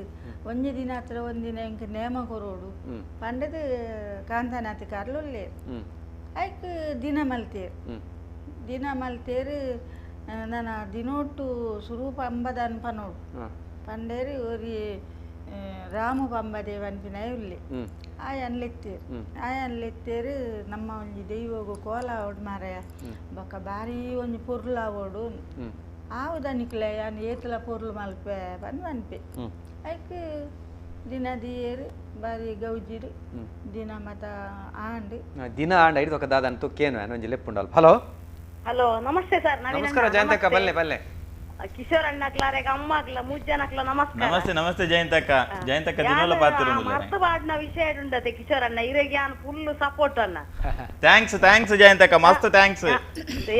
ಒಂಜಿ ದಿನ ಹತ್ರ ಒಂದಿನ ಇಂಕ ನೇಮ ಕೊರೋಡು ಪಂಡದು ಕಾಂತನ ಅಧಿಕಾರ್ಲು ಉಲ್ಲೇರು ಐಕ್ ದಿನ ಮಲ್ತೇರು ದಿನ ಮಲ್ತೇರು ನನ್ನ ದಿನೋಟು ಸುರೂಪ ಅಂಬದನ್ ಪನೋಡು ಪಂಡೇರಿ ಒರಿ ರಾಮು ಪಂಬದೇವ ಅನ್ಪಿನ ಉಲ್ಲೆ ಆಯನ್ಲೆತ್ತೇರು ಆಯನ್ಲೆತ್ತೇರು ನಮ್ಮ ಒಂಜಿ ದೈವಗು ಕೋಲ ಆವಡು ಮಾರಾಯ ಬೊಕ್ಕ ಬಾರಿ ಒಂಜಿ ಪೊರ್ಲು ಆವೋಡು ಆವುದನಿಕ್ಲೆ ಯಾನ್ ಏತಲ ಪೊರ್ಲು ಮಲ್ಪೆ ಪಂದ್ ಪನ್ಪೆ ಐಕ್ ದಿನ ದಿಯೇರು ಬಾರಿ ಗೌಜಿರು ದಿನ ಮತ ಆಂಡ್ ದಿನ ಆಂಡ್ ಐದು ಒಕ್ಕ ದಾದನ್ ತುಕ್ಕೇನು ಒಂಜಿ ಲೆಪ್ಪುಂಡಲ್. Hello hello namaste sir. ನಮಸ್ಕಾರ ಜಯಂತಕ್ಕ. ಬಲ್ಲೆ ಬಲ್ಲೆ ಕಿಶೋರ್ ಅಣ್ಣಕ್ಲಾರೆಗ್ ಅಮ್ಮಗ್ಲ ಮೂಜನಕ್ಲ ನಮಸ್ಕಾರ. ನಮಸ್ತೆ ನಮಸ್ತೆ ಜಯಂತಕ್ಕ. ಜಯಂತಕ್ಕ ದಿನೋಲ ಪಾತಿರುಂದುಲ್ಲ ಮರ್ತು ಬಾಡ್ನ ವಿಷಯ ಉಂಡತೆ ಕಿಶೋರ್ ಅಣ್ಣ ಇರೆಗ್ ಯಾನ್ ಫುಲ್ ಸಪೋರ್ಟ್ ಅಣ್ಣ. Thanks thanks ಜಯಂತಕ್ಕ ಮಸ್ತ್ thanks.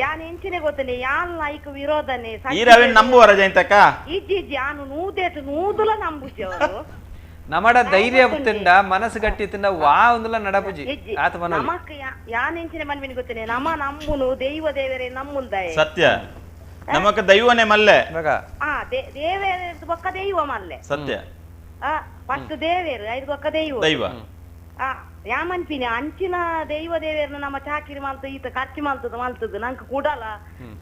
ಯಾನ್ ಎಂಚಿನೆ ಗೊತ್ತನೆ ಯಾನ್ ಲೈಕ್ ವಿರೋಧನೆ ಈರ ಅವೇನ್ ನಂಬುವರ ಜಯಂತಕ್ಕ ಇಜ್ಜಿ ಇಜ್ಜಿ ಯಾನು ನೂದೇಟು ನೂದುಲ ನಂಬುಜಿ ಅವರು ನಮಡ ಧೈರ್ಯ ತಿಂಡ ಮನಸ್ಸು ಗಟ್ಟಿ ತಿಂಡ ವಾ ಒಂದುಲ ನಡಪುಜಿ ಆತ ಮನೋಲಿ ನಮಕ್ ಯಾನ್ ಎಂಚಿನೆ ಮನ್ವಿನಿ ಗೊತ್ತನೆ ನಮ ನಂಬುನು ದೈವ ದೇವರೇ ನಮ್ಮುಂದಾಯ ಸತ್ಯ ನಮಕ ದೈವನೇ ಮಲ್ಲೆ ಆ ದೇವೇರ್ ಬೊಕ್ಕ ದೈವ ಮಲ್ಲೆ ಸತ್ಯ ಆ ಫಸ್ಟ್ ದೇವೇರು ಐದು ಬೊಕ್ಕ ದೈವ ದೈವ ಆ ಯಾಮನ್ಪಿನಿ ಅಂಚಿನ ದೈವ ದೇವೇರ್ನ ನಮ್ಮ ಚಾಕಿರಿ ಮಲ್ತು ಈತ ಖರ್ಚು ಮಲ್ತದ ಮಲ್ತದ ನಂಗೆ ಕೂಡಲ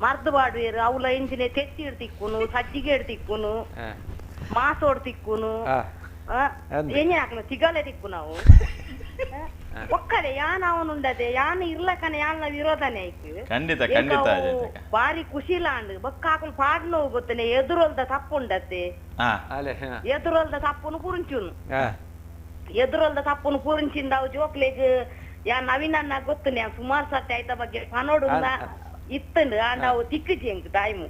ಮರ್ದು ಬಾಡುವೇರು ಅವಲ ಎಂಚಿನೆ ತೆತ್ತಿ ಇಡ್ತಿಕ್ಕುನು ಸಜ್ಜಿಗೆ ಇಡ್ತಿಕ್ಕುನು ಮಾಸೋಡ್ ತಿಕ್ಕುನು ಏನೇ ಹಾಕ್ಲ ಸಿಗಲೆ ತಿಕ್ಕು ನಾವು ಒಕ್ಕಡೆ ಯಾನ್ ಅವನುಂಡದೆ ಯಾನ್ ಇರ್ಲಕನೆ ಯಾನ್ ವಿರೋಧನೆ ಆಯ್ತು ಖಂಡಿತ ಖಂಡಿತ ಬಾರಿ ಖುಷಿಲಾಂಡ್ ಬೊಕ್ಕ ಹಾಕಲು ಪಾಡ್ ನೋವು ಗೊತ್ತನೆ ಎದುರೊಲ್ದ ತಪ್ಪುಂಡತ್ತೆ ಎದುರೊಲ್ದ ತಪ್ಪುನು ಪುರುಂಚುನು ಎದುರೊಲ್ದ ತಪ್ಪುನು ಪುರುಂಚಿಂದ ಅವು ಜೋಕ್ಲೆಗ್ ಯಾ ನವೀನ ಅಣ್ಣ ಗೊತ್ತನೆ ಸುಮಾರು ಸರ್ತಿ ಆಯ್ತ ಬಗ್ಗೆ ಪನೋಡು ಇತ್ತಂಡು ಆಂಡ ಅವು ತಿಕ್ಕುಜಿ ಎಂಕ್ ಟೈಮು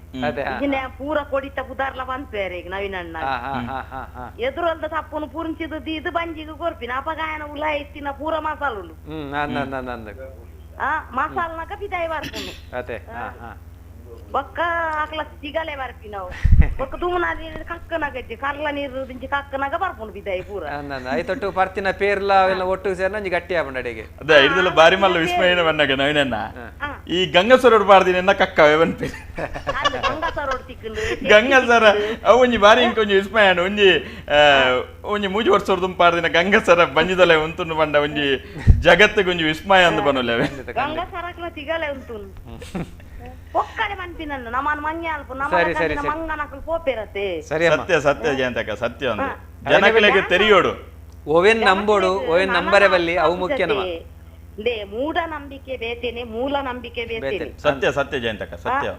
ಇಜಿನ ಪೂರ ಕೊಡಿತ ಪುದಾರ್ಲ ಪನ್ಪೇರೆ ಈಗ ನವೀನ ಅಣ್ಣ ಎದುರೊಲ್ದ ತಪ್ಪುನು ಪುರುಂಚಿದ ಇದು ಬಂಜಿಗೆ ಕೊರ್ಪಿನ ಅಪಗಾಯನ ಉಲ ಇತ್ತಿನ ಪೂರ ಮಸಾಲುಂಡು ಆ ಮಸಾಲನಕ ಪಿದಾಯಿ ಬರ್ಪುಂಡು. ಬೊಕ್ಕ ಆಕಲ ಸಿಗಲೆ ಬರ್ಪಿ ನಾವು ಬೊಕ್ಕ ದುಮುನ ನೀರು ಕಕ್ಕನಾಗಜ್ಜಿ ಕರ್ಲ ನೀರು ದಿಂಚಿ ಕಕ್ಕನಾಗ ಬರ್ಪುಂಡು ಬಿದ್ದಾಯಿ ಪೂರ ಐತೊಟ್ಟು ಪರ್ತಿನ ಪೇರ್ಲ ಅವೆಲ್ಲ ಒಟ್ಟು ಸೇರ್ನ ಒಂಜಿ ಗಟ್ಟಿ ಆಪುಂಡು ಅಡೆಗೆ ಅದೇ ಇರ್ದಲ್ಲ ಬಾರಿ ಮಲ್ಲ ವಿಸ್ಮಯನ ಬಂದಾಗ ನವೀನಣ್ಣ ಈ ಗಂಗಸರೋಡ್ ಬಾರ್ದಿನ ಕಕ್ಕವೆ ಬನ್ಪಿ ಗಂಗಸರ ಅವು ಒಂಜಿ ಬಾರಿ ಇಂಕೊಂಜಿ ವಿಸ್ಮಯ ಒಂಜಿ ಒಂಜಿ ಮೂಜಿ ವರ್ಷ ಪಾರ್ದಿನ ಗಂಗಸರ ಬಂಜಿದಲೆ ಉಂತುಂಡು ಬಂಡ ಒಂಜಿ ಜಗತ್ತಿಗೆ ಒಂಜಿ ವಿಸ್ಮಯ ಅಂದ್ ಬನೊಲೆ ಗಂಗಸರಕ್ಲ ಸಿಗಲೆ ಉಂಟು ಒಕ್ಕಡೆ ಮನ್ಪಿನನ್ನು ನಮ್ಮನ್ ಮಂಗೆ ಅಲ್ಪ ನಮ್ಮ ಮಂಗನಕಲು ಪೋಪೆರತೆ ಸತ್ಯ ಸತ್ಯ ಜಯಂತಕ್ಕ ಸತ್ಯ ಒಂದು ಜನಗಳಿಗೆ ತೆರಿಯೋಡು ಓವೇನ್ ನಂಬೋಡು ಓವೇನ್ ನಂಬರೆ ಬಲ್ಲಿ ಅವು ಮುಖ್ಯ ನಮ್ಮ ಮೂಢ ನಂಬಿಕೆ ಬೇತೇನೆ ಮೂಲ ನಂಬಿಕೆ ಬೇತೇನೆ ಸತ್ಯ ಸತ್ಯ ಜಯಂತಕ್ಕ ಸತ್ಯ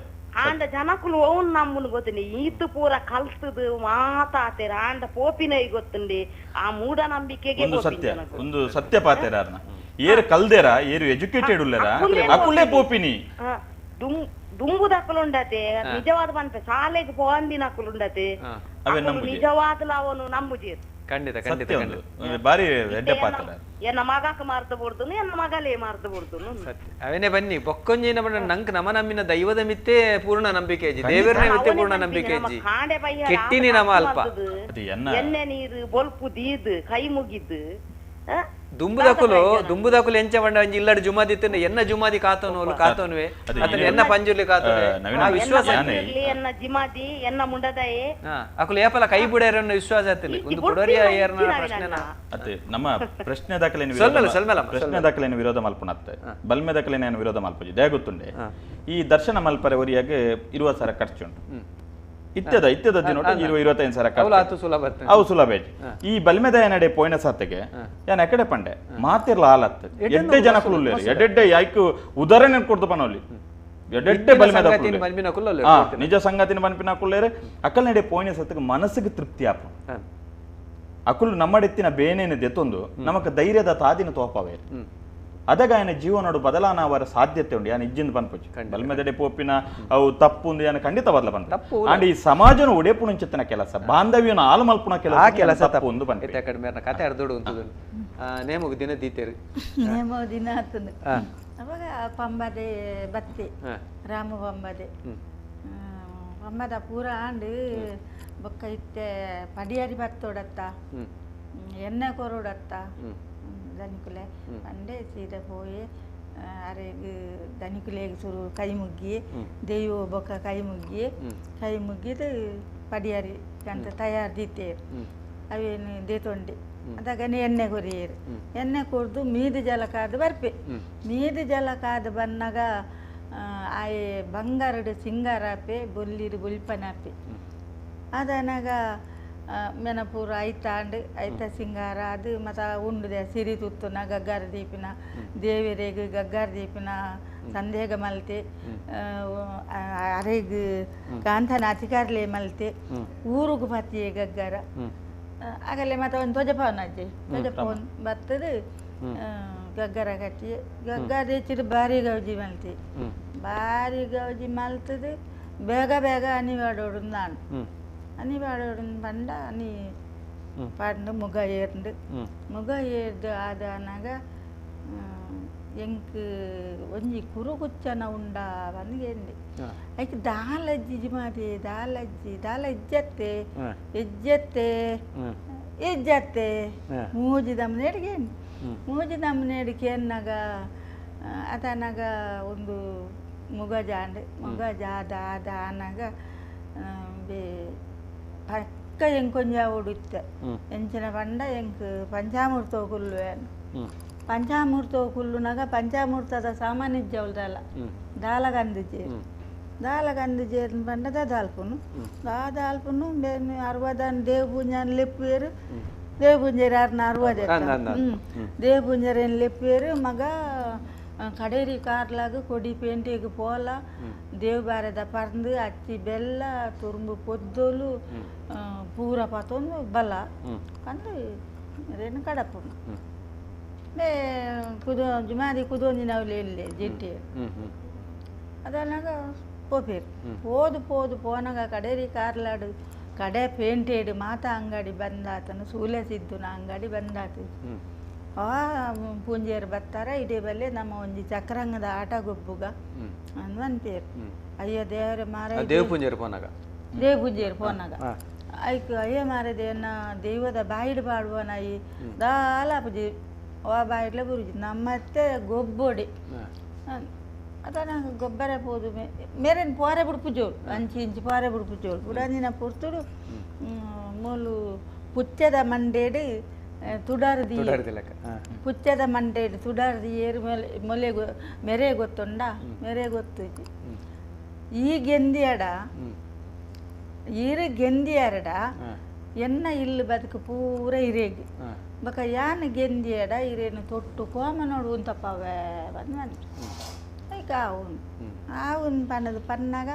ಆಂಡ ಜನಕುಲು ಓನ್ ನಂಬುನು ಗೊತ್ತುಂಡಿ ಈತು ಪೂರ ಕಲ್ತದು ಮಾತಾತೇರ ಆಂಡ ಪೋಪಿನ ಗೊತ್ತುಂಡಿ ಆ ಮೂಢ ನಂಬಿಕೆಗೆ ಒಂದು ಸತ್ಯ ಒಂದು ಸತ್ಯ ಪಾತೇರ ಏರು ಕಲ್ದೇರ ಏರು ಎಜುಕೇಟೆಡ್ ಉಲ್ಲೇರ ಅಕುಲೇ ಪೋಪಿನಿ ದುಂಬುದಕ್ಕಲುಂಡತೆ ನಿಜವಾದ ಪನ್ಪೆ ಶಾಲೆಗೆ ಪೋಂದಿನಕ್ಕಲುಂಡತೆ ನಿಜವಾದ ಅವನು ನಂಬುಜಿ ಖಂಡಿತ ಖಂಡಿತ ಬಾರಿ ಎಡ್ಡೆ ಪಾತ್ರ ಎನ್ನ ಮಗಕ್ಕೆ ಮಾರ್ತ ಬಿಡ್ದುನು ಎನ್ನ ಮಗಲೇ ಮಾರ್ತ ಬಿಡ್ದುನು ಸತ್ಯ ಅವೇನೆ ಬನ್ನಿ ಬೊಕ್ಕೊಂಜಿ ನಂಕ್ ನಮ ನಮ್ಮಿನ ದೈವದ ಮಿತ್ತೆ ಪೂರ್ಣ ನಂಬಿಕೆ ಅಜ್ಜಿ ದೇವರನೇ ಮಿತ್ತೆ ಪೂರ್ಣ ನಂಬಿಕೆ ಅಜ್ಜಿ ಕೆಟ್ಟಿನಿ ನಮ ಅಲ್ಪ ಎಣ್ಣೆ ನೀರು ಬೊಲ್ಪು ದೀದ್ ಕೈ ಮುಗಿದ್ದು ದುಂಬುದಕುಲು ದುಂಬುದಕುಲು ಎಂಚ ಬಂಡ ಒಂಜಿ ಇಲ್ಲಡ್ ಜುಮಾದಿ ಎನ್ನ ಜುಮಾದಿ ಕಾತೋನು ಕಾತೋನುವೆ ಎನ್ನ ಪಂಜುರ್ಲಿ ಕಾತೋನು ವಿಶ್ವಾಸ ಎನ್ನ ಜಿಮಾದಿ ಎನ್ನ ಮುಂಡದಾಯೆ ಅಕುಲು ಏಪಲ ಕೈ ಬುಡೇರನ್ನ ವಿಶ್ವಾಸ ಆತಿಲ್ಲ ಒಂದು ಕುಡರಿಯ ಏರ್ನ ಪ್ರಶ್ನೆನ ಅತ್ತೆ ನಮ್ಮ ಪ್ರಶ್ನೆ ದಾಖಲೆಯನ್ನು ಪ್ರಶ್ನೆ ದಾಖಲೆಯನ್ನು ವಿರೋಧ ಮಲ್ಪುನತ್ತೆ ಬಲ್ಮೆ ದಾಖಲೆಯನ್ನು ವಿರೋಧ ಮಲ್ಪುಜಿ ದಯ ಗೊತ್ತುಂಡೆ ಈ ದರ್ಶನ ಮಲ್ಪರೆ ಒರಿಯಾಗ 20,000 ಖರ್ಚುಂಟು ಇತ್ಯದ ಇತ್ಯದ ದಿನ 20-25,000 ಸುಲಭ ಅವು ಸುಲಭ ಈ ಬಲ್ಮೆದಯ ನಡೆ ಪೋಯಿನ ಸಾತೆಗೆ ಯಾನ್ ಎಕಡೆ ಪಂಡೆ ಮಾತಿರ್ಲ ಆಲತ್ ಎಡ್ಡೆ ಜನ ಕುಲ್ಲುಲ್ಲೇರು ಎಡ್ಡೆಡ್ಡೆ ಯಾಯ್ಕು ಉದಾಹರಣೆ ಕೊಡ್ದು ಪನೋಲಿ ಎಡ್ಡೆಡ್ಡೆ ಬಲ್ಮೆದ ನಿಜ ಸಂಗತಿನ ಬನ್ಪಿನ ಕುಲ್ಲೇರು ಅಕಲ್ ನಡೆ ಪೋಯಿನ ಸತ್ತಿಗೆ ಮನಸ್ಸಿಗೆ ತೃಪ್ತಿ ಆಪ ಅಕುಲು ನಮ್ಮಡೆತ್ತಿನ ಬೇನೇನು ದೆತ್ತೊಂದು ನಮಕ್ ಧೈರ್ಯದ ತಾದಿನ ತೋಪವೇ ಅದಗಾಯನ ಜೀವನೋಡು ಬದಲಾನ ಅವರ ಸಾಧ್ಯತೆ ಉಂಟು ಯಾನ್ ಇಜ್ಜಿಂದ ಪನ್ಪುಜಿ ಬಲ್ಮೆದಡೆ ಪೋಪಿನ ಅವು ತಪ್ಪು ಯಾನ್ ಖಂಡಿತ ಬದಲ ಪನ್ಪ ಅಂಡ್ ಈ ಸಮಾಜನ ಒಡೆಪುಣಂಚಿತ್ತನ ಕೆಲಸ ಬಾಂಧವ್ಯನ ಆಲು ಮಲ್ಪುನ ಕೆಲಸ ಆ ಕೆಲಸ ತಪ್ಪು ಒಂದು ಪನ್ಪೆ ಕಡಿಮೆ ಕತೆ ಅರ್ಧೋಡು ಉಂಟು ನೇಮಗ್ ದಿನ ದೀತೇರು ನೇಮೋ ದಿನ ಆತನು ಅವಾಗ ಪಂಬದೆ ಬತ್ತಿ ರಾಮ ಪಂಬದೆ ಪಂಬದ ಪೂರ ಆಂಡ್ ಬೊಕ್ಕ ಇತ್ತೆ ಪಡಿಯಾರಿ ಬತ್ತೋಡತ್ತ ಎಣ್ಣೆ ಕೊರೋಡತ್ತ ದನಿಕುಲೆ ಪಂಡೆ ಸೀದಾ ಪೋಯಿ ಅರೆಗ್ ದನಿಕುಲೆಗ್ ಸುರು ಕೈ ಮುಗ್ಗಿ ದೈವ ಬೊಕ್ಕ ಕೈ ಮುಗ್ಗಿ ಕೈ ಮುಗ್ಗಿದು ಪಡಿಯಾರಿ ಅಂತ ತಯಾರು ದೀತೇರು ಅವೇನು ದೇತೊಂಡೆ ಅದಾಗನೆ ಎಣ್ಣೆ ಕೊರಿಯೇರು ಎಣ್ಣೆ ಕೊರ್ದು ಮೀದು ಜಲ ಕಾದು ಬರ್ಪೆ ಮೀದು ಜಲ ಕಾದು ಬನ್ನಾಗ ಆಯೆ ಬಂಗಾರಡು ಸಿಂಗಾರಾಪೆ ಬೊಲ್ಲಿರು ಬೊಲ್ಪನಾಪೆ ಅದನಾಗ ಮೆನಪೂರ ಐತಾಂಡ್ ಐತ ಸಿಂಗಾರ ಅದು ಮತ್ತು ಉಂಡುದೆ ಸಿರಿ ತುತ್ತುನ ಗಗ್ಗಾರ ದೀಪಿನ ದೇವರಿಗೆ ಗಗ್ಗಾರ ದೀಪಿನ ಸಂದೇಗ ಮಲ್ತೆ ಅರೆಗ್ ಕಾಂತನ ಅಧಿಕಾರಲೆ ಮಲ್ತೆ ಊರುಗು ಪತ್ತಿಯೆ ಗಗ್ಗಾರ ಆಗಲೇ ಮತ್ತು ಒಂದು ಧ್ವಜಪವನ ಅಜ್ಜಿ ಧ್ವಜಪವನ್ ಬರ್ತದೆ ಗಗ್ಗರ ಕಟ್ಟಿ ಗಗ್ಗಾರ ಹೆಚ್ಚಿದ ಭಾರಿ ಗೌಜಿ ಮಲ್ತಿ ಭಾರಿ ಗೌಜಿ ಮಲ್ತದೆ ಬೇಗ ಬೇಗ ಅನಿವಾಡೋಡು ನಾನು ಅನಿವಾಡೋಡು ಪಂಡ ಅನಿ ಪಾಂಡು ಮುಗ ಏರ್ಂಡು ಮುಗ ಏರ್ದು ಆದನಾಗ ಎಂಕ್ ಒಂಜಿ ಕುರುಕುಚ್ಚನ ಉಂಡ ಬಂದು ಐಕ್ ದಾಲಜ್ಜಿ ಜಿಮಾದಿ ದಾಲಜ್ಜಿ ದಾಲ ಇಜ್ಜತ್ತೆ ಇಜ್ಜತ್ತೆ ಇಜ್ಜತ್ತೆ ಮೂಜಿ ದಮ್ಮನೇಡಿಗೆ ಮೂಜಿ ದಮ್ಮನೇಡಿಗೆ ಎನ್ನಾಗ ಅದನಾಗ ಒಂದು ಮುಗ ಜಾಂಡ್ ಮುಗ ಜಾದ ಆದ ಆನಾಗ ಬೇ ಪಕ್ಕ ಎಂಕೊಂಜ ಓಡುತ್ತೆ ಎಂಚಿನ ಪಂಡ ಎಂಕ್ ಪಂಚಾಮೃತ ಕುಲ್ಲುವೆ ಪಂಚಾಮೃತ ಕುಲ್ಲುನಾಗ ಪಂಚಾಮೃತದ ಸಾಮಾನ್ಯ ದಾಲ ದಾಲ ಕಂದು ಜೇರು ದಾಲ ಕಂದು ಜೇರು ಪಂಡ ದಾಲ್ಪುನು ದಾ ದಾಲ್ಪುನು ಅರ್ವದನ್ ದೇವ ಪೂಂಜಾನ್ ಲೆಪ್ಪೇರು ದೇವ ಪೂಂಜೆರ್ ಯಾರನ್ನ ಅರ್ವದ ದೇವ ಪೂಂಜರೇನು ಲೆಪ್ಪೇರು ಮಗ ಕಡೇರಿ ಕಾರ್ಲಾಗ ಕೊಡಿ ಪೇಂಟೆಗೆ ಪೋಲ ದೇವ್ ಬಾರದ ಪರ್ಂದು ಅಚ್ಚಿ ಬೆಲ್ಲ ತುರುಂಬು ಪೊದ್ದೋಲು ಪೂರ ಪತೊಂದು ಬಲ ಕಂದು ರೇನು ಕಡಪುನು ಬೇ ಕುದೋ ಜುಮಾದಿ ಕುದೋಂಜಿನವ್ಲು ಇಲ್ಲೇ ಜಿಟ್ಟಿ ಅದನ್ನಾಗ ಪೋಪೇರು ಪೋದು ಪೋದು ಪೋನಾಗ ಕಡೇರಿ ಕಾರ್ಲಾಡು ಕಡೆ ಪೇಂಟೆಡ್ ಮಾತಾ ಅಂಗಡಿ ಬಂದಾತನು ಸೂಲೆ ಸಿದ್ದುನ ಅಂಗಡಿ ಬಂದಾತು. ಆ ಪೂಂಜೆಯರು ಬತ್ತಾರ ಇಡೀ ಬಲ್ಲೆ ನಮ್ಮ ಒಂಜಿ ಚಕ್ರಂಗದ ಆಟ ಗೊಬ್ಬುಗ ಅಂದ್ ಅನ್ಪೇರು. ಅಯ್ಯೋ ದೇವರ ಮಾರ ದೇವ ಪೂಂಜೆಯರು ಪೋನಾಗ, ದೇವ ಪೂಂಜೆಯರು ಪೋನಾಗ ಐಕ್ ಅಯ್ಯೋ ಮಾರ ದೇವನ ದೈವದ ಬಾಯಿಡ್ ಪಾಡುವನಾಯಿ ದಾಲ ಪೂಜೆ ವಾ ಬಾಯಿಡ್ಲ ಬುರುಜಿ ನಮ್ಮತ್ತೆ ಗೊಬ್ಬೊಡಿ ಅದ ನಂಗೆ ಗೊಬ್ಬರ ಪೋದು ಮೇರೇನು ಪೋರೆ ಬಿಡ್ಪುಜೋಳು ಅಂಚಿ ಇಂಚಿ ಪೋರೆ ಬಿಡ್ಪುಜೋಳು ಬುಡಂಜಿನ ಪೊರ್ತುಡು ಮೂಲು ಪುಚ್ಚದ ಮಂಡೇಡು ತುಡಾರು ಪುಚ್ಚದ ಮಂಡೇಡು ತುಡಾರು ಏರು ಮೇಲೆ ಮೊಲೆ ಮೆರೆ ಗೊತ್ತುಂಡ ಮೆರೆ ಗೊತ್ತು. ಈ ಗೆಂದಿಯಡ ಈರು ಗೆಂದಿಯರಡ ಎನ್ನ ಇಲ್ಲು ಬದುಕು ಪೂರ ಇರೇಗಿ ಬಕ ಯಾನ್ ಗೆಂದಿಯಡ ಇರೇನು ತೊಟ್ಟು ಕೋಮ ನೋಡು ಅಂತಪ್ಪವೇ ಬಂದು ಬಂದು ಐಕ ಆವುನ್ ಆವುನ್ ಪನ್ನದು ಪನ್ನಾಗ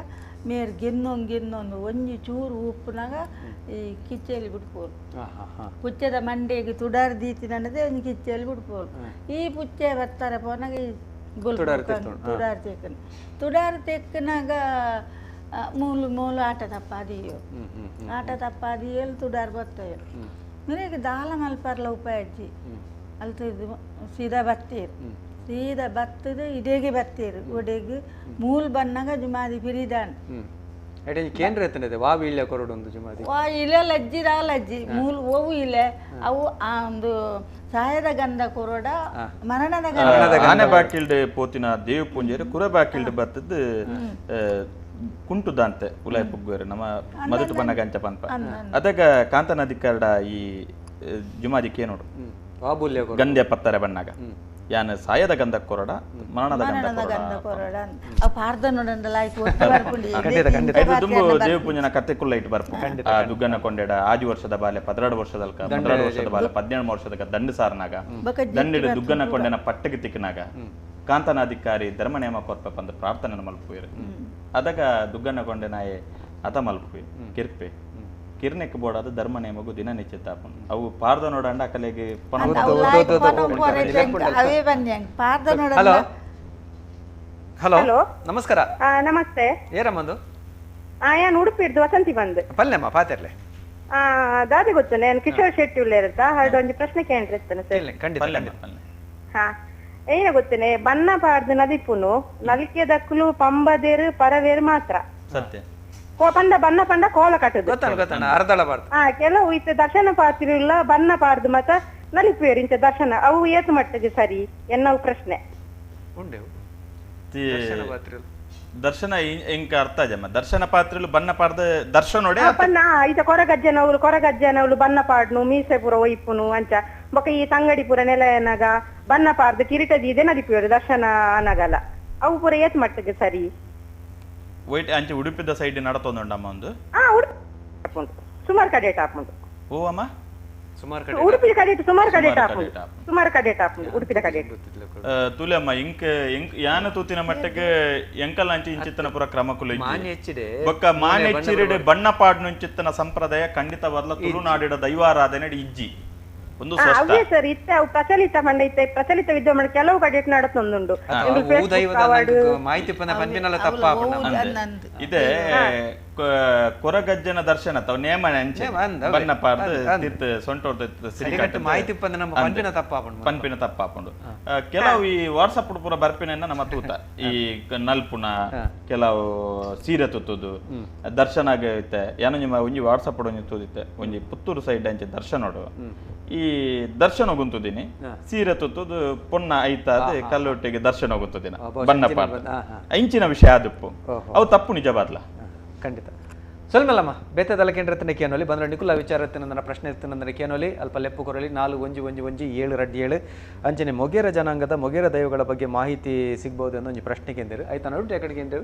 ಮೇರು ಗೆನ್ನೊಂದು ಗೆನ್ನೊಂದು ಒಂಜಿ ಚೂರು ಉಪ್ಪುನಾಗ ಈ ಕಿಚ್ಚೆಲಿ ಬಿಡ್ಪೋರು. ಪುಚ್ಚದ ಮಂಡೆಗೆ ತುಡಾರ್ ದೀತಿನನ್ನದೇ ಒಂಜಿ ಕಿಚ್ಚೆಲಿ ಬಿಡ್ಪೋರು. ಈ ಪುಚ್ಚೆ ಬರ್ತಾರೆ ಪೋನಾಗ ಈ ತುಡಾರ್ ತೆಕ್ಕನ ತುಡಾರ್ ತೆಕ್ಕನಾಗ ಮೂಲು ಮೂಲು ಆಟ ತಪ್ಪಾದಿಯೋ ಆಟ ತಪ್ಪಾದಿಯಲ್ ತುಡಾರ್ ಬರ್ತೇವೆ. ಮೇರೆಗೆ ದಾಲ ಮಲ್ಪರ್ಲ ಉಪಾಯಜ್ಜಿ ಅಲ್ತು ಇದು ಸೀದಾ ಬತ್ತೀರು ಸೀದಾ ಬತ್ತದು ಇಡೇಗೆ ಬತ್ತೀರು ಒಡೆಗೆ ಮೂಲ್ ಬನ್ನಾಗ ಜುಮಾದಿ ಪಿರಿದಾನ್ ಕೇಂದ್ರ ಎತ್ತನದೆ ವಾ ಇಲ್ಲ ಕೊರಡು ಒಂದು ಜುಮಾದಿ ವಾ ಇಲ್ಲ ಲಜ್ಜಿ ರಾ ಲಜ್ಜಿ ಮೂಲ್ ಓವು ಇಲ್ಲ ಅವು ಆ ಒಂದು ಸಾಯದ ಗಂಧ ಕೊರಡ ಮರಣದ ಗಂಧ. ಆನೆ ಬಾಕಿಲ್ಡ್ ಪೋತಿನ ದೇವ ಪೂಂಜೆರು ಕುರ ಬಾಕಿಲ್ಡ್ ಬತ್ತದ್ದು ಕುಂಟುದಾಂತೆ ಉಲಾಯ್ ಪುಗ್ಗುವರು ನಮ್ಮ ಮದುಟು ಬಣ್ಣ ಗಂಚ ಪನ್ಪ ಅದಗ ಕಾಂತನದಿಕ್ಕರಡ ಈ ಜುಮಾದಿ ಕೇನೋಡು ಗಂಧ್ಯ ಪತ್ತಾರೆ ಬಣ್ಣಾಗ ಯಾನ ಸಾಯದ ಗಂಧ ಕೊರಡ ಮರಣದ ಗಂಧ ಕೊರಡ ದುಂಬು ದೇವ ಪೂಂಜನ ಕತೆ ಕುಲ್ಲ ಇಟ್ಟು ಬರ್ಪು. ಆ ದುಗ್ಗನ ಕೊಂಡೆಡ 5 ವರ್ಷದ ಬಾಲೆ 12 ವರ್ಷದಲ್ಕ 12 ವರ್ಷದ ಬಾಲೆ 17 ವರ್ಷದ ದಂಡು ಸಾರನಾಗ ದಂಡಿಡು ದುಗ್ಗನ ಕೊಂಡೆನ ಪಟ್ಟಗೆ ತಿಕ್ಕನಾಗ ಕಾಂತನಾಧಿಕಾರಿ ಧರ್ಮನೇಮ ಕೊರ್ಪ ಪಂದ ಪ್ರಾರ್ಥನೆ ಮಲ್ಪುಯಿರು. ಅದಗ ದುಗ್ಗನ ಕೊಂಡೆ ನಾಯೆ ಅತ ಮಲ್ಪುಯಿ ಕಿರ್ಪೆ ಕಿರ್ನೆಕ್ ಬೋಡಾದ ಧರ್ಮ ನೇಮಗು ದಿನ ನಿಶ್ಚಿತ ಅವು ಪಾರ್ದ ನೋಡಂಡ ಅಕಲೆಗೆ. ಹಲೋ ಹಲೋ ನಮಸ್ಕಾರ. ನಮಸ್ತೆ. ಏರಮ್ಮಂದು ಯಾನ್ ಉಡುಪಿಡ್ದು ವಸಂತಿ ಬಂದು ಪಲ್ಲೆಮ್ಮ ಪಾತೆರ್ಲೆ ದಾದೆ ಗೊತ್ತು ನಾನು ಕಿಶೋರ್ ಶೆಟ್ಟಿ ಉಳ್ಳೇರತ್ತ ಹರಡು ಒಂಜಿ ಪ್ರಶ್ನೆ ಕೇಂದ್ರ ಸರ್. ಖಂಡಿತ. ಹಾ ಏನ ಗೊತ್ತೇನೆ ಬಣ್ಣ ಪಾಡ್ದು ನದಿಪುನು ನಲ್ಕೆ ದಕ್ಕಲು ಪಂಬದೇರು ಪರವೇರು ಮಾತ್ರ ಸತ್ಯ ಪಂಡ ಬಣ್ಣ ಪಂಡ ಕೋಲ ಕಟ್ಟುದು ಕೆಲವು ಇತ್ತ ದರ್ಶನ ಪಾತಿರುಲ್ಲ ಬಣ್ಣ ಪಾಡ್ದು ಮತ್ತ ನಲಿಪೇರು ಇಂಚ ದರ್ಶನ ಅವು ಏತು ಮಟ್ಟಗೆ ಸರಿ ಎನ್ನವು ಪ್ರಶ್ನೆ. ದರ್ಶನ ಇಂಕ ಅರ್ಥ ಜಮ್ಮ ದರ್ಶನ ಪಾತ್ರೆಲು ಬಣ್ಣ ಪಾಡ್ದ ದರ್ಶನ ನೋಡಿ ಬಣ್ಣ ಇತ ಕೊರಗಜ್ಜನವಳು ಕೊರಗಜ್ಜನವಳು ಬಣ್ಣ ಪಾಡ್ನು ಮೀಸೆ ಪೂರ ಒಯ್ಪುನು ಅಂಚ ಬೊಕ ಈ ತಂಗಡಿ ಪೂರ ನೆಲಯನಗ ಬಣ್ಣ ಪಾಡ್ದು ಕಿರೀಟ ದೀದೆ ನದಿಪಿಯರು ದರ್ಶನ ಅನಗಲ ಅವು ಪೂರ ಏತ್ ಮಟ್ಟಿಗೆ ಸರಿ. ವೈಟ್ ಅಂಚೆ ಉಡುಪಿದ ಸೈಡ್ ನಡತೊಂದುಂಡಮ್ಮ ಒಂದು ಉಡುಪಿ ಸುಮಾರು ಕಡೆ ಆಪುಂಡು. ಓ ಅಮ್ಮ ಸುಮಾರು ಕಡೆ ಉಡುಪಿ ಕಡೆ ಸುಮಾರು ಕಡೆ ಆಪುಂಡು ಸುಮಾರು ಕಡೆ ಆಪುಂಡು ಉಡುಪಿದ ಕಡೆ. ತುಲೆ ಅಮ್ಮ ಇಂಕ್ ಇಂಕ್ ಯಾನ ತೂತಿನ ಮಟ್ಟಕ್ಕೆ ಎಂಕಲ್ ಅಂಚೆ ಇಂಚಿತ್ತನ ಪೂರ ಕ್ರಮಕುಲು ಬೊಕ್ಕ ಮಾನೆಚ್ಚಿರಿಡೆ ಬಣ್ಣ ಪಾಡ್ನುಂಚಿತ್ತನ ಸಂಪ್ರದಾಯ ಖಂಡಿತವಾದ್ಲ ತುಳುನಾಡಿಡ ದೈವಾರಾಧನೆ ಇಜ್ಜಿ ಒಂದು ಅವೇ ಸರ್ ಇತ್ತ ಪ್ರಚಲಿತ ಮಂಡ ಇತ್ತ ಪ್ರಚಲಿತ ವಿದ್ಯಮಾನ ಕೆಲವು ಕಡೆ ನಡತೊಂದುಂಡು ಮಾಹಿತಿ ಇದೆ. ಕೊರಗಜ್ಜನ ದರ್ಶನ ತಾವು ನೇಮ ಅಂಚೆ ಬಣ್ಣ ಪಾಡ್ದು ತಿರ್ತು ಸೊಂಟೋರ್ದು ಸಿರಿಕಟ್ಟು ಮಾಹಿತಿ ಪನ್ಪಿನ ತಪ್ಪಾಪುಂಡು ಪನ್ಪಿನ ತಪ್ಪಾಪುಂಡು. ಕೆಲವು ಈ ವಾಟ್ಸಪ್ ಪೂರ ಬರ್ಪಿನ ನಮ್ಮ ತೂತ ಈ ನಲ್ಪುನ ಕೆಲವು ಸೀರೆ ತುತ್ತುದು ದರ್ಶನ ಆಗೈತೆ ಏನೋ ನಿಮ್ಮ ಒಂಜಿ ವಾಟ್ಸಪ್ ಒಂಜಿ ತೂದಿತ್ತೆ ಒಂಜಿ ಪುತ್ತೂರು ಸೈಡ್ ಅಂಚೆ ದರ್ಶನೋಡು ಈ ದರ್ಶನ ಗುಂತುದಿನಿ ಸೀರೆ ತುತ್ತುದು ಪೊನ್ನ ಐತಾದ ಕಲ್ಲೊಟ್ಟಿಗೆ ದರ್ಶನ ಗುಂತುದಿನ ಬಣ್ಣ ಪಾಡ್ದು ಇಂಚಿನ ವಿಷಯ ಆದುಪ್ಪು ಅವು ತಪ್ಪು ನಿಜವಾದ್ಲ. ಖಂಡಿತ. ಸೊಲ್ಮೆಲ್ಲಮ್ಮ ಬೇತೆ ಕೇಂದ್ರ ಕೇನೋಲಿ ಬಂದ್ರೆ ನಿಕುಲ ವಿಚಾರ ನನ್ನ ಪ್ರಶ್ನೆ ಇರ್ತೇನೆ ಕೇನೋಲಿ ಅಲ್ಪ ಲೆಪ್ಪು ಕೊರಲಿ 4 1 1 1 7 2 7 ಅಂಚನೆ ಮೊಗೇರ ಜನಾಂಗದ ಮೊಗೇರ ದೈವಗಳ ಬಗ್ಗೆ ಮಾಹಿತಿ ಸಿಗ್ಬೋದು ಅನ್ನೋ ಒಂಜಿ ಪ್ರಶ್ನೆ ಕೇಂದ್ರ ಆಯ್ತಾ ನೋಡಿ ಕಡೆಗೆ ಕೇಂದ್ರ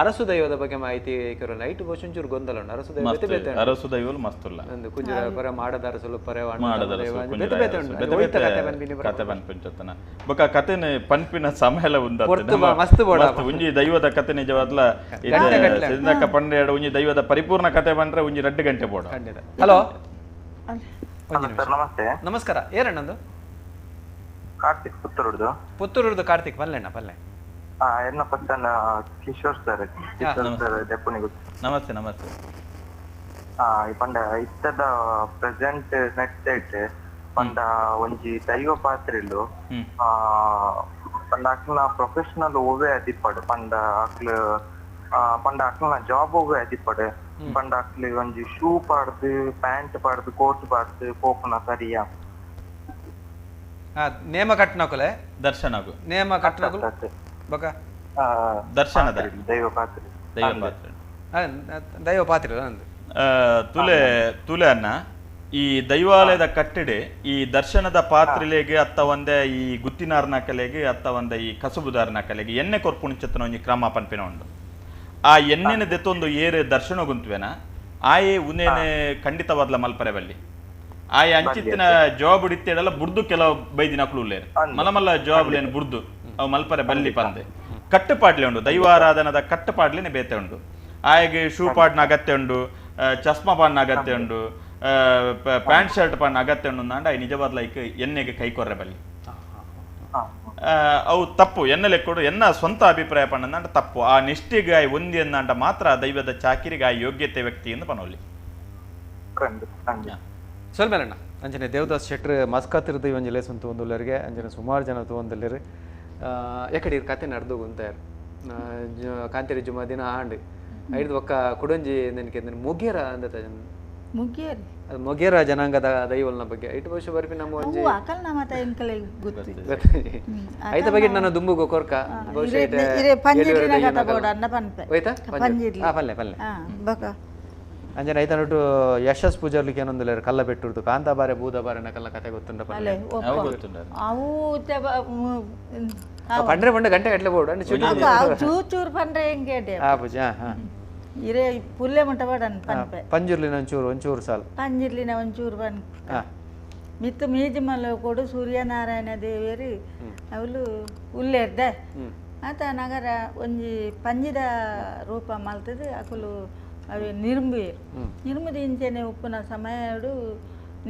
ಅರಸು ದೈವದ ಬಗ್ಗೆ ಮಾಹಿತಿ ಕೇರಲ್ಲ ಐಟು ಬಹುಶಂಚೂರು ಗೊಂದಲ ಉಂಟು. ಅರಸು ದೈವ ಬೇತೆ ಬೇತೆ ಅರಸು ದೈವಲು ಮಸ್ತುಲ್ಲ ಒಂದು ಕುಂಜರ ಪರ ಮಾಡದ ಅರಸಲು ಪರ ಬೇತೆ ಬೇತೆ ಉಂಟು ಕತೆ ಪನ್ಪಿಂಚತನ ಬೊಕ ಕತೆನೆ ಪನ್ಪಿನ ಸಮಯಲ ಉಂದತ್ತೆ ಮಸ್ತ್ ಬೋಡ ಒಂಜಿ ದೈವದ ಕತೆ ನಿಜವಾದ್ಲ ಸಿದ್ದಕ್ಕ ಪಂಡೆರಡು ಒಂಜಿ ದೈವದ ಪರಿಪೂರ್ಣ ಕತೆ ಬಂದ್ರೆ ಒಂಜಿ 2 ಗಂಟೆ ಬೋಡ. ಹಲೋ ನಮಸ್ತೆ. ನಮಸ್ಕಾರ. ಏರಣ್ಣಂದು ಕಾರ್ತಿಕ್ ಪುತ್ತೂರುದು. ಪುತ್ತೂರುದು ಕಾರ್ತಿಕ್ ಪಲ್ಲೆಣ್ಣ ಪಲ್ಲೆ. ಎನ್ನ ಪಕ್ಕನ ಕಿಶೋರ್ ಸರ್. ಕಿಶೋರ್ ಸರ್ ದೆಪ್ಪುನಿಗು ನಮಸ್ತೆ. ನಮಸ್ತೆ. ಈ ಪಂಡ ಇತ್ತದ ಪ್ರೆಸೆಂಟ್ ನೆಟ್ ಪಂಡ ಒಂಜಿ ದೈವ ಪಾತ್ರಿಲು ಪಂಡ ಅಕ್ಲ್ನ ಪ್ರೊಫೆಷನಲ್ ಒವ್ವೆ ಅದಿಪ್ಪಡು ಪಂಡ ಅಕ್ಲು ಪಂಡ ಅಕ್ಲ್ನ ಜಾಬ್ ಒವ್ವೆ ಅದಿಪ್ಪಡು ಪಂಡ ಅಕ್ಲು ಒಂಜಿ ಶೂ ಪಾಡ್ದು ಪ್ಯಾಂಟ್ ಪಾಡ್ದು ಕೋಟ್ ಪಾಡ್ದು ಪೋಪುನ ಸರಿಯಾ ನೇಮ ಕಟ್ಟನಕುಲೆ ದರ್ಶನಗು ನೇಮ ಕಟ್ಟನಕುಲು ಬಕ ದರ್ಶನದ ದೈವ ಪಾತ್ರಿ ದೈವ ಪಾತ್ರಿ ದೈವ ಪಾತ್ರಿ ತುಲೆ ತುಲೆ ಅನ್ನ ಈ ದೈವಾಲಯದ ಕಟ್ಟಡೆ ಈ ದರ್ಶನದ ಪಾತ್ರೆಲೆಗೆ ಅತ್ತ ಒಂದೇ ಈ ಗುತ್ತಿನಾರ್ನ ಕಲೆಗೆ ಅತ್ತ ಒಂದೇ ಈ ಕಸುಬುದಾರನ ಕಲೆಗೆ ಎಣ್ಣೆ ಕೊರ್ಪುಣಿಚತ್ತನ ಒಂಜಿ ಕ್ರಮ ಪನ್ಪಿನ ಉಂಡು. ಆ ಎಣ್ಣೆನ ದೆತ್ತೊಂದು ಏರು ದರ್ಶನ ಗುಂತುವೆನ ಆಯೆ ಉನೇನೆ ಖಂಡಿತವಾದ್ಲ ಮಲ್ಪರೆ ಬಲ್ಲಿ ಆಯೆ ಅಂಚಿತ್ತಿನ ಜಾಬ್ ಇತ್ತೆಡಲ್ಲ ಬುರ್ದು ಕೆಲವು ಬೈದಿನ ಕುಳುಲ್ಲೇರು ಮಲ್ಲ ಮಲ್ಲ ಜಾಬ್ ಲೇನು ಬುರ್ದು ಅವು ಮಲ್ಪರೆ ಬಲ್ಲಿ ಪಂದೆ ಕಟ್ಟುಪಾಡ್ಲೆ ಉಂಡು ದೈವಾರಾಧನದ ಕಟ್ಟುಪಾಡ್ಲೇನೆ ಬೇತೆ ಉಂಡು. ಆಯೆಗೆ ಶೂ ಪಾಡ್ನ ಅಗತ್ಯ ಉಂಡು, ಚಸ್ಮಾ ಪಾಡ್ನ ಅಗತ್ಯ ಉಂಡು, ಪ್ಯಾಂಟ್ ಶರ್ಟ್ ಪಾಡ್ನ ಅಗತ್ಯ ಉಂಡು ಅಂದ ಆಯ್ ನಿಜವಾದ ಲೈಕ್ ಎಣ್ಣೆಗೆ ಕೈ ಕೊರ್ರೆ ಬಲ್ಲಿ ಅವು ತಪ್ಪು. ಎನ್ನ ಲೆಕ್ಕೊಡು ಎನ್ನ ಸ್ವಂತ ಅಭಿಪ್ರಾಯ ಪಣ್ಣಂದ ತಪ್ಪು. ಆ ನಿಷ್ಠೆಗೆ ಆಯ್ ಒಂದಿ ಅಂದಾಂಡ ಮಾತ್ರ ದೈವದ ಚಾಕಿರಿಗೆ ಆ ಯೋಗ್ಯತೆ ವ್ಯಕ್ತಿ ಎಂದು ಪನೋಲಿ. ಸೊಲ್ಮೇಲಣ್ಣ ಅಂಚನೆ ದೇವದಾಸ್ ಶೆಟ್ರ್ ಮಸ್ಕತ್ತಿರ್ದು ಒಂಜಿ ಲೇಸನ್ ತೂವೊಂದುಲ್ಲೆರ್ಗೆ ಅಂಚನೆ ಸುಮಾರು ಜನ ತೂವೊಂದುಲ್ಲೆರ್ ಎಕಡೆ ಕತೆ ನಡ್ದು ಗುಂತಾಯರ್ ಕಾಂತೇರಿ ಜುಮಾ ದಿನ ಆಂಡ್ ಐದು ಒಕ್ಕ ಕುಡಂಜಿ ನೆನಕೆ ಮೊಗೇರ ಅಂದ ಮೊಗೇರ ಅದು ಮೊಗೇರ ಜನಾಂಗದ ದೈವಲ್ನ ಬಗ್ಗೆ ಐಟು ಬಹುಶಃ ಬರ್ಪಿ ನಮ್ಮ ಒಂಜಿ ಅಕಲ್ನ ಮತ ಎಂಕಲೆ ಗೊತ್ತು ಐತ ಬಗ್ಗೆ ನಾನು ದುಂಬುಗು ಕೊರ್ಕ ಬಹುಶಃ ಇರೆ ಪಂಜಿರ್ಲಿನ ಕಥ ಬೋಡ ಅನ್ನ ಪನ್ಪೆ ಹೋಯ್ತಾ ಪಂಜಿರ್ಲಿ ಹಾ ಪಲ್ಲೆ ಪಲ್ಲೆ ಹಾ ಬಕ ಅಂಜನೆ ಐತ ನಟು ಯಶಸ್ ಪೂಜಾರ್ಲಿಕ್ಕೆ ಏನೊಂದುಲ್ಲೆರ್ ಕಲ್ಲ ಬೆಟ್ಟುರ್ದು ಕಾಂತಾಬಾರೆ ಬೂದಬಾರೆನ ಕಲ್ಲ ಕತೆ ಗೊತ್ತುಂಡ ಪಲ್ಲೆ ಅವು ಪಂಡ್ರೆ ಪಂಡ ಗಂಟೆ ಗಟ್ಟಲೆ ಬೋಡು ಅಂಡ್ ಚೂರು ಚೂರು ಪಂಡ್ರೆ ಹೆಂಗೆ ಆ ಪೂಜಾ ಹಾ ಇರೆ ಪುಲ್ಲೆ ಮುಟ್ಟ ಬಡನ್ ಪನ್ಪೆ ಪಂಜುರ್ಲಿನ ಒಂಚೂರು ಒಂಚೂರು ಸಾಲ್ ಪಂಜುರ್ಲಿನ ಒಂಚೂರು ಪನ್ ಮಿತ್ತು ಮೀಜಿಮಲ್ಲ ಕೊಡು ಸೂರ್ಯನಾರಾಯಣ ದೇವೇರಿ ಅವಳು ಉಲ್ಲೇರ್ದೆ ಆತ ನಗರ ಒಂಜಿ ಪಂಜಿದ ರೂಪ ಮಲ್ತದೆ ಅಕುಲು ಅವೆ ನಿರ್ಂಬುಯೆರ್ ನಿರ್ಮುದು ಇಂಚೆನೆ ಉಪ್ಪುನ ಸಮಯಡು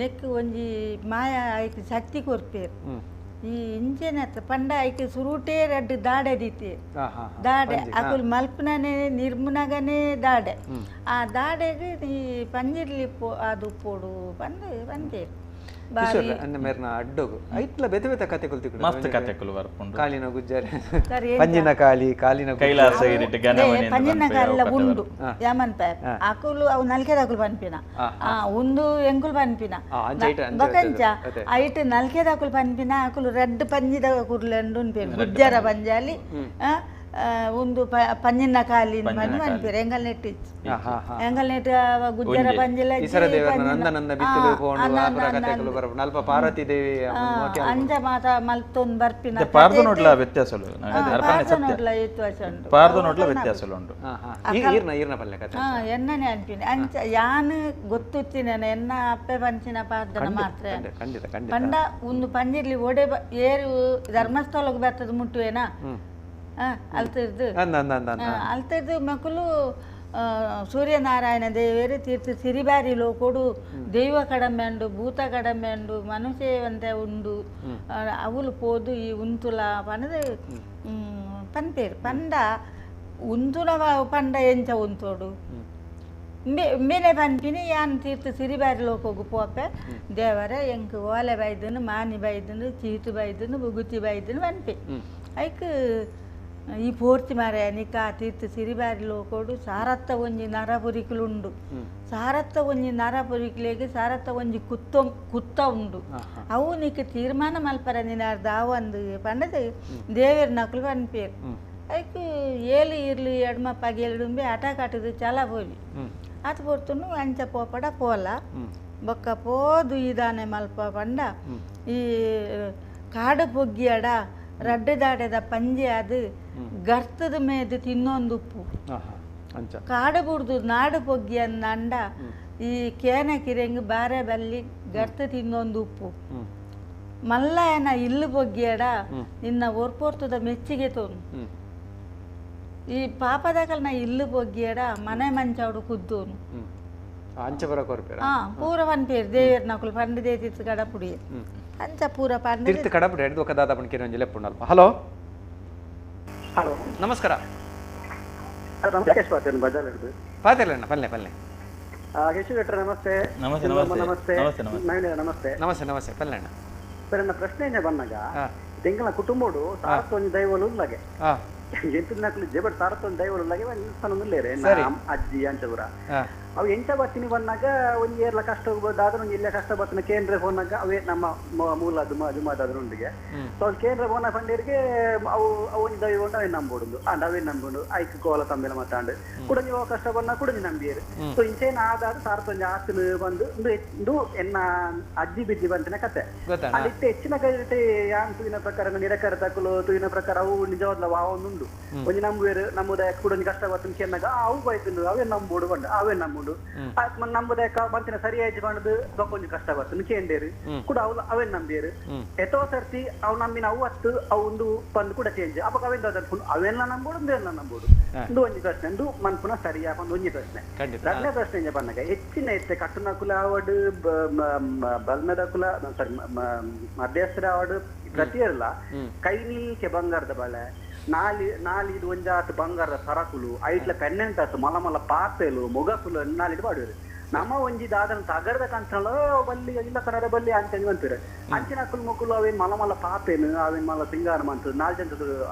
ನೆಕ್ ಒಂಜಿ ಮಾಯ ಐಕ್ ಶಕ್ತಿ ಕೊರ್ಪೇರು ಈ ಇಂಚೆನೆ ಪಂಡ ಐಕ್ ಸುರುಟೇ ರಡ್ಡು ದಾಡೆ ದೀತೆ ದಾಡೆ ಅಕುಲು ಮಲ್ಪುನನೆ ನಿರ್ಮುನಗನೇ ದಾಡೆ ಆ ದಾಡೆಗೆ ಈ ಪಂಜಿರ್ಲಿ ಪೋ ಅದು ಪೋಡು ಪಂದು ಪಂತೇರು ಮೇರ್ನ ಅಡ್ಡೋಗು ಐತ್ಲ ಬೇತೆ ಬೇತೆ ಕತೆಕುಲು ತಿಕ್ಕುಂಡು ಮಸ್ತ್ ಕತೆಕುಲು ಬರ್ಪುಂಡು ಕಾಲಿನ ಗುಜ್ಜರೆ ಪಂಜಿನ ಕಾಲಿ ಕಾಲಿನ ಕೈಲಾಸ ಇರಿಟ್ ಗಣವನೆ ಪಂಜಿನ ಕಾಲಿಲ ಉಂಡು ಯಮನ್ ಪೇ ಅಕುಲು ಅವು ನಲ್ಕೆದಕುಲು ಪನ್ಪಿನ ಆ ಉಂದು ಎಂಕುಲು ಪನ್ಪಿನ ಬಕಂಚ ಐಟ್ ನಲ್ಕೆದಕುಲು ಪನ್ಪಿನ ಅಕುಲು ರೆಡ್ ಪಂಜಿದ ಕುರ್ಲೆಂಡು ಉನ್ಪೇರು ಗುಜ್ಜರ ಪಂಜಾಲಿ ಒಂದು ಪಂಜಿನ ಕಾಲಿ ಪನ್ಪೇರು ಎಂಗಲ್ ನೆಟ್ ಎಂಗಲ್ ನೆಟ್ ಗುಜ್ಜರ ಪಂಜಿಲ ಅಂಚ ಮಾತ ಮಲ್ತೊಂದು ಬರ್ಪಿನ ಪಾರ್ದನೋಡ್ಲ ವ್ಯತ್ಯಾಸಲು ಪಾರ್ದನೋಡ್ಲ ವ್ಯತ್ಯಾಸಲು ಉಂಡು ಎನ್ನನೆ ಅನ್ಪಿನಿ ಅಂಚ ಯಾನ್ ಗೊತ್ತುತ್ತಿನ ಎನ್ನ ಅಪ್ಪೆ ಪಂಚಿನ ಪಾರ್ದನ ಮಾತ್ರ ಪಂಡ ಒಂದು ಪಂಜಿರ್ಲಿ ಓಡೆ ಏರು ಧರ್ಮಸ್ಥಳಕ್ಕೆ ಬರ್ತದ ಮುಟ್ಟುವೇನಾ ಅಲ್ತಿರ್ದು ಅಲ್ತಿರ್ದು ಮಕ್ಕಳು ಸೂರ್ಯನಾರಾಯಣ ದೇವೇರು ತೀರ್ಥ ಸಿರಿಬಾರಿ ಲೋಕೊಡು ದೈವ ಕಡಮೆ ಉಂಡು ಭೂತ ಕಡಮೆ ಉಂಡು ಮನುಷ್ಯವಂತೆ ಉಂಡು ಅವಳು ಪೋದು ಈ ಉಂತುಲ ಪನದು ಪನ್ಪೇರು ಪಂಡ ಉಂತುಲ ಪಂಡ ಎಂಚ ಉಂತೋಡು ಮೇನೆ ಪನ್ಪಿನಿ ಯಾನ್ ತೀರ್ಥ ಸಿರಿಬಾರಿ ಲೋಕೋಗು ಪೋಪೆ ದೇವರ ಎಂಕ್ ಓಲೆ ಬೈದನು ಮಾನಿ ಬೈದನು ಚೀತು ಬೈದನು ಬುಗುತಿ ಬೈದನು ಪನ್ಪೆ ಐಕ್ ಈ ಪೋರ್ತಿ ಮಾರೆ ನಿಕ್ಕ ತೀರ್ಥ ಸಿರಿಬಾರಿ ಲೋಕೋಡು ಸಾರತ್ತ ಒಂಜಿ ನರಪುರಿಕುಲುಂಡು ಸಾರತ್ತ ಒಂಜಿ ನರಪುರಿಕುಲೆಗ್ ಸಾರತ್ತ ಒಂಜಿ ಕುತ್ತ ಕುತ್ತ ಉಂಡು ಅವು ನಿಕ್ಕ ತೀರ್ಮಾನ ಮಲ್ಪರ ನಿನಾರ್ದ ಅವಂದು ಪಂಡದು ದೇವೇರ್ ನಕಲು ಪನ್ಪೇರು ಐಕ್ ಏಲು ಇರ್ಲು ಎಡ್ಮ ಪಗೇలుಡುಂಬೆ ಆಟ ಕಟ್ಟದು ಚಲ ಪೋಲಿ ಆತ ಪೊರ್ತುನು ಅಂಚ ಪೋಪಡ ಪೋಲ ಬೊಕ್ಕ ಪೋದು ಇದಾನೆ ಮಲ್ಪ ಪಂಡ ಈ ಕಾಡು ಪೊಗ್ಗಿಯಡ ರಡ್ಡು ದಾಡೆದ ಪಂಜೆ ಅದು ಗರ್ತದ ಮೇದು ತಿನ್ನೊಂದು ಉಪ್ಪು ಕಾಡು ಬುಡ್ದು ನಾಡು ಪೊಗ್ಗಿ ಅಂದ ಈ ಕೇನ ಕಿರೆಂಗ್ ಬಾರೆ ಬಲ್ಲಿ ಗರ್ತ ತಿನ್ನೊಂದು ಉಪ್ಪು ಮಲ್ಲಯನ ಇಲ್ಲು ಪೊಗ್ಗಿಯಡ ನಿನ್ನ ಒರ್ಪೊರ್ತದ ಮೆಚ್ಚಿಗೆ ತೋನು ಈ ಪಾಪದಕಲ್ನ ಇಲ್ಲು ಪೊಗ್ಗಿಯಡ ಮನೆ ಮಂಚವಡು ಕುದ್ದೋನು ಪೂರ ಪನ್ಪೇರು ದೇವೇರ್ ನಕುಲು ಪಂಡದೇ ತೀರ್ಥ ಕಡಪುಡಿ ಅಂಚ ಪೂರ ಪಂಡ ತೀರ್ಥ ಕಡಪುಡಿ ಹಿಡಿದು ఒక ದಾದ ಪಂಡ ಕಿರಂಜಿ ಲೆಪ್ಪುಂಡಲ್ಪ. ಹಲೋ ಹಲೋ ನಮಸ್ಕಾರ. ರಾಕೇಶ್ ಪಾತೇರ್ ಬಜಾರ್ ಹಿಡಿದು ಪಾತೇರ್ಲಣ್ಣ ಪಲ್ಲೆ ಪಲ್ಲೆ. ಯಶು ನಮಸ್ತೆ. ನಮಸ್ತೆ ನಮಸ್ತೆ ನಮಸ್ತೆ ನಮಸ್ತೆ ನಮಸ್ತೆ ನಮಸ್ತೆ ಪಲ್ಲಣ್ಣ. ಸರ್, ನನ್ನ ಪ್ರಶ್ನೆ ಏನೇ ಬಂದಾಗ ತಿಂಗಳ ಕುಟುಂಬಡು ಸಾರತ್ತೊಂದು ದೈವಲು ಉಳ್ಳಗೆ ಎಂಟು ಜಬರ್ ಸಾರತ್ತೊಂದು ದೈವಲು ಉಳ್ಳಗೆ ಉಳ್ಳೇರೆ ಅಜ್ಜಿ ಅಂಚಪುರ ಅವು ಎಂಚ ಬತ್ತಿನಿ ಬಂದಾಗ ಒಂಜಿ ಏರ್ಲ ಕಷ್ಟ ಹೋಗ್ಬೋದಾದ್ರೆ ಒಂಜಿ ಇಲ್ಲ ಕಷ್ಟ ಬತ್ತಿನ ಕೇಂದ್ರ ಫೋನಾಗ ಅವೇ ನಮ್ಮ ಮೂಲ ಜುಮಾದಾದ್ರೊಂದಿಗೆ. ಸೊ ಅವ್ರು ಕೇಂದ್ರ ಫೋನ ಪಂಡೇರಿಗೆ ಅವು ಒಂಜಿ ದೈವ ಉಂಟು ಅವೇನು ನಂಬೋಡುದು ಅಂಡ್ ಅವೇನು ನಂಬೋದು ಐಕ್ ಕೋಲ ತಂಬೆಲ ಮಾತಾಂಡು ಕೂಡ ನೀವು ಕಷ್ಟ ಬಂದ ಕೂಡ ನಂಬಿಯರು. ಸೊ ಇಂಚೇನ ಆದಾದ ಸಾರತ್ತೊಂಜಿ ಆತನು ಬಂದು ಇಂದು ಎನ್ನ ಅಜ್ಜಿ ಬಿಜ್ಜಿ ಬಂತಿನ ಕತೆ. ಅದಿತ್ತೆ ಹೆಚ್ಚಿನ ಕೈ ಯಾನ್ ತೂಯಿನ ಪ್ರಕಾರ ನಿರಕಾರ ತಕಲು ತೂಯಿನ ಪ್ರಕಾರ ಅವು ನಿಜವಾದ ವಾವೊಂದುಂಡು ಒಂಜಿ ನಂಬುವೇರು ನಮ್ಮದ ಕೂಡ ಒಂಜಿ ಕಷ್ಟ ಬತ್ತಿನ ಕೇಂದಾಗ ಅವು ಬೈತುಂಡು ಅವೇ ನಂಬೋಡು ಬಂಡು ಅವೇ ನಂಬೋಡು ನಂಬುದಕ್ಕ ಬಂತಿನ ಸರಿಯಾಗಿ ಬಂದು ಬೊಕ್ಕೊಂಜಿ ಕಷ್ಟ ಬರ್ತದೆ ಕೇಂಡೇರು ಕೂಡ ಅವು ಅವೇನ್ ನಂಬಿಯರು. ಎತ್ತೋ ಸರ್ತಿ ಅವು ನಂಬಿನ ಅವು ಹತ್ತು ಅವು ಒಂದು ಬಂದು ಕೂಡ ಚೇಂಜ್ ಅವಾಗ ಅವೇನ್ ಅವೆಲ್ಲ ನಂಬೋದು ಅಂದೆಲ್ಲ ನಂಬೋದು. ಒಂದು ಒಂಜಿ ಪ್ರಶ್ನೆ ಒಂದು ಮನ್ಪುನ ಸರಿಯಾ ಒಂದು ಒಂಜಿ ಪ್ರಶ್ನೆ. ಎರಡನೇ ಪ್ರಶ್ನೆ ಬಂದಾಗ ಹೆಚ್ಚಿನ ಎತ್ತೆ ಕಟ್ಟುನಕುಲ ಆವಡು ಬಲ್ಮದ ಕುಲ ಸಾರಿ ಮಧ್ಯಸ್ಥರ ಆವಡು ಪ್ರತಿಯಲ್ಲ ಕೈ ನಿಲ್ಕೆ ಬಂಗಾರದ ಬಳೆ ನಾಲಿ ನಾಲಿ ಇದು ಒಂಜಾತ್ ಬಂಗಾರದ ಸರಕುಲು ಐಟ್ಲ ಪೆನ್ನೆಂಟ್ ಆತು ಮಲ ಮಲ ಪಾಪೆಲು ಮೊಗಕುಲು ನಾಲಿದು ಬಾಡುವರು. ನಮ್ಮ ಒಂಜಿ ದಾದನ ತಗರದ ಕಂಚಲ ಬಲ್ಲಿ ಇಲ್ಲ ಕನ್ನಡ ಬಲ್ಲಿ ಅಂಚ ಅಂತಾರೆ ಅಂಚಿನ ಅಕುಲು ಮೊಕುಲು ಅವೇನ್ ಮಲ ಮಲ ಪಾಪೇನು ಅವೇನ್ ಮಲ ಸಿಂಗಾರ ಮಂತು ನಾಲ್ ಜನ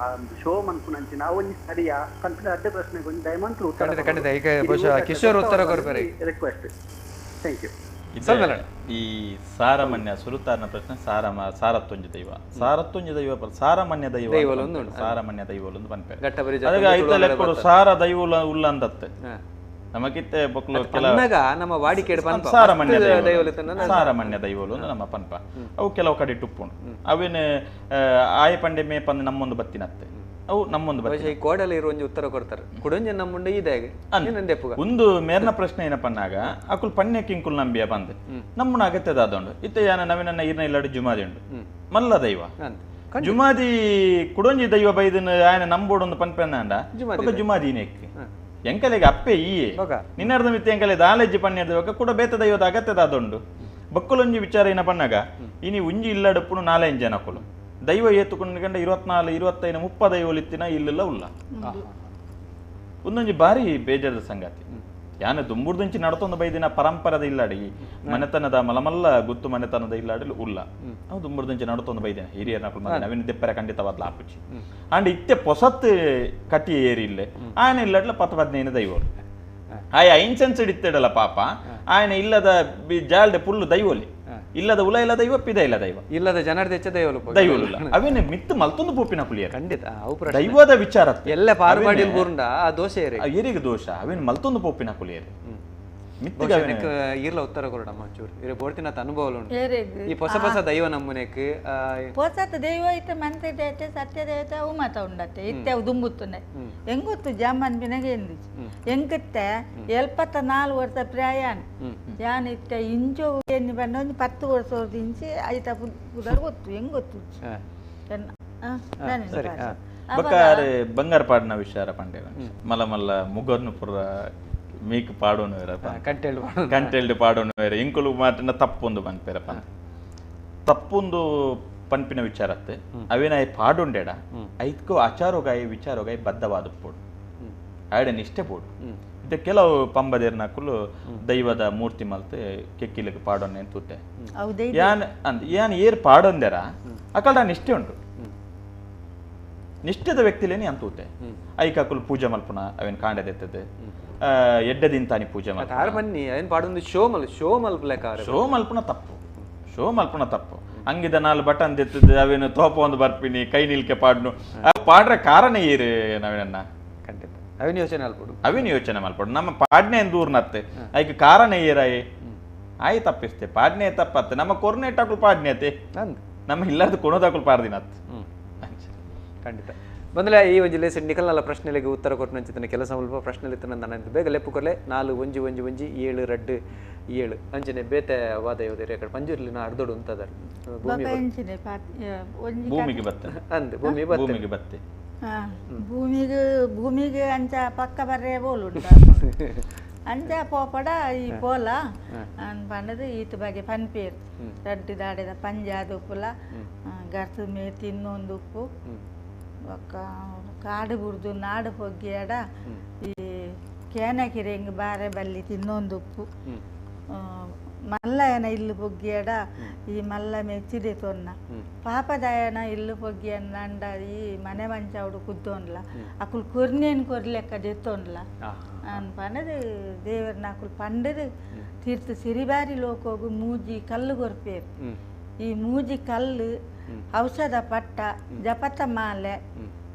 ಶೋ ಮನ್ಪುನ ಅಂಚಿನ ಅವೊಂಜಿ ಸರಿಯಾ ಕಂಪಿನ ಅಡ್ಡ ಪ್ರಶ್ನೆಗೆ ಒಂಜಿ ದಯಮಂತ್ರ ಉತ್ತರ. ಖಂಡಿತ ಈಗ ಬಹುಶಃ ಕಿಶೋರ್ ಉತ್ತರ ಕೊಡ್ತಾರೆ. Request. Thank you. ಈ ಸಾರಮನ್ಯ ಸುರುತಾರನ ಪ್ರಶ್ನೆ ಸಾರತ್ತೊಂಜಿ ದೈವ ಸಾರತ್ತೊಂಜಿ ದೈವ ಸಾರಮನ್ಯ ದೈವ ಸಾರಮನ್ಯ ದೈವಲೊಂದು ಪನ್ಪೆ ಐತ ಲೆಕ್ಕಡು ಸಾರ ದೈವ ಉಲ್ಲ ಅಂತತ್ತೆ ನಮಕಿತ್ತೆ ಬೊಕ್ಲು ನಮ್ಮ ವಾಡಿಕೆ ಸಾರಮನ್ಯ ದೈವ ಸಾರಮನ್ಯ ದೈವಲು ನಮ್ಮ ಪನ್ಪ ಅವು ಕೆಲವು ಕಡೆ ಟುಪ್ಪುಂಡು ಅವೇನು ಆಯ ಪಂಡೆ ಮೇ ಪಂದ್ ನಮ್ಮೊಂದು ಬತ್ತಿನತ್ತೆ ಅವು ನಮ್ಮೊಂದು ಈ ಕೋಡಲ್ಲಿ ಇರುವ ಒಂಜಿ ಉತ್ತರ ಕೊಡ್ತಾರೆ ಕುಡೊಂಜಿ ನಮ್ಮುಂಡು ಇದಾಗೆ ಒಂದು ಮೇರ್ನ ಪ್ರಶ್ನೆ ಏನಪ್ಪನ್ನಾಗ ಅಕುಲ್ ಪಣ್ಯಕ್ಕೆ ಇಂಕುಲ್ ನಂಬಿಯ ಬಂದೆ ನಮ್ಮನ್ನ ಅಗತ್ಯದಾದೊಂಡು ಇತ್ತೆ ಯಾನ ನವೀನ ಈರ್ನ ಇಲ್ಲಾಡು ಜುಮಾದಿ ಉಂಡು ಮಲ್ಲ ದೈವ ಜುಮಾದಿ ಕುಡೊಂಜಿ ದೈವ ಬೈದನ ಆಯನ ನಂಬೋಡೊಂದು ಪನ್ಪೆಂದ ಜುಮಾದಿ ನೆಕ್ ಎಂಕಲೆಗೆ ಅಪ್ಪೆ ಈಯೆ ನಿನ್ನರ್ಧ ಮಿತ್ತೆ ಎಂಕಲೆ ದಾಲೆಜ್ಜಿ ಪಣ್ಯದ ಕೂಡ ಬೇತ ದೈವದ ಅಗತ್ಯದಾದೊಂಡು ಬಕ್ಕುಲೊಂಜಿ ವಿಚಾರ ಏನಪ್ಪನ್ನಾಗ ಇನಿ ಉಂಜಿ ಇಲ್ಲಡುಪ್ಪುನು ನಾಲೆಂಜ್ ಜನಕುಲು ದೈವ ಏತುಕೊಂಡು 24 25 30 ದೈವಲಿತ್ತಿನ ಇಲ್ಲೆಲ್ಲ ಉಲ್ಲ ಒಂದೊಂಜಿ ಬಾರಿ ಬೇಜಾರದ ಸಂಗತಿ. ಯಾನ ದುಂಬುರ್ದುಂಚಿ ನಡತೊಂದು ಬೈದಿನ ಪರಂಪರದ ಇಲ್ಲಾಡಿ ಮನೆತನದ ಮಲಮಲ್ಲ ಗುತ್ತು ಮನೆತನದ ಇಲ್ಲಾಡಿ ಉಲ್ಲ ಅವು ದುಂಬುರ್ದುಂಚಿ ನಡತೊಂದು ಬೈದಿನ ಹಿರಿಯರ ನವೀನ ದೆಪ್ಪರ ಖಂಡಿತವಾದ್ಲ ಆಪುಚಿ ಅಂಡ್ ಇತ್ತೆ ಪೊಸತ್ ಕಟ್ಟಿ ಏರಿ ಇಲ್ಲೆ ಆಯನ ಇಲ್ಲಡ್ಲ 10 15 ದೈವರು ಆಯ ಐನ್ಸೆನ್ಸ್ ಇತ್ತಿಡಲ್ಲ ಪಾಪ ಆಯನ ಇಲ್ಲದ ಜಾಲ್ಡೆ ಪುಲ್ಲು ದೈವಲಿ ಇಲ್ಲದ ಉಲ ಇಲ್ಲ ದೈವ ಪಿದ ಇಲ್ಲ ದೈವ ಇಲ್ಲದ ಜನರ ದೆಚ್ಚ ದೈವಲು ದೈವಲು ಅವೇನೆ ಮಿತ್ತು ಮಲ್ತೊಂದು ಪೋಪಿನ ಕುಲಿಯ ಖಂಡಿತ ದೈವದ ವಿಚಾರ ಎಲ್ಲ ಪಾರ್ವಾಡಿಲ್ ಬೂರ್ಂಡ ಆ ದೋಷ ಏರಿಗೆ ದೋಷ ಅವೇನು ಮಲ್ತೊಂದು ಪೋಪಿನ ಕುಲಿಯರು ಮಿತ್ತಿಗೆ ಈರ್ಲ ಉತ್ತರ ಕೊರಡಮ್ಮ ಚೂರು ಇರ ಬೋಡ್ತಿನ ಅನುಭವ ಉಂಟು ಈ ಹೊಸ ಹೊಸ ದೈವ ನಮ್ಮನೆಕ್ ಪೊಸತ್ ದೈವ ಇತ್ತೆ ಮಂತ್ರಿ ದೇವತೆ ಸತ್ಯ ದೇವತೆ ಅವು ಮಾತ ಉಂಡತ್ತೆ ಇತ್ತೆ ಅವು ದುಂಬುತ್ತುಂಡೆ ಹೆಂಗೊತ್ತು ಜಾಮನ್ ಬಿನಗೆ ಎಂದು ಎಂಕತ್ತೆ 74 ವರ್ಷ ಪ್ರಾಯಾನ್ ಯಾನ್ ಇತ್ತೆ ಇಂಚು ಎನ್ನಿ ಬಂದ ಒಂಜಿ 10 ವರ್ಷ ಇಂಚಿ ಐತ ಪುದರ್ ಗೊತ್ತು ಹೆಂಗೊತ್ತು ಬಕ್ಕಾರೆ ಬಂಗಾರ ಪಾಡಿನ ವಿಚಾರ ಪಂಡೆ ಮಲ್ಲ ಮಲ್ಲ ಮುಗರ್ನು ಪುರ ಮೀಕ್ ಪಾಡೋನು ಬೇರಪ್ಪ ಕಂಟೆಲ್ಡ್ ಪಾಡೋನು ಬೇರೆ ಇಂಕುಲು ಮಾತಿನ ತಪ್ಪೊಂದು ಪನ್ಪೇರಪ್ಪ ತಪ್ಪೊಂದು ಪನ್ಪಿನ ವಿಚಾರತ್ತೆ ಅವೇನ ಪಾಡುಂಡೇಡ ಐತ್ಕೋ ಆಚಾರೋಗಾಯಿ ವಿಚಾರೋಗಾಯಿ ಬದ್ಧವಾದ ಪೋಡು ಆಯಡ ನಿಷ್ಠೆ ಪೋಡು ಇದು ಕೆಲವು ಪಂಬದೇರ್ನಕುಲು ದೈವದ ಮೂರ್ತಿ ಮಲ್ತೆ ಕೆಕ್ಕಿಲಿಗೆ ಪಾಡೋನೆ ತೂತೆ ಯಾನ್ ಅಂದ್ ಯಾನ್ ಏರ್ ಪಾಡೊಂದೆರ ಅಕಲ್ಡ ನಿಷ್ಠೆ ಉಂಟು ನಿಷ್ಠೆದ ವ್ಯಕ್ತಿಲೇನಿ ಅಂತೂತೆ ಐಕಾಕುಲು ಪೂಜೆ ಮಲ್ಪುನ ಅವೇನ್ ಕಾಂಡದೆತ್ತದೆ ಎಡ್ಡದಿಂತಾನಿ ಪೂಜೆ ಮಾಡ್ತಾರೆ ಬನ್ನಿ ಅವೇನ್ ಪಾಡೊಂದು ಶೋ ಮಲ್ ಶೋ ಮಲ್ಪಲೆಕ ಶೋ ಮಲ್ಪುನ ತಪ್ಪು ಶೋ ಮಲ್ಪುನ ತಪ್ಪು ಅಂಗಿದ ನಾಲ್ ಬಟನ್ ದೆತ್ತದ ಅವೇನು ತೋಪ ಒಂದು ಬರ್ಪಿನಿ ಕೈ ನಿಲ್ಕೆ ಪಾಡ್ನು ಪಾಡ್ರ ಕಾರಣ ಏರು ನಾವೇನನ್ನ ಖಂಡಿತ ಅವೇನು ಯೋಚನೆ ಮಲ್ಪಡು ಅವೇನು ಯೋಚನೆ ಮಲ್ಪಡು ನಮ್ಮ ಪಾಡ್ನೆ ದೂರ್ನತ್ತೆ ಐಕ್ ಕಾರಣ ಏರಾಯಿ ಆಯ್ ತಪ್ಪಿಸ್ತೆ ಪಾಡ್ನೆ ತಪ್ಪತ್ತೆ ನಮ್ಮ ಕೊರ್ನೆಟಾಕುಲು ಪಾಡ್ನೆ ನಮ್ಮ ಇಲ್ಲಾರ್ದು ಕೊಣೋದಾಕುಲು ಪಾಡ್ದಿನತ್ ಖಂಡಿತ ಬಂದಲೇ ಈ ಒಂಜಿ ಲೇಸ್ ನಿಕಲ್ನಲ್ಲ ಪ್ರಶ್ನೆಗಳಿಗೆ ಉತ್ತರ ಕೊಟ್ಟು ನಂಚಿತನ ಕೆಲಸ ಮುಲ್ಪ ಪ್ರಶ್ನೆ ನನ್ನ ಬೇಗ ಲೆಪ್ಪು ಕೊರ್ಲೆ 4 1 1 1 7 2 7 ಅಂಚನೆ ಬೇತೆ ವಾದ ಯೋದೆ ಕಡೆ ಪಂಜುರ್ಲಿನ ಅರ್ಧೋಡು ಅಂತದಾರ ಭೂಮಿಗೆ ಬತ್ತೆ ಅಂದ್ ಭೂಮಿ ಭೂಮಿಗೆ ಬತ್ತೆ ಭೂಮಿಗೆ ಭೂಮಿಗೆ ಅಂಚ ಪಕ್ಕ ಬರ್ರೆ ಬೋಲು ಅಂಚ ಪೋಪಡ ಈ ಪೋಲ ಪಂಡದು ಈತ ಬಗ್ಗೆ ಪನ್ಪೇರು ರಡ್ಡು ದಾಡೆದ ಪಂಜಾದ ಉಪ್ಪುಲ ಗರ್ತು ಮೇ ತಿನ್ನೊಂದು ಉಪ್ಪು ಬೊಕ್ಕ ಕಾಡು ಬುಡ್ದು ನಾಡು ಪೊಗ್ಗಿಯಾಡ ಈ ಕೇನಕಿರೆಂಗ್ ಬಾರೆ ಬಲ್ಲಿ ತಿನ್ನೊಂದುಪ್ಪು ಮಲ್ಲಯನ ಇಲ್ಲು ಪೊಗ್ಗಿಯಡ ಈ ಮಲ್ಲ ಮೆಚ್ಚಿದೆ ತೊನ್ನ ಪಾಪದಾಯನ ಇಲ್ಲು ಪೊಗ್ಗಿಯನ್ನ ಅಂಡ ಈ ಮನೆ ಮಂಚಾವಡು ಕುದ್ದೋನ್ಲ ಅಕುಲು ಕೊರ್ನೇನು ಕೊರ್ಲೆಕ್ಕ ದೆತ್ತೋನ್ಲ ಅನ್ಪನದು ದೇವರನ್ನ ಅಕುಲು ಪಂಡದು ತೀರ್ಥ ಸಿರಿಬಾರಿ ಲೋಕೋಗು ಮೂಜಿ ಕಲ್ಲು ಕೊರ್ಪೇರು ಈ ಮೂಜಿ ಕಲ್ಲು ಔಷಧ ಪಟ್ಟ ಜಪತ ಮಾಲೆ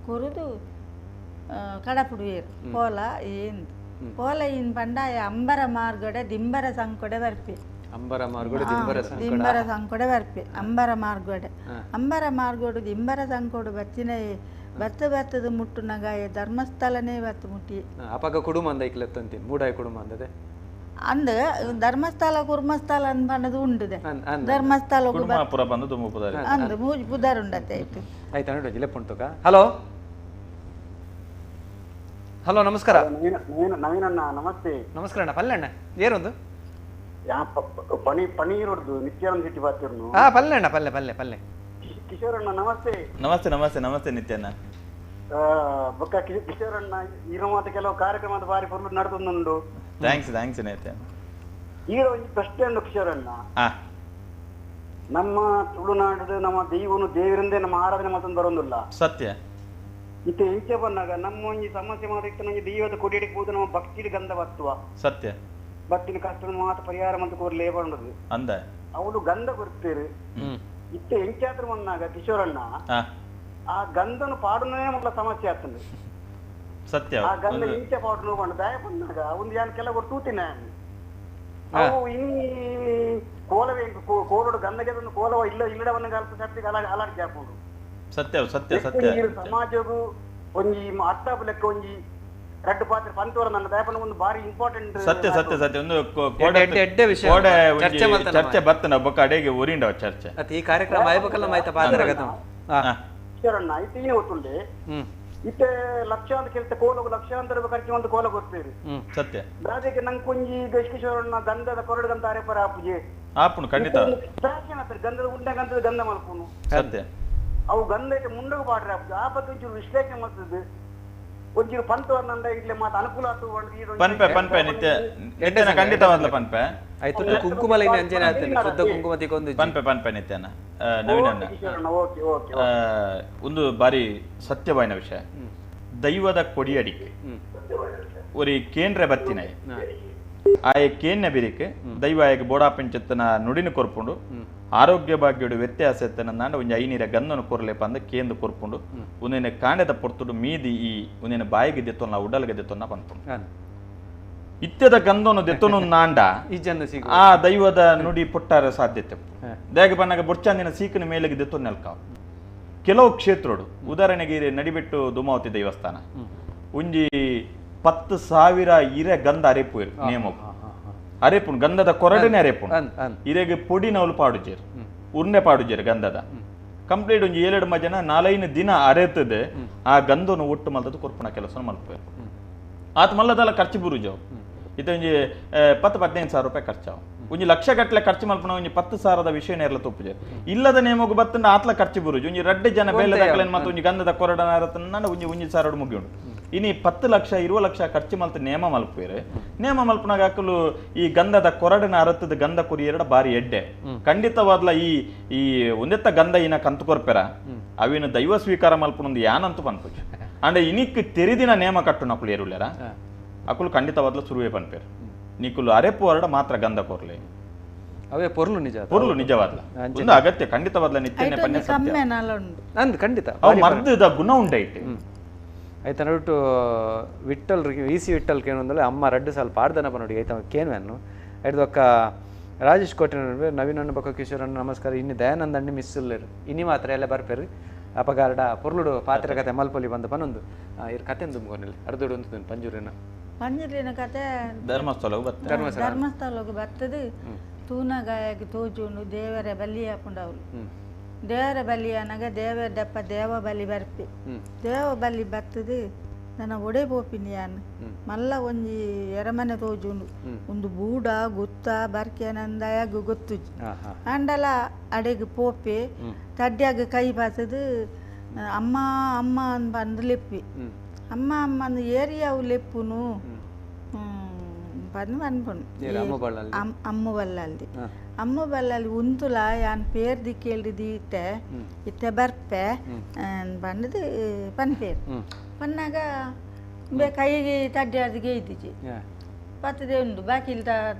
ಕೊರುದು ಕಡಪುಡುವೇರು ಪೋಲ ಏನು ಪೋಲ ಇನ್ ಪಂಡ ಅಂಬರ ಮಾರ್ಗಡೆ ದಿಂಬರ ಸಂಕೊಡೆ ಬರ್ಪೆ ಅಂಬರ ಮಾರ್ಗಡೆ ದಿಂಬರ ದಿಂಬರ ಸಂಕೊಡೆ ಬರ್ಪೆ ಅಂಬರ ಮಾರ್ಗಡೆ ಅಂಬರ ಮಾರ್ಗೋಡು ದಿಂಬರ ಸಂಕೋಡು ಬತ್ತಿನ ಬತ್ತ ಬತ್ತದ ಮುಟ್ಟುನಗಾಯ ಧರ್ಮಸ್ಥಳನೇ ಬತ್ತು ಮುಟ್ಟಿ ಅಪಗ ಕುಡುಮ ಅಂದ ಇಕ್ಲೆತ್ತಂತೀನಿ ಮೂಡಾಯಿ ಕುಡುಮ ಅಂದದೆ ಅಂದ ಧರ್ಮಸ್ಥಳ ಕುರ್ಮಸ್ಥಳ ಅನ್ಪನ್ನದು ಉಂಡುದೆ ಧರ್ಮಸ್ಥಳ ಪುರ ಬಂದು ತುಂಬು ಪುದಾರಿ ಅಂದು ಮೂಜಿ ಪುದಾರ್ ಉಂಡತ್ತೆ ಆಯ್ತು ಆಯ್ತು ನೋಡಿ ಜಿಲ್ಲೆ ಹಲೋ ಹಲೋ ನಮಸ್ಕಾರ ನವೀನಣ್ಣ ನಮಸ್ತೆ ನಮಸ್ಕಾರ ಅಣ್ಣ ಪಲ್ಲೆ ಅಣ್ಣ ಏನೊಂದು ಪನೀರ್ ಹೊಡ್ದು ನಿತ್ಯಾನಂದ ಶೆಟ್ಟಿ ಬಾತಿರ್ನು ಹಾ ಪಲ್ಲೆ ಅಣ್ಣ ಪಲ್ಲೆ ಪಲ್ಲೆ ಪಲ್ಲೆ ಕಿಶೋರಣ್ಣ ನಮಸ್ತೆ ನಮಸ್ತೆ ನಮಸ್ತೆ ನಮಸ್ತೆ ನಿತ್ಯಣ್ಣ ಬೊಕ್ಕ ಕಿಶೋರಣ್ಣ ಇರೋ ಮಾತು ಕೆಲವು ಕಾರ್ಯಕ್ರಮದ ಬಾರಿ ಫುಲ್ ನಡೆದುಂಡು thanks thanks ನಿತ್ಯ ಈಗ ಒಂದು ಪ್ರಶ್ನೆ ಉಂಟು ಕಿಶೋರಣ್ಣ ನಮ್ಮ ತುಳುನಾಡು ನಮ್ಮ ದೈವನು ದೇವರಿಂದೇ ನಮ್ಮ ಆರಾಧನೆ ಮಾತೊಂದು ಬರೋದಿಲ್ಲ ಸತ್ಯ ಇತ್ತೆ ಇಂಚೆ ಬಂದಾಗ ನಮ್ಮ ಒಂಜಿ ಸಮಸ್ಯೆ ಮಾಡಿತ್ತು ನಮಗೆ ದೈವದ ಕೊಡಿಯಡಿಗೆ ಹೋದ ನಮ್ಮ ಭಕ್ತಿಗೆ ಗಂಧ ಬತ್ತುವ ಸತ್ಯ ಭಕ್ತಿನ ಕಷ್ಟ ಮಾತು ಪರಿಹಾರ ಅಂತ ಕೋರ್ಲೇ ಬಂದದ್ದು ಅಂದ ಅವಳು ಗಂಧ ಕೊಡ್ತೇರು ಇತ್ತೆ ಎಂಚಾತ್ರ ಬಂದಾಗ ಕಿಶೋರಣ್ಣ ಆ ಗಂಧನು ಪಾಡುನೇ ಮೊದಲ ಸಮಸ್ಯೆ ಆಗ್ತದೆ ಸತ್ಯ ಆ ಗಂಧ ಇಂಚೆ ಪಾಡು ಬಂದ ದಯ ಬಂದಾಗ ಒಂದು ಯಾನ್ ಕೆಲವರು ತೂತಿನ ಅವು ಇನ್ನಿ ಕೋಲವೇ ಕೋಲೋಡು ಗಂಧಗೆ ಕೋಲವ ಇಲ್ಲ ಇಲ್ಲಡ ಬಂದಾಗ ಅಲ್ಪ ಸತ್ತಿಗೆ ಅಲಾಡ್ಕೆ ಹಾಕೊಂಡು ಸತ್ಯ ಸತ್ಯ ಸತ್ಯ ಸಮಾಜಗೂ ಒಂಜಿ ಅರ್ಥ ಲೆಕ್ಕ ಒಂಜಿ ರಡ್ಡು ಪಾತ್ರೆ ಪಂತವರ ನನ್ನ ದಯಪನ ಒಂದು ಬಾರಿ ಇಂಪಾರ್ಟೆಂಟ್ ಸತ್ಯ ಸತ್ಯ ಸತ್ಯ ಒಂದು ಚರ್ಚೆ ಚರ್ಚೆ ಬರ್ತನ ಒಬ್ಬ ಕಡೆಗೆ ಊರಿಂಡವ ಚರ್ಚೆ ಈ ಕಾರ್ಯಕ್ರಮ ಆಯ್ಬೇಕಲ್ಲ ಮಾಯ್ತ ಪಾತ್ರ ಕಿಶೋರಣ್ಣ ಇತ್ತೆ ಗೊತ್ತುಂಡೆ ಇತ್ತೆ ಲಕ್ಷಾಂತರ ಕೆಲಸ ಕೋಲಗು ಲಕ್ಷಾಂತರ ರೂಪಾಯಿ ಖರ್ಚು ಒಂದು ಕೋಲ ಕೊಡ್ತೀರಿ ಸತ್ಯ ದಾದಕ್ಕೆ ನಂಗೆ ಕೊಂಜಿ ಕಿಶೋರಣ್ಣ ಗಂಧದ ಕೊರಡು ಗಂಧ ಅರೆಪರ ಆಪುಜೆ ಆಪುನು ಖಂಡಿತ ಫ್ಯಾಷನ್ ಆತರ ಗಂಧದ ಉಂಡೆ ಗಂಧದ ಗಂಧ ಮಲ್ಪುನು ಸತ್ಯ ಅವು ಗಂಧಕ್ಕೆ ಮುಂಡಗು ಪಾಡ್ರೆ ಆಪುಜೆ ಆ ಬಗ್ಗೆ ಒಂಚೂರು ವಿಶ್ಲೇಷಣೆ ಮಾಡ್ತದೆ ಒಂಚೂರು ಪಂತವರ್ನಂದ ಇಡ್ಲೆ ಮಾತು ಅನುಕೂಲ ಆತು ಪನ್ಪೆ ಪನ್ಪೆ ನಿತ್ಯ ನಿತ್ಯನ ಖಂಡಿತವಾದ್ಲ ಪನ್ಪೆ ಆಯ್ತು ಕುಂಕುಮ ಲೈನ್ ಅಂಜನೆ ಆಗ್ತದೆ ಶುದ್ಧ ಕುಂಕುಮ ತಿಕ್ಕೊಂದು ಪನ್ಪೆ ಪನ್ಪೆ ನಿತ್ಯನ ನವೀನಣ್ಣ ಒಂದು ಬಾರಿ ಸತ್ಯವಾಯಿನ ವಿಷಯ ದೈವದ ಕೊಡಿಯಡಿಕೆ ಒರಿ ಕೇಂದ್ರ ಬತ್ತಿನ ಆಯ ಕೇನ್ಯ ಬಿರಿಕೆ ದೈವ ಆಯಗ ಬೋಡಾಪಂಚತ್ತನ ನುಡಿನ ಕೊರ್ಪುಂಡು ಆರೋಗ್ಯ ಭಾಗ್ಯಡು ವ್ಯತ್ಯಾಸ ಎತ್ತನ ನಾಂಡ ಒಂಜಿ ಐನೀರ ಗಂಧನ ಕೊರ್ಲೆಪ ಅಂದ ಕೇಂದ್ರ ಕೊರ್ಪುಂಡು ಒಂದಿನ ಕಾಂಡದ ಪೊರ್ತುಡು ಮೀದಿ ಈ ಒಂದಿನ ಬಾಯಿಗೆ ದೆತ್ತೊನ್ನ ಉಡಲ್ಗೆ ದೆತ್ತೊನ್ನ ಪನ್ಪುಂಡು ಇತ್ಯದ ಗಂಧನು ದೆತ್ತೊನು ನಾಂಡ ಆ ದೈವದ ನುಡಿ ಪುಟ್ಟಾರ ಸಾಧ್ಯತೆ ದೇಗ ಬಣ್ಣಗ ಬೊರ್ಚಾಂದಿನ ಸೀಕನ ಮೇಲೆಗೆ ದೆತ್ತೊನ್ನ ನೆಲ್ಕಾವ್ ಕೆಲವು ಕ್ಷೇತ್ರಡು ಉದಾಹರಣೆಗೆ ಇರೆ ನಡಿಬೆಟ್ಟು ದುಮಾವತಿ ದೇವಸ್ಥಾನ ಒಂಜಿ 10,000 ಇರೆ ಗಂಧ ಅರೆಪು ನೇಮ ಅರೆಪುಣ್ ಗಂಧದ ಕೊರಡನೆ ಅರೆಪುಣ್ ಇರೆಗೆ ಪೊಡಿ ನವಲು ಪಾಡುಜೇರು ಉರ್ನೆ ಪಾಡುಜೇರು ಗಂಧದ ಕಂಪ್ಲೀಟ್ ಒಂಜಿ ಏಳೆರಡು ಮಜನ 4-5 ದಿನ ಅರೆತದೆ ಆ ಗಂಧನು ಒಟ್ಟು ಮಲ್ದದ್ದು ಕೊರ್ಪುಣ ಕೆಲಸ ಮಲ್ಪು ಆತ ಮಲ್ಲದಲ್ಲ ಖರ್ಚು ಬುರುಜವು ಇದು ಒಂಜಿ 10-15 ಸಾವಿರ ರೂಪಾಯಿ ಖರ್ಚಾವು ಒಂಜಿ ಲಕ್ಷ ಗಟ್ಟಲೆ ಖರ್ಚು ಮಲ್ಪುನ ಒಂಜಿ 10,000 ವಿಷಯ ನೇರ್ಲ ತೋಪುಜೆ ಇಲ್ಲದ ನೇಮಗು ಬತ್ತಂಡ ಆತ್ಲ ಖರ್ಚು ಬುರುಜು ಒಂಜಿ ರಡ್ಡೆ ಜನ ಬೇಲೆ ದಾಖಲೆ ಮತ್ತು ಒಂಜಿ ಗಂಧದ ಕೊರಡನ ಅರತನ್ನ ಒಂಜಿ ಒಂಜಿ ಸಾವಿರ ಮುಗಿಯುಂಡು ಇನಿ 10 ಲಕ್ಷ 20 ಲಕ್ಷ ಖರ್ಚು ಮಲ್ತ ನೇಮ ಮಲ್ಪುವೇರು ನೇಮ ಮಲ್ಪುನಾಗ ಹಾಕಲು ಈ ಗಂಧದ ಕೊರಡನ ಅರತದ ಗಂಧ ಕುರಿಯರಡ ಬಾರಿ ಎಡ್ಡೆ ಖಂಡಿತವಾದ್ಲ ಈ ಈ ಒಂದೆತ್ತ ಗಂಧ ಇನ ಕಂತು ಕೊರ್ಪೆರ ಅವಿನ ದೈವ ಸ್ವೀಕಾರ ಮಲ್ಪುನೊಂದು ಯಾನಂತೂ ಪನ್ಪುಜು ಅಂಡ ಇನಿಕ್ ತೆರಿದಿನ ನೇಮ ಕಟ್ಟು ನಕುಲು ಏರುಲ್ಲೇರ ಅಕುಲು ಖಂಡಿತವಾದ್ಲ ಸುರುವೆ ಪನ್ಪೇರು ನಿಕುಲು ಅರೆಪು ಹೊರಡ ಮಾತ್ರ ಗಂಧ ಕೊರ್ಲೆ ಅವೇ ಪೊರ್ಲು ನಿಜ ಪೊರ್ಲು ನಿಜವಾದ್ಲ ಒಂದು ಅಗತ್ಯ ಖಂಡಿತವಾದ್ಲ ನಿತ್ಯನೆ ಪನ್ಯ ಸತ್ಯ ಅಂದ್ ಖಂಡಿತ ಅವು ಮರ್ದದ ಗುಣ ಉಂಡೈತೆ ಆಯ್ತು ನಡುಟು ವಿಠಲ್ ಈಸಿ ವಿಠಲ್ ಕೇನು ಅಮ್ಮ ರಡ್ಡು ಸಾಲ ಪಾಡ್ದನಪ್ಪ ನೋಡಿ ಆಯ್ತು ಕೇನ್ವೆನ್ನು ಐದು ರಾಜೇಶ್ ಕೋಟೆ ನವೀನ್ ಬೊಕ್ಕ ಕಿಶೋರಣ್ಣ ನಮಸ್ಕಾರ ಇನ್ನು ದಯಾನಂದ ಅಣ್ಣಿ ಮಿಸ್ ಉಲ್ಲೇರು ಇನಿ ಮಾತ್ರ ಎಲ್ಲ ಬರ್ಪೇರು ಅಪಗಾರಡ ಪೊರ್ಲುಡು ಪಾತ್ರೆ ಕತೆ ಮಲ್ಪೊಲಿ ಬಂದ ಪನೊಂದು ಇರ್ ಕತೆ ತುಂಬ್ಕೊನಿಲ್ಲ ಅರ್ದುಡು ಅಂತ ಪಂಜೂರಿನ ಪಂಜುರ್ಲಿನ ಕತೆ ಧರ್ಮಸ್ಥಳಕ್ಕೆ ಧರ್ಮಸ್ಥಳಕ್ಕೆ ಬರ್ತದೆ ತೂನಗಾಯಕ್ಕೆ ತೋಜುಂಡು ದೇವರ ಬಲಿ ಹಾಕೊಂಡವಳು ದೇವರ ಬಲಿ ಅನ್ನಾಗ ದೇವರ ದಪ್ಪ ದೇವ ಬಲಿ ಬರ್ಪೆ ದೇವ ಬಲಿ ಬರ್ತದೆ ನನ್ನ ಒಡೆ ಪೋಪಿನಿ ಯಾನ್ ಮಲ್ಲ ಒಂಜಿ ಎರಮನೆ ತೋಜುಂಡು ಒಂದು ಬೂಡ ಗುತ್ತ ಬರ್ಕೆನಂದಯಾಗ ಗೊತ್ತುಜಿ ಅಂಡಲ ಅಡೆಗೆ ಪೋಪೆ ತಡ್ಯಾಗ ಕೈ ಪಾಸದು ಅಮ್ಮ ಅಮ್ಮ ಅಂದ್ ಬಂದು ಲೆಪ್ಪಿ ಅಮ್ಮ ಅಮ್ಮ ಅಂದು ಏರಿಯಾವು ಲೆಪ್ಪುನು ಪಂದ್ ಪನ್ಪುಂಡು ಅಮ್ಮು ಬಲ್ಲಾಲ್ದಿ ಅಮ್ಮ ಬಲ್ಲಾಲಿ ಉಂತುಲ ಯಾನ್ ಪೇರ್ ದಿಕ್ಕೇಳ್ದು ದೀತೆ ಇತ್ತೆ ಬರ್ಪೆ ಪಂಡದು ಪನ್ಪೇರು ಪನ್ನಾಗ ಬೇ ಕೈಗೆ ತಡ್ಡಿ ಇದ್ದಿಜಿ ಪತ್ತದೆ ಉಂಡು ಬಾಕಿ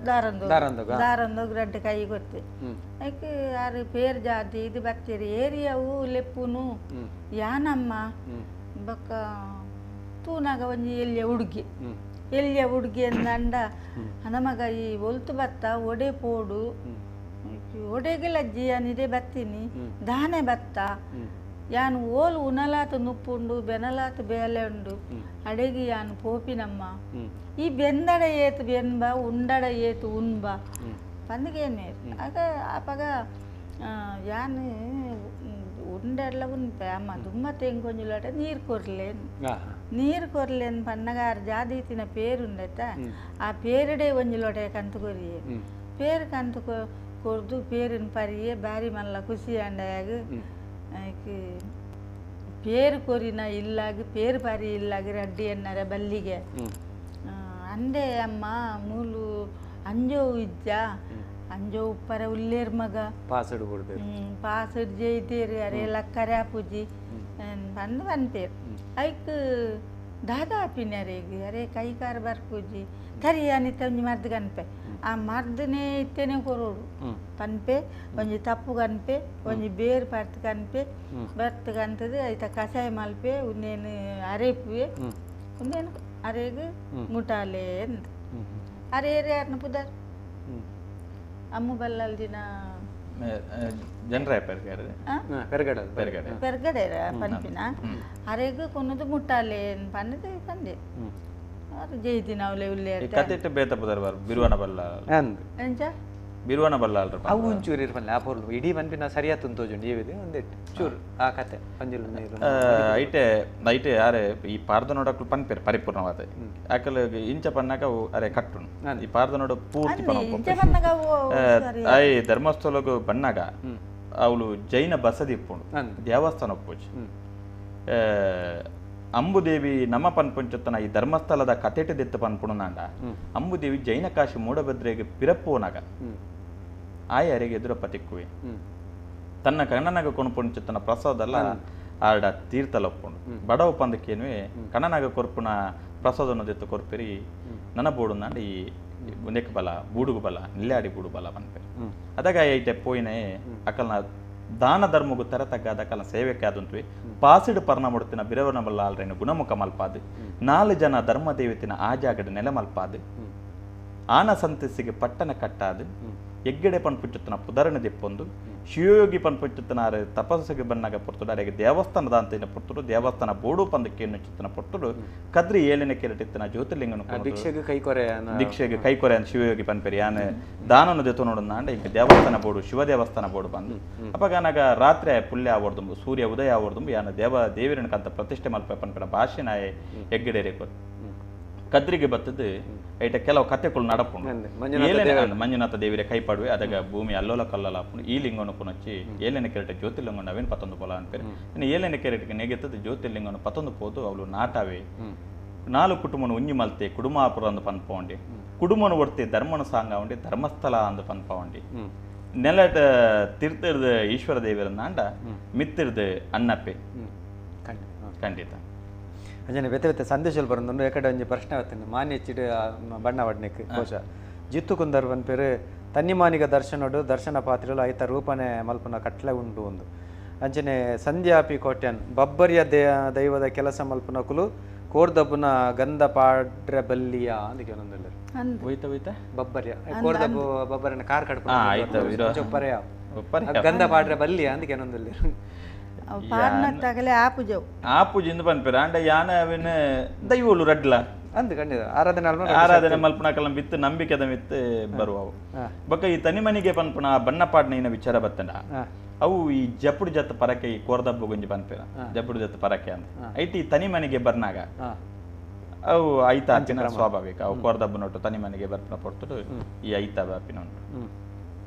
ದಾರಂದು ದಾರಂದು ರಡ್ಡು ಕೈ ಗೊತ್ತೆ ಐಕ್ ಆರು ಪೇರ್ ಜಾತಿ ಇದು ಬತ್ತೇರಿ ಏರಿಯಾವು ಲೆಪ್ಪುನು ಯಾನಮ್ಮ ಬೊಕ್ಕ ತೂನಾಗ ಒಂಜಿ ಎಲ್ಲಿಯ ಹುಡುಗಿ ಎಲ್ಲಿಯ ಹುಡುಗಿ ಅಂದಂಡ ನಮಗ ಈ ಒಲ್ತು ಬತ್ತ ಒಡೆ ಪೋಡು ಒಡೆಗೆಲ್ಲ ಅಜ್ಜಿ ಬತ್ತೀನಿ ದಾನೆ ಬತ್ತ ಯಾನು ಓಲು ಉನಲಾತ ನುಪ್ಪುಂಡು ಬೆನಲಾತ ಬೇಲೆ ಉಂಡು ಅಡೆಗೆ ಯಾನು ಪೋಪಿನಮ್ಮ ಈ ಬೆಂದಡ ಏತು ಬೆನ್ಬ ಉಂಡಡ ಏತು ಉನ್ಬ ಪಂದಿಗೇನೆ ಆಗ ಆಪಗ ಯಾನು ಉಂಡಡ್ಲ ಉನ್ಪೆ ಅಮ್ಮ ದುಮ್ಮ ತೆಂಗೊಂಜುಲಾಟ ನೀರು ಕೊರ್ಲೇನು ನೀರು ಕೊರ್ಲೇನು ಪನ್ನಗಾರ ಜಾದೀತಿನ ಪೇರುಂಡೈತ ಆ ಪೇರುಡೆ ಒಂಜಿ ಲೋಟೆ ಕಂತು ಕೊರಿಯೆ ಪೇರು ಕಂತು ಕೊರ್ದು ಪೇರಿನ ಪರಿಯೆ ಬಾರಿ ಮಲ್ಲ ಖುಷಿ ಅಂಡಾಗ ಪೇರು ಕೊರಿನ ಇಲ್ಲಾಗ ಪೇರು ಪರಿ ಇಲ್ಲಾಗ ರಡ್ಡಿ ಎನ್ನರ ಬಲ್ಲಿಗೆ ಅಂದೆ ಅಮ್ಮ ಮೂಲು ಅಂಜೋ ಇಜ್ಜ ಅಂಜೋ ಉಪ್ಪರ ಉಲ್ಲೇರ್ ಮಗ ಪಾಸಡ್ ಜೈತೇರು ಅರೆ ಲಕ್ಕರೆ ಪೂಜಿ ಬಂದು ಪನ್ಪೇರು ಐಕ್ ದಾದಾ ಆಪಿನರೇಗ್ ಅರೆ ಕೈ ಕಾರ್ ಬರ್ಪೂಜಿ ತರಿ ಅನಿತ ಒಂಜಿ ಮರ್ದ್ ಕನ್ಪೆ ಆ ಮರ್ದನೇ ಇತ್ತೇನೆ ಕೊರೋಡು ಪನ್ಪೆ ಒಂಜಿ ತಪ್ಪು ಕನ್ಪೆ ಒಂಜಿ ಬೇರು ಪರ್ತ್ ಕನ್ಪೆ ಬರ್ತ್ ಕಂತದ ಐತ ಕಷಾಯ ಮಲ್ಪೆ ಉಂದೇನು ಅರೇಪುವೆ ಉಂದೇನು ಅರೇಗ್ ಮುಟಾಲೆ ಅಂತ ಅರೆ ಯಾರನ್ನ ಪುದರ್ ಅಮ್ಮು ಬಲ್ಲಲ್ ದಿನ ಜನರ ಪೆರ್ಗಡೆ ಪನ್ಪಿನ ಅರೆಗ್ ಕೊನದು ಮುಟ್ಟಾಲೆ ಪನ್ನದು ಪಂದೆ ಜೈದಿನ ಅವಲೆ ಉಲ್ಲೆ ಕತೆಟ್ ಬೇತ ಪುದರ್ ಬಾರ್ ಬಿರುವನ ಬಲ್ಲ ಎಂಚ ಬಿರುವನ ಬಲ್ಲ ಅಲ್ರ ಅವು ಒಂಚೂರು ಇರ್ಪಲ್ಲ ಆ ಪೊರ್ಲು ಇಡೀ ಪನ್ಪಿನ ಸರಿಯಾತು ತೋಜುಂಡು ಏವಿದೆ ಒಂದೆಟ್ ಚೂರು ಆ ಕತೆ ಪಂಜಿಲು ನೀರು ಐಟೆ ಐಟೆ ಯಾರೆ ಈ ಪಾರ್ದನೋಡಕ್ಲು ಪನ್ಪೇರು ಪರಿಪೂರ್ಣವಾದ ಆಕಲ್ ಇಂಚ ಪನ್ನಾಕ ಅವು ಅರೆ ಕಟ್ಟುನು ಈ ಪಾರ್ದನೋಡ ಪೂರ್ತಿ I ಧರ್ಮಸ್ಥಳಗ್ ಬನ್ನಾಗ ಅವಳು ಜೈನ ಬಸದಿ ಇಪ್ಪುಂಡು ದೇವಸ್ಥಾನ ಒಪ್ಪುಜಿ ಅಂಬುದೇವಿ ನಮ್ಮ ಪನ್ಪುಂಚುತ್ತನ ಈ ಧರ್ಮಸ್ಥಳದ ಕತೆಟದಿತ್ತು ಪನ್ಪುಣನಾಂಡ ಅಂಬುದೇವಿ ಜೈನ ಕಾಶಿ ಮೂಡಭದ್ರೆಗೆ ಪಿರಪ್ಪುವನಾಗ ಆಯರಿಗೆ ಎದುರಪ್ಪ ತಿಕ್ಕುವೆ ತನ್ನ ಕಣ್ಣನಾಗ ಕೊಣಪುಂಚುತ್ತನ ಪ್ರಸಾದಲ್ಲ ಆಡ ತೀರ್ಥಲೊಪ್ಪುಂಡು ಬಡವ ಪಂದಕ್ಕೇನುವೆ ಕಣ್ಣನಾಗ ಕೊರ್ಪುನ ಪ್ರಸಾದನದಿತ್ತು ಕೊರ್ಪಿರಿ ನನ್ನ ಬೋಡುನಾಂಡ ಈ ನೆಕ್ ಬಲ ಬೂಡುಗು ಬಲ ನಿಲ್ಲಾಡಿ ಬೂಡು ಬಲ ಪನ್ಪೇರು ಅದಾಗ ಐಟೆ ಪೋಯಿನೇ ಅಕಲ್ನ ದಾನ ಧರ್ಮಗು ತರ ತಗ್ಗಾದ ಕಲ ಸೇವೆಕ್ಕೆ ಆದಂತ್ವಿ ಪಾಸಿಡು ಪರ್ಣ ಮುಡ್ತಿನ ಬಿರವನ ಬಲ್ಲಾಲ್ರೇನು ಗುಣಮುಖ ಮಲ್ಪಾದು ನಾಲು ಜನ ಧರ್ಮ ದೇವತಿನ ಆಜಾಗಡ ನೆಲೆ ಮಲ್ಪಾದು ಆನ ಸಂತಸಿಗೆ ಪಟ್ಟಣ ಕಟ್ಟಾದು ಎಗ್ಗಡೆ ಪನ್ಪುಚ್ಚುತ್ತನ ಪುದರಣ ದಿಪ್ಪೊಂದು ಶಿವಯೋಗಿ ಪನ್ಪುಚ್ಚುತ್ತನ ತಪಸ್ಸಿಗೆ ಬನ್ನಾಗ ಪೊರ್ತುಡು ಅರೆಗೆ ದೇವಸ್ಥಾನದ ಅಂತಿನ ಪೊರ್ತುಡು ದೇವಸ್ಥಾನ ಬೋಡು ಪಂದಕ್ಕೆ ಚಿತ್ತನ ಪೊರ್ತುಡು ಕದ್ರಿ ಏಳಿನ ಕೆರಟಿತ್ತನ ಜ್ಯೋತಿರ್ಲಿಂಗನು ದೀಕ್ಷೆಗೆ ಕೈಕೊರೆ ದೀಕ್ಷೆಗೆ ಕೈಕೊರೆ ಅಂತ ಶಿವಯೋಗಿ ಪನ್ಪೆರಿ ಯಾನ್ ದಾನನು ದೆತ್ತೊನೋಡು ಇಂಕ ದೇವಸ್ಥಾನ ಬೋಡು ಶಿವ ದೇವಸ್ಥಾನ ಬೋಡು ಬಂದು ಅಪಗನಾಗ ರಾತ್ರಿ ಪುಲ್ಯ ಆವರ್ದುಂಬು ಸೂರ್ಯ ಉದಯ ಆವರ್ದುಂಬು ಯಾನ ದೇವ ದೇವಿರನ ಕಂತ ಪ್ರತಿಷ್ಠೆ ಮಲ್ಪ ಪನ್ಪೆರ ಭಾಷೆನಾಯ ಎಗ್ಗಡೆರೆ ಕದ್ರಿಗೆ ಬತ್ತದು ಐಟ ಕೆಲವು ಕತೆಗಳು ನಡಪುಂಡು ಮಂಜುನಾಥ ದೇವಿರ ಕೈಪಾಡುವೆ ಅದಾಗ ಭೂಮಿ ಅಲ್ಲೋಲ ಕಲ್ಲೋಲ ಹಾಪುಂಡು ಈ ಲಿಂಗನು ಪುನಚ್ಚಿ ಏಳನೇ ಕೆರೆಟ ಜ್ಯೋತಿರ್ಲಿಂಗನ ಅವೇನು ಪತ್ತೊಂದು ಪೊಲ ಅನ್ಪೇರು ಇನ್ನು ಏಳನೇ ಕೆರೆಟಿಗೆ ನೆಗೆತ್ತದು ಜ್ಯೋತಿರ್ಲಿಂಗನು ಪತ್ತೊಂದು ಪೋದು ಅವಳು ನಾಟಾವೆ ನಾಲ್ಕು ಕುಟುಂಬನ ಉಂಜಿ ಮಲ್ತೆ ಕುಡುಮಾಪುರ ಅಂದು ಪನ್ಪೌಂಡಿ ಕುಡುಮನ ಒಡ್ತಿ ಧರ್ಮನ ಸಾಂಗ ಉಂಡಿ ಧರ್ಮಸ್ಥಳ ಅಂದು ಪನ್ಪೌಂಡಿ ನೆಲಟ ತಿರ್ತಿರ್ದು ಈಶ್ವರ ದೇವಿರ ನಾಂಡ ಮಿತ್ತಿರ್ದು ಅಣ್ಣಪ್ಪೆ ಖಂಡಿತ ಅಂಜನೆ ಬೆತ್ತೆ ಬೆತ್ತೆ ಸಂದೇಶలు ಬರಂದು ಎಕಡೆ ಒಂಜಿ ಪ್ರಶ್ನೆ ಬತ್ತಿನ ಮಾನ್ಯ ಹೆಚ್ಚಿಡು ಬಣ್ಣ ವಡ್ನೆಕ್ ಕೋಶ ಜಿತ್ತು ಕುಂದರ್ ಪನ್ಪೇರು ತನ್ನಿಮಾನಿಗ ದರ್ಶನಡು ದರ್ಶನ ಪಾತ್ರೆಲು ಐತ ರೂಪನೆ ಮಲ್ಪುನ ಕಟ್ಲೆ ಉಂಡು ಒಂದು ಅಂಚನೆ ಸಂಧ್ಯಾಪಿ ಕೋಟ್ಯನ್ ಬಬ್ಬರಿಯ ದೈವದ ಕೆಲಸ ಮಲ್ಪುನ ಕುಲು ಕೋರ್ದಬ್ಬುನ ಗಂಧ ಪಾಡ್ರೆ ಬಲ್ಲಿಯ ಅಂದಕ್ಕೆ ಒಂದೊಂದು ಹೋಯ್ತ ಹೋಯ್ತ ಬಬ್ಬರಿಯ ಕೋರ್ದಬ್ಬು ಬಬ್ಬರನ ಕಾರ್ ಕಡ್ಪ ಗಂಧ ಪಾಡ್ರೆ ಬಲ್ಲಿಯ ಅಂದಕ್ಕೆ ಒಂದೊಂದು ಪಾಡ್ನತ್ತಾಗಲೇ ಆಪುಜವು ಆಪುಜಿಂದ ಪನ್ಪೇರು ಅಂಡ ಯಾನ ಅವಿನ ದೈವೋಲು ರಡ್ಲ ಅಂದ್ ಖಂಡಿತ ಆರಾಧನೆ ಆರಾಧನೆ ಮಲ್ಪುನಕಲ ಬಿತ್ತು ನಂಬಿಕೆದ ಮಿತ್ತು ಬರುವವು ಬೊಕ್ಕ ಈ ತನಿಮನಿಗೆ ಪನ್ಪುನ ಬಣ್ಣ ಪಾಡ್ನ ವಿಚಾರ ಬತ್ತಂಡ ಅವು ಈ ಜಪುಡು ಜತ್ತ ಪರಕೆ ಈ ಕೋರ್ದಬ್ಬು ಗುಂಜಿ ಪನ್ಪೇರ ಜಪುಡು ಜತ್ತ ಪರಕೆ ಅಂತ ಐತಿ ಈ ತನಿಮನಿಗೆ ಬರ್ನಾಗ ಅವು ಐತ ಆಪಿನ ಸ್ವಾಭಾವಿಕ ಅವು ಕೋರ್ದಬ್ಬು ನೋಟು ತನಿಮನಿಗೆ ಬರ್ಪುನ ಪೊರ್ತುಡು ಈ ಐತ ಆಪಿನ ಉಂಟು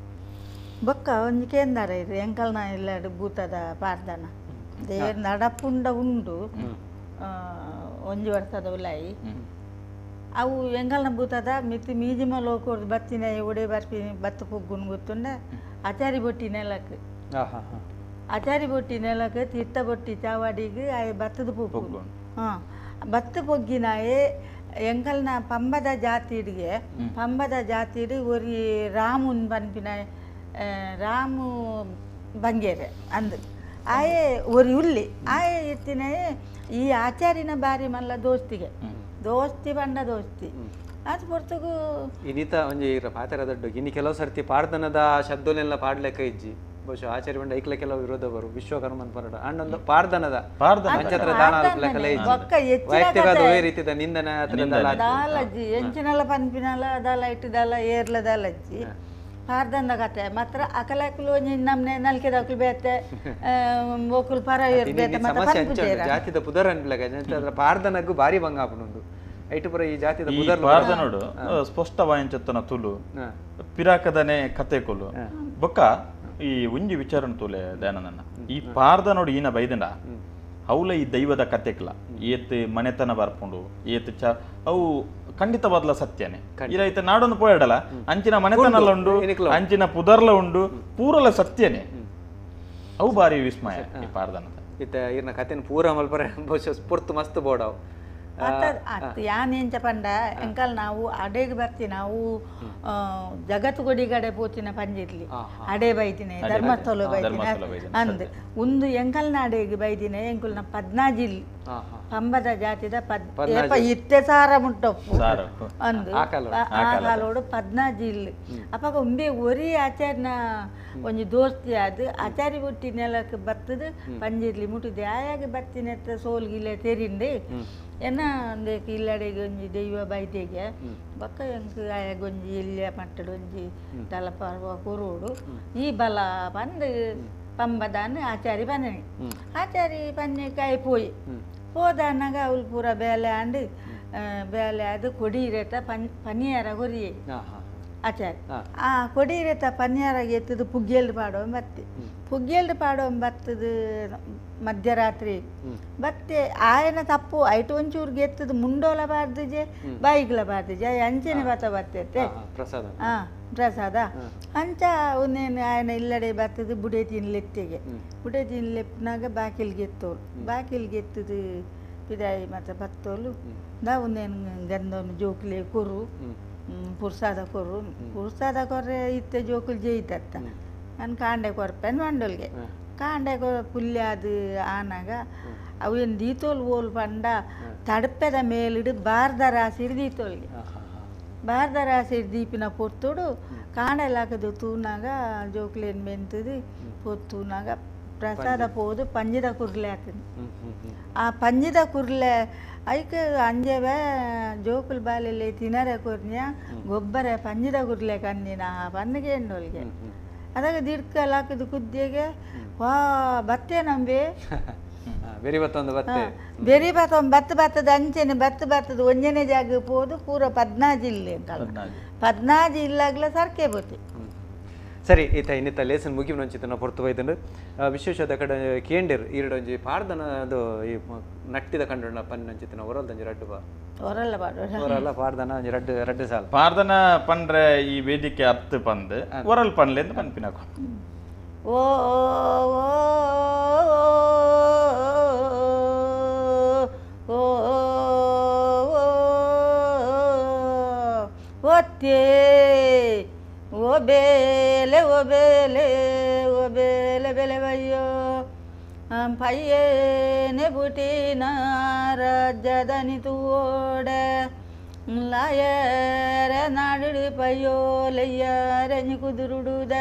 ಬೊಕ್ಕ ಒಂಜಿ ಕೇಂದ್ರ ಇದು ಎಂಕಲ್ನ ಇಲ್ಲಡು ಭೂತದ ಪಾರ್ದನ ದೇವರ ನಡಪುಂಡ ಉಂಡು ಒಂಜಿ ವರ್ಷದ ಉಲಾಯಿ ಅವು ಎಂಗಲ್ನ ಭೂತದ ಮಿತ್ತಿ ಮೀಜಿಮ ಲೋಕೋರ್ದು ಬತ್ತಿನ ಒಡೆ ಬರ್ಪಿ ಬತ್ತು ಪೊಗ್ಗುನ್ ಗೊತ್ತುಂಡ ಆಚಾರಿ ಬೊಟ್ಟಿ ನೆಲಕ್ ಆಚಾರಿ ಬೊಟ್ಟಿ ನೆಲಕ್ ತಿರ್ತ ಬೊಟ್ಟಿ ಚಾವಾಡಿಗೆ ಆಯೆ ಬತ್ತದ ಪೊಗ್ಗು ಹಾಂ ಬತ್ತು ಪೊಗ್ಗಿನಾಯೆ ಎಂಕಲ್ನ ಪಂಬದ ಜಾತಿಡಿಗೆ ಪಂಬದ ಜಾತಿಡು ಒರಿ ರಾಮುನ್ ಪನ್ಪಿನ ರಾಮು ಬಂಗೇರೆ ಅಂದು ಆಯೆ ಒರಿ ಉಲ್ಲಿ ಆಯೆ ಇತ್ತಿನಾಯೆ ಈ ಆಚಾರಿನ ಬಾರಿ ಮಲ್ಲ ದೋಸ್ತಿಗೆ ದೋಸ್ತಿ ಬಂಡ ದೋಸ್ತಿ ಅದು ಪೊರ್ತುಗು ಇನ್ನಿತ ಒಂಜಿ ಪಾತ್ರ ದೊಡ್ಡ ಇನ್ನು ಕೆಲವು ಸರ್ತಿ ಪಾರ್ದನದ ಶಬ್ದನೆಲ್ಲ ಪಾಡ್ಲೆಕ್ಕ ಇಜ್ಜಿ ಬಹುಶಃ ಆಚಾರ್ಯ ಬಂಡ ಐಕ್ಲ ಕೆಲವು ವಿರೋಧ ಬರು ವಿಶ್ವಕರ್ಮನ್ ಪರಡ ಅಂಡೊಂದು ಪಾರ್ದನದ ಪಂಚತ್ರ ದಾನ ವೈಯಕ್ತಿಕ ರೀತಿಯ ನಿಂದನೆ ದಾಲಜ್ಜಿ ಎಂಚಿನಲ ಪನ್ಪಿನಲ ದಾಲ ಇಟ್ಟದಲ್ಲ ಏರ್ಲ ದಾಲಜ್ಜಿ ಪಾರ್ದನದ ಕತೆ ಮಾತ್ರ ಅಕಲಕಲು ಒಂಜಿ ನಮ್ನೆ ನಲ್ಕೆದಕ್ಲು ಬೇತೆ ಒಕ್ಕಲು ಪರ ಬೇತೆ ಮತ್ತೆ ಪನ್ಪುಜೇರ ಜಾತಿದ ಪುದರ್ ಅನ್ಪಿಲಕ ಪಾರ್ದನಗೂ ಭಾರಿ ಭಂಗ ಆಪುಂಡು ಐಟು ಪುರ ಈ ಜಾತಿದ ಪುದರ್ ಪಾರ್ದನೋಡು ಸ್ಪಷ್ಟವಾಯಿಂಚತ್ತನ ತುಲು ಪಿರಾಕದನೆ ಕತೆ ಕೊಲು ಬೊಕ್ಕ ಈ ಒಂಜಿ ವಿಚಾರಣ ತೂಲೆ ದಯಾನಂದಣ್ಣ ಈ ಪಾರ್ದನೋಡು ಈನ ಬೈದಂಡ ಅವಲ ಈ ದೈವದ ಕತೆಕ್ಲ ಏತ್ ಮನೆತನ ಬರ್ಪುಂಡು ಏತ್ ಚ ಅವು ಖಂಡಿತವಾದ್ಲ ಸತ್ಯನೇ ಇಲ್ಲ ಈತ ನಾಡೊಂದು ಪೋಯಡಲ ಅಂಚಿನ ಮನೆತನಲ ಉಂಡು ಅಂಚಿನ ಪುದರ್ಲ ಉಂಡು ಪೂರಲ ಸತ್ಯನೇ ಅವು ಬಾರಿ ವಿಸ್ಮಯ ಈ ಪಾರ್ದನದ ಇತ್ತ ಇರ್ನ ಕತೆನ ಪೂರ ಮಲ್ಪರೆ ಬಹುಶಃ ಸ್ಫೂರ್ತು ಮಸ್ತ್ ಬೋಡವು ಯಾನ್ ಎಂಚ ಪಂಡ ಎಂಕಲ್ ನಾವು ಅಡೆಗೆ ಬರ್ತಿ ನಾವು ಜಗತ್ತು ಕೊಡಿಗಡೆ ಪೋತಿನ ಪಂಜಿರ್ಲಿ ಅಡೆ ಬೈದಿನ ಧರ್ಮಸ್ಥಳ ಬೈದಿನ ಅಂದ್ ಒಂದು ಎಂಕಲ್ನ ಅಡೆಗೆ ಬೈದಿನ ಎಂಕುಲ್ನ ಪದ್ನಾಜಿಲ್ ಪಂಬದ ಜಾತಿದ ಪದ್ ಇತ್ತೆ ಸಾರ ಮುಟ್ಟಪ್ಪು ಅಂದು ಆ ಕಾಲೋಡು ಪದ್ನಾಜಿಲ್ ಅಪಗ ಉಂಬೆ ಒರಿ ಆಚಾರ್ಯನ ಒಂಜಿ ದೋಸ್ತಿ ಅದು ಆಚಾರಿ ಬುಟ್ಟಿ ನೆಲಕ್ಕೆ ಬತ್ತದು ಪಂಜಿರ್ಲಿ ಮುಟ್ಟಿದೆ ಆಯಾಗ ಬತ್ತಿನೆತ್ತ ಸೋಲ್ಗಿಲೆ ತೆರಿಂಡು ಎನ್ನ ಒಂದು ಇಲ್ಲಡೆಗೆ ಒಂಜಿ ದೈವ ಬೈದೆಗೆ ಬೊಕ್ಕ ಎಂಕ್ ಆಯಾಗ ಒಂಜಿ ಇಲ್ಯ ಮಟ್ಟಡ್ ಒಂಜಿ ತಲಪರ್ವ ಕೊರೋಡು ಈ ಬಲ ಪಂದ್ ಪಂಬದಾನ್ ಆಚಾರಿ ಪನ್ನನಿ ಆಚಾರಿ ಪನ್ನೆಕಾಯಿ ಪೋಯಿ ಪೋದಾನಾಗ ಅವ್ಲು ಪೂರ ಬೇಲೆ ಆಂಡ್ ಬೇಲೆ ಅದು ಕೊಡಿರೇತ ಪನಿಯಾರ ಕೊರಿಯೆ ಆಚಾರಿ ಆ ಕೊಡಿರೇತ ಪನಿಯಾರಾಗ ಎತ್ತದು ಪುಗ್ಗೇಲ್ಡ್ ಪಾಡೋ ಬತ್ತಿ ಪುಗ್ಗೇಲ್ಡ್ ಪಾಡೋ ಬತ್ತದು ಮಧ್ಯರಾತ್ರಿ ಬತ್ತೆ ಆಯನ ತಪ್ಪು ಐಟು ಒಂಚೂರು ಗೆತ್ತದು ಮುಂಡೋಲ ಬಾರ್ದಿಜೆ ಬಾಯಿಗ್ಲ ಬಾರ್ದಿಜೆ ಅಂಚೆನೆ ಬತ್ತ ಬತ್ತೈತೆ ಹಾ ಪ್ರಸಾದ ಅಂಚ ಒಂದೇನು ಆಯನ ಇಲ್ಲಡೆ ಬತ್ತದು ಬುಡೆ ತಿನ್ಲೆತ್ತಿಗೆ ಬುಡೆ ತಿನ್ಲೆಪ್ಪನಾಗ ಬಾಕಿಲ್ಗೆ ಎತ್ತೋಲು ಬಾಕಿಲ್ಗೆ ಎತ್ತದು ಪಿದಾಯಿ ಮತ್ತು ಬತ್ತೋಲು ದಾ ಒಂದೇನು ಗಂಧವನ್ನು ಜೋಕ್ಲೆ ಕೊರು ಪುರ್ಸಾದ ಕೊರು ಪುರ್ಸಾದ ಕೊರ್ರೆ ಇತ್ತೆ ಜೋಕುಲು ಜೈತತ್ತ ನಾನು ಕಾಂಡೆ ಕೊರ್ಪೆನ್ ಮಂಡೋಲ್ಗೆ ಕಾಂಡೆ ಪುಲ್ಯಾದು ಆನಾಗ ಅವು ಏನು ದೀತೋಲ್ ಓಲ್ ಪಂಡ ತಡಪೆದ ಮೇಲಿಡು ಬಾರ್ದ ರಾಸಿಡು ದೀತೋಲ್ಗೆ ಬಾರ್ದ ರಾಸಿಡು ದೀಪಿನ ಪೊರ್ತುಡು ಕಾಂಡೆಲಾಕದು ತೂನಾಗ ಜೋಕ್ಲೇನು ಮೆಂತದು ಪೊತ್ತೂನಾಗ ಪ್ರಸಾದ ಪೋದು ಪಂಜಿದ ಕುರ್ಲೆ ಹಾಕಿದ್ ಆ ಪಂಜಿದ ಕುರ್ಲೆ ಐಕ್ ಅಂಜೆವೆ ಜೋಕುಲ್ ಬಾಲೆಲೆ ತಿನರೆ ಕೊರ್ನ್ಯ ಗೊಬ್ಬರ ಪಂಜಿದ ಕುರ್ಲೆ ಕಣ್ಣಿನ ಪನ್ನಿಗೆ ಎಂಡೋಲ್ಗೆ ಅದಾಗ ದಿಡ್ಕಲ್ ಹಾಕಿದ ಕುದ್ದಿಗೆ ವಾ ಬತ್ತೆ ನಂಬೆ ಬೆರಿ ಬತ್ತೊಂದು ಬತ್ತೆ ಬೆರಿ ಬತ್ತೊಂದು ಬತ್ತು ಬತ್ತದ ಅಂಚೆನೆ ಬತ್ತು ಬತ್ತದ ಒಂಜನೆ ಜಾಗ ಪೋದು ಪೂರ ಪದ್ನಾಜಿ ಇಲ್ಲೆ ಪದ್ನಾಜಿ ಇಲ್ಲಾಗ್ಲ ಸರ್ಕೆ ಬೋತಿ. ಸರಿ ಈತ ಇನ್ನಿತ ಲೇಸನ್ ಮುಗಿಮನೊಂಚಿತನ ಪೊರ್ತು ಬೈದಂಡು ವಿಶೇಷದ ಕಡೆ ಕೇಂಡಿರ್ ಈರಡೊಂಜಿ ಪಾರ್ದನ ಅದು ಈ ನಟ್ಟಿದ ಕಂಡುಣ್ಣ ಪನ್ನೊಂಚಿತನ ಒರಲ್ದಂಜಿ ರಡ್ಡು ಬಾ ಒರಲ್ಲ ಪಾಡು ಒರಲ್ಲ ಪಾರ್ದನ ಒಂಜಿ ರಡ್ಡು ರಡ್ಡು ಸಾಲ ಪಾರ್ದನ ಪಂಡ್ರೆ ಈ ವೇದಿಕೆ ಅತ್ತು ಪಂದ್ ಒರಲ್ ಪನ್ಲೆ ಅಂತ ಪನ್ಪಿನಕು ಓ ಓ ಓ ಒತ್ತೇ ಓ ಬೇಲೆ ಓ ಬೇಲೆ ಓ ಬೇಲೆ ಬೆಲೆ ಬಯ್ಯೋ ಪಯ್ಯೇನೆ ಬುಟಿನ ರಾಜ್ಯದನಿ ತೂಡೆ ಲಾಯರ ನಾಡು ಪಯ್ಯೋ ಲಯ್ಯರನಿ ಕುದುರುಡುದ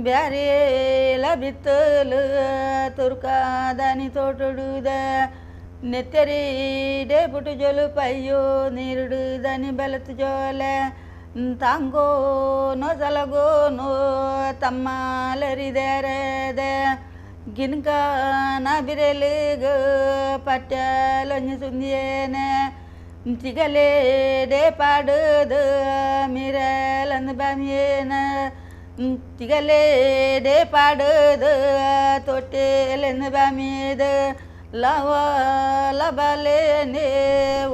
ಬ್ಯಾರೇಲ ಬಿತ್ತಲು ತುರ್ಕಾದನಿ ತೋಟುಡುದ ನೆತ್ತರೀಡೆ ಪುಟು ಜೊಲು ಪಯ್ಯೋ ನೀರುಡುದನಿ ಬಲತು ಜೋಲೆ ತಾಂಗೋ ನೋ ಸಲಗೋ ನೋ ತಮ್ಮಾಲರಿದೆರೆದೆ ಗಿನ್ಕ ಬಿರೆಲಿಗ ಪಟ್ಯಾಲೊಂಜಿ ಸುಂದಿಯೇನೆ ತಿಗಲೇಡೆ ಪಾಡುದು ಮಿರಲಂದು ಬಾಮಿಯೇನ ತಿಗಲೇಡೆ ಪಾಡುದು ತೊಟ್ಟೆಲೆಂದು ಬಾಮಿಯದು ಲವ ಲಬಲೇನೆ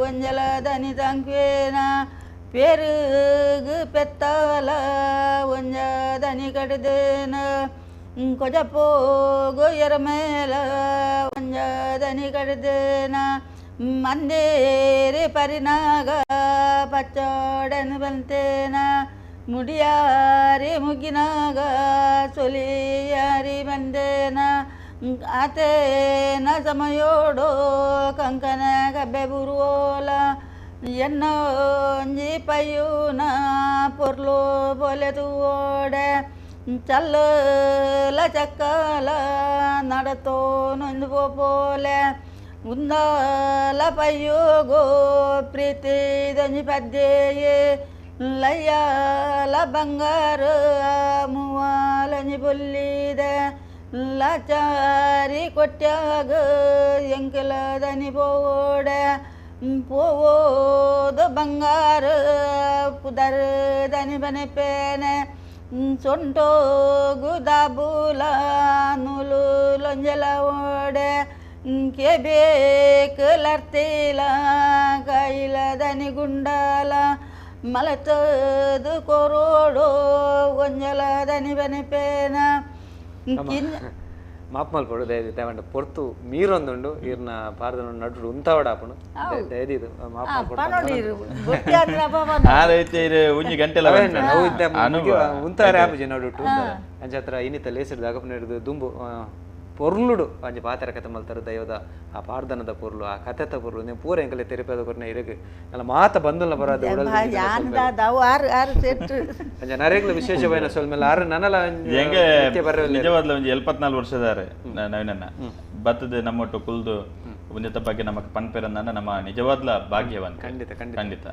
ಒಂಜಲ ದನಿ ತಂಕ್ವೇನ ಪೇರುಗು ಪೆತ್ತಲ ಒಂಜ ದನಿ ಕಡ್ದೇನ ಕೊಜಪೋಗು ಎರ ಮೇಲ ಒಂಜ ದನಿ ಕಡ್ದೇನ ಮಂದೇರಿ ಪರಿನಾಗ ಪಚ್ಚೋಡನು ಬಂತೇನ ಮುಡಿಯಾರಿ ಮುಗಿನಾಗ ಸೊಲಿಯಾರಿ ಬಂದೇನ ಆತೇನ ಸಮಯೋಡೋ ಕಂಕನ ಕಬ್ಬೆ ಬುರುವೋಲ ಎನ್ನೊಂಜಿ ಪಯ್ಯೂನ ಪೊರ್ಲು ಪೊಲೆ ತೂವೋಡೆ ಚಲ್ಲಲ ಚಕ್ಕಲ ನಡತೋ ನೊಂದು ಪೋಲೆ ಉಂದಾಲ ಪಯ್ಯೋಗೋ ಪ್ರೀತಿ ದಂಜಿ ಪದ್ಯೆಯೇ ಲಯ್ಯಾಲ ಬಂಗಾರ ಮುವಾಲಂಜಿ ಬೊಲ್ಲಿದೆ ಲಾಚಾರಿ ಕೊಟ್ಯಾಗ ಎಂಕಲ ದನಿ ಪೋಡೆ ಪೋವೋದು ಬಂಗಾರ ಪುದರ್ ದನಿ ಬನೆಪೇನೆ ಸೊಂಟೋಗು ದಾಬುಲ ನೂಲು ಲೊಂಜಲ ಓಡೆ ಕೆಬೇಕ ಲರ್ತಿಲ ಕೈಲ ದನಿ ಗುಂಡಲ ಮಲತದು ಕೊರೋಡೋ ಗೊಂಜಲ ದನಿ ಬನೆಪೇನ. ಮಾಪ್ ಮಲ್ಪೊಡು ದಯದಿ ತೇವಂಡ ಪೊರ್ತು ಮೀರೊಂದುಂಡು ಈರ್ನ ಪಾರ್ದನ ನಡುಡು ಉಂತಾವಡ ಆಪುಂಡು ದಯದಿದು ಮಾಪ್ ಮಲ್ಪೊಡು. ಒಂಜಿ ಗಂಟೆಲ ಉಂತಾರೆ ಆಪುಜಿ ನಡುಟು ಅಂಚತ್ರ ಇನ್ನಿತ ಲೇಸಿಡ್ದು ಅಗಪು ಹಿಡಿದು ದುಂಬು ಪೊರ್ಲುಡು ಅಂಚ ಪಾತರ ಕತೆ ಮಲ್ತಾರ ದೈವದ ಆ ಪಾರ್ದನದ ಪೊರ್ಲು ಆ ಕತೆತ ಪೊರ್ಲು ನೀವು ಪೂರ ಎಂಕಲೆ ತೆರಿಪದ ಕೊರ್ನ ಇರಗ್ ನಲ್ಲ ಮಾತ ಬಂದುಲ್ಲ ಬರಾದ ಉಡಲ್ ಅಂಚ ನರೇಗ್ಲ ವಿಶೇಷವಾಯಿನ ಸೊಲ್ಮೆಲ್ಲ ಆರು ನನಲ ನಿಜವಾದ್ಲ ಒಂಜಿ 74 ವರ್ಷದಾರೆ ನವೀನನ್ನ ಬತ್ತದ ನಮ್ಮೊಟ್ಟು ಕುಲ್ದು ಒಂಜೆತ ಬಗ್ಗೆ ನಮಕ್ ಪನ್ಪೆರಂದ ನಮ್ಮ ನಿಜವಾದ್ಲ ಭಾಗ್ಯವಂತ. ಖಂಡಿತ ಖಂಡಿತ ಖಂಡಿತ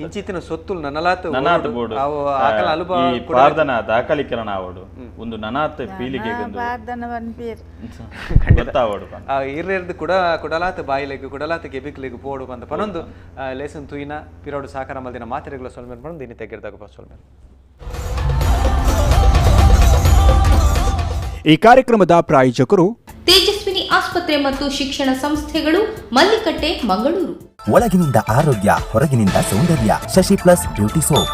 ಇಂಚಿತ್ತಿನ ಸೊತ್ತುಲು ನನಲಾತ್ ನನಾತ್ ಬೋಡು ಈ ಪಾರ್ದನ ದಾಖಲೀಕರಣ ಆವಡು ಒಂದು ನನಾತ್ ಪೀಳಿಗೆಗೆ ಒಂದು ಗೊತ್ತಾವಡು ಇರ್ರೆರ್ದು ಕೂಡ ಕುಡಲಾತ್ ಬಾಯಿಲೆಗ್ ಕುಡಲಾತ್ ಕೆಬಿಕ್ಲೆಗ್ ಪೋಡು ಪಂದ ಪನೊಂದು ಲೇಸನ್ ತುಯಿನ ಪಿರೋಡು ಸಾಕಾರ ಮಲ್ದಿನ ಮಾತೆರೆಗ್ಲ ಸೊಲ್ಮೆಲ್ ಪನೊಂದು ಇನಿ ತೆಗೆರ್ದಾಗ ಸೊಲ್ಮೆಲ್. ಈ ಕಾರ್ಯಕ್ರಮದ ಪ್ರಾಯೋಜಕರು ತೇಜಸ್ವಿನಿ ಆಸ್ಪತ್ರೆ ಮತ್ತು ಶಿಕ್ಷಣ ಸಂಸ್ಥೆಗಳು, ಮಲ್ಲಿಕಟ್ಟೆ, ಮಂಗಳೂರು. ಒಳಗಿನಿಂದ ಆರೋಗ್ಯ, ಹೊರಗಿನಿಂದ ಸೌಂದರ್ಯ. ಶಶಿ ಪ್ಲಸ್ ಬ್ಯೂಟಿ ಸೋಪ್.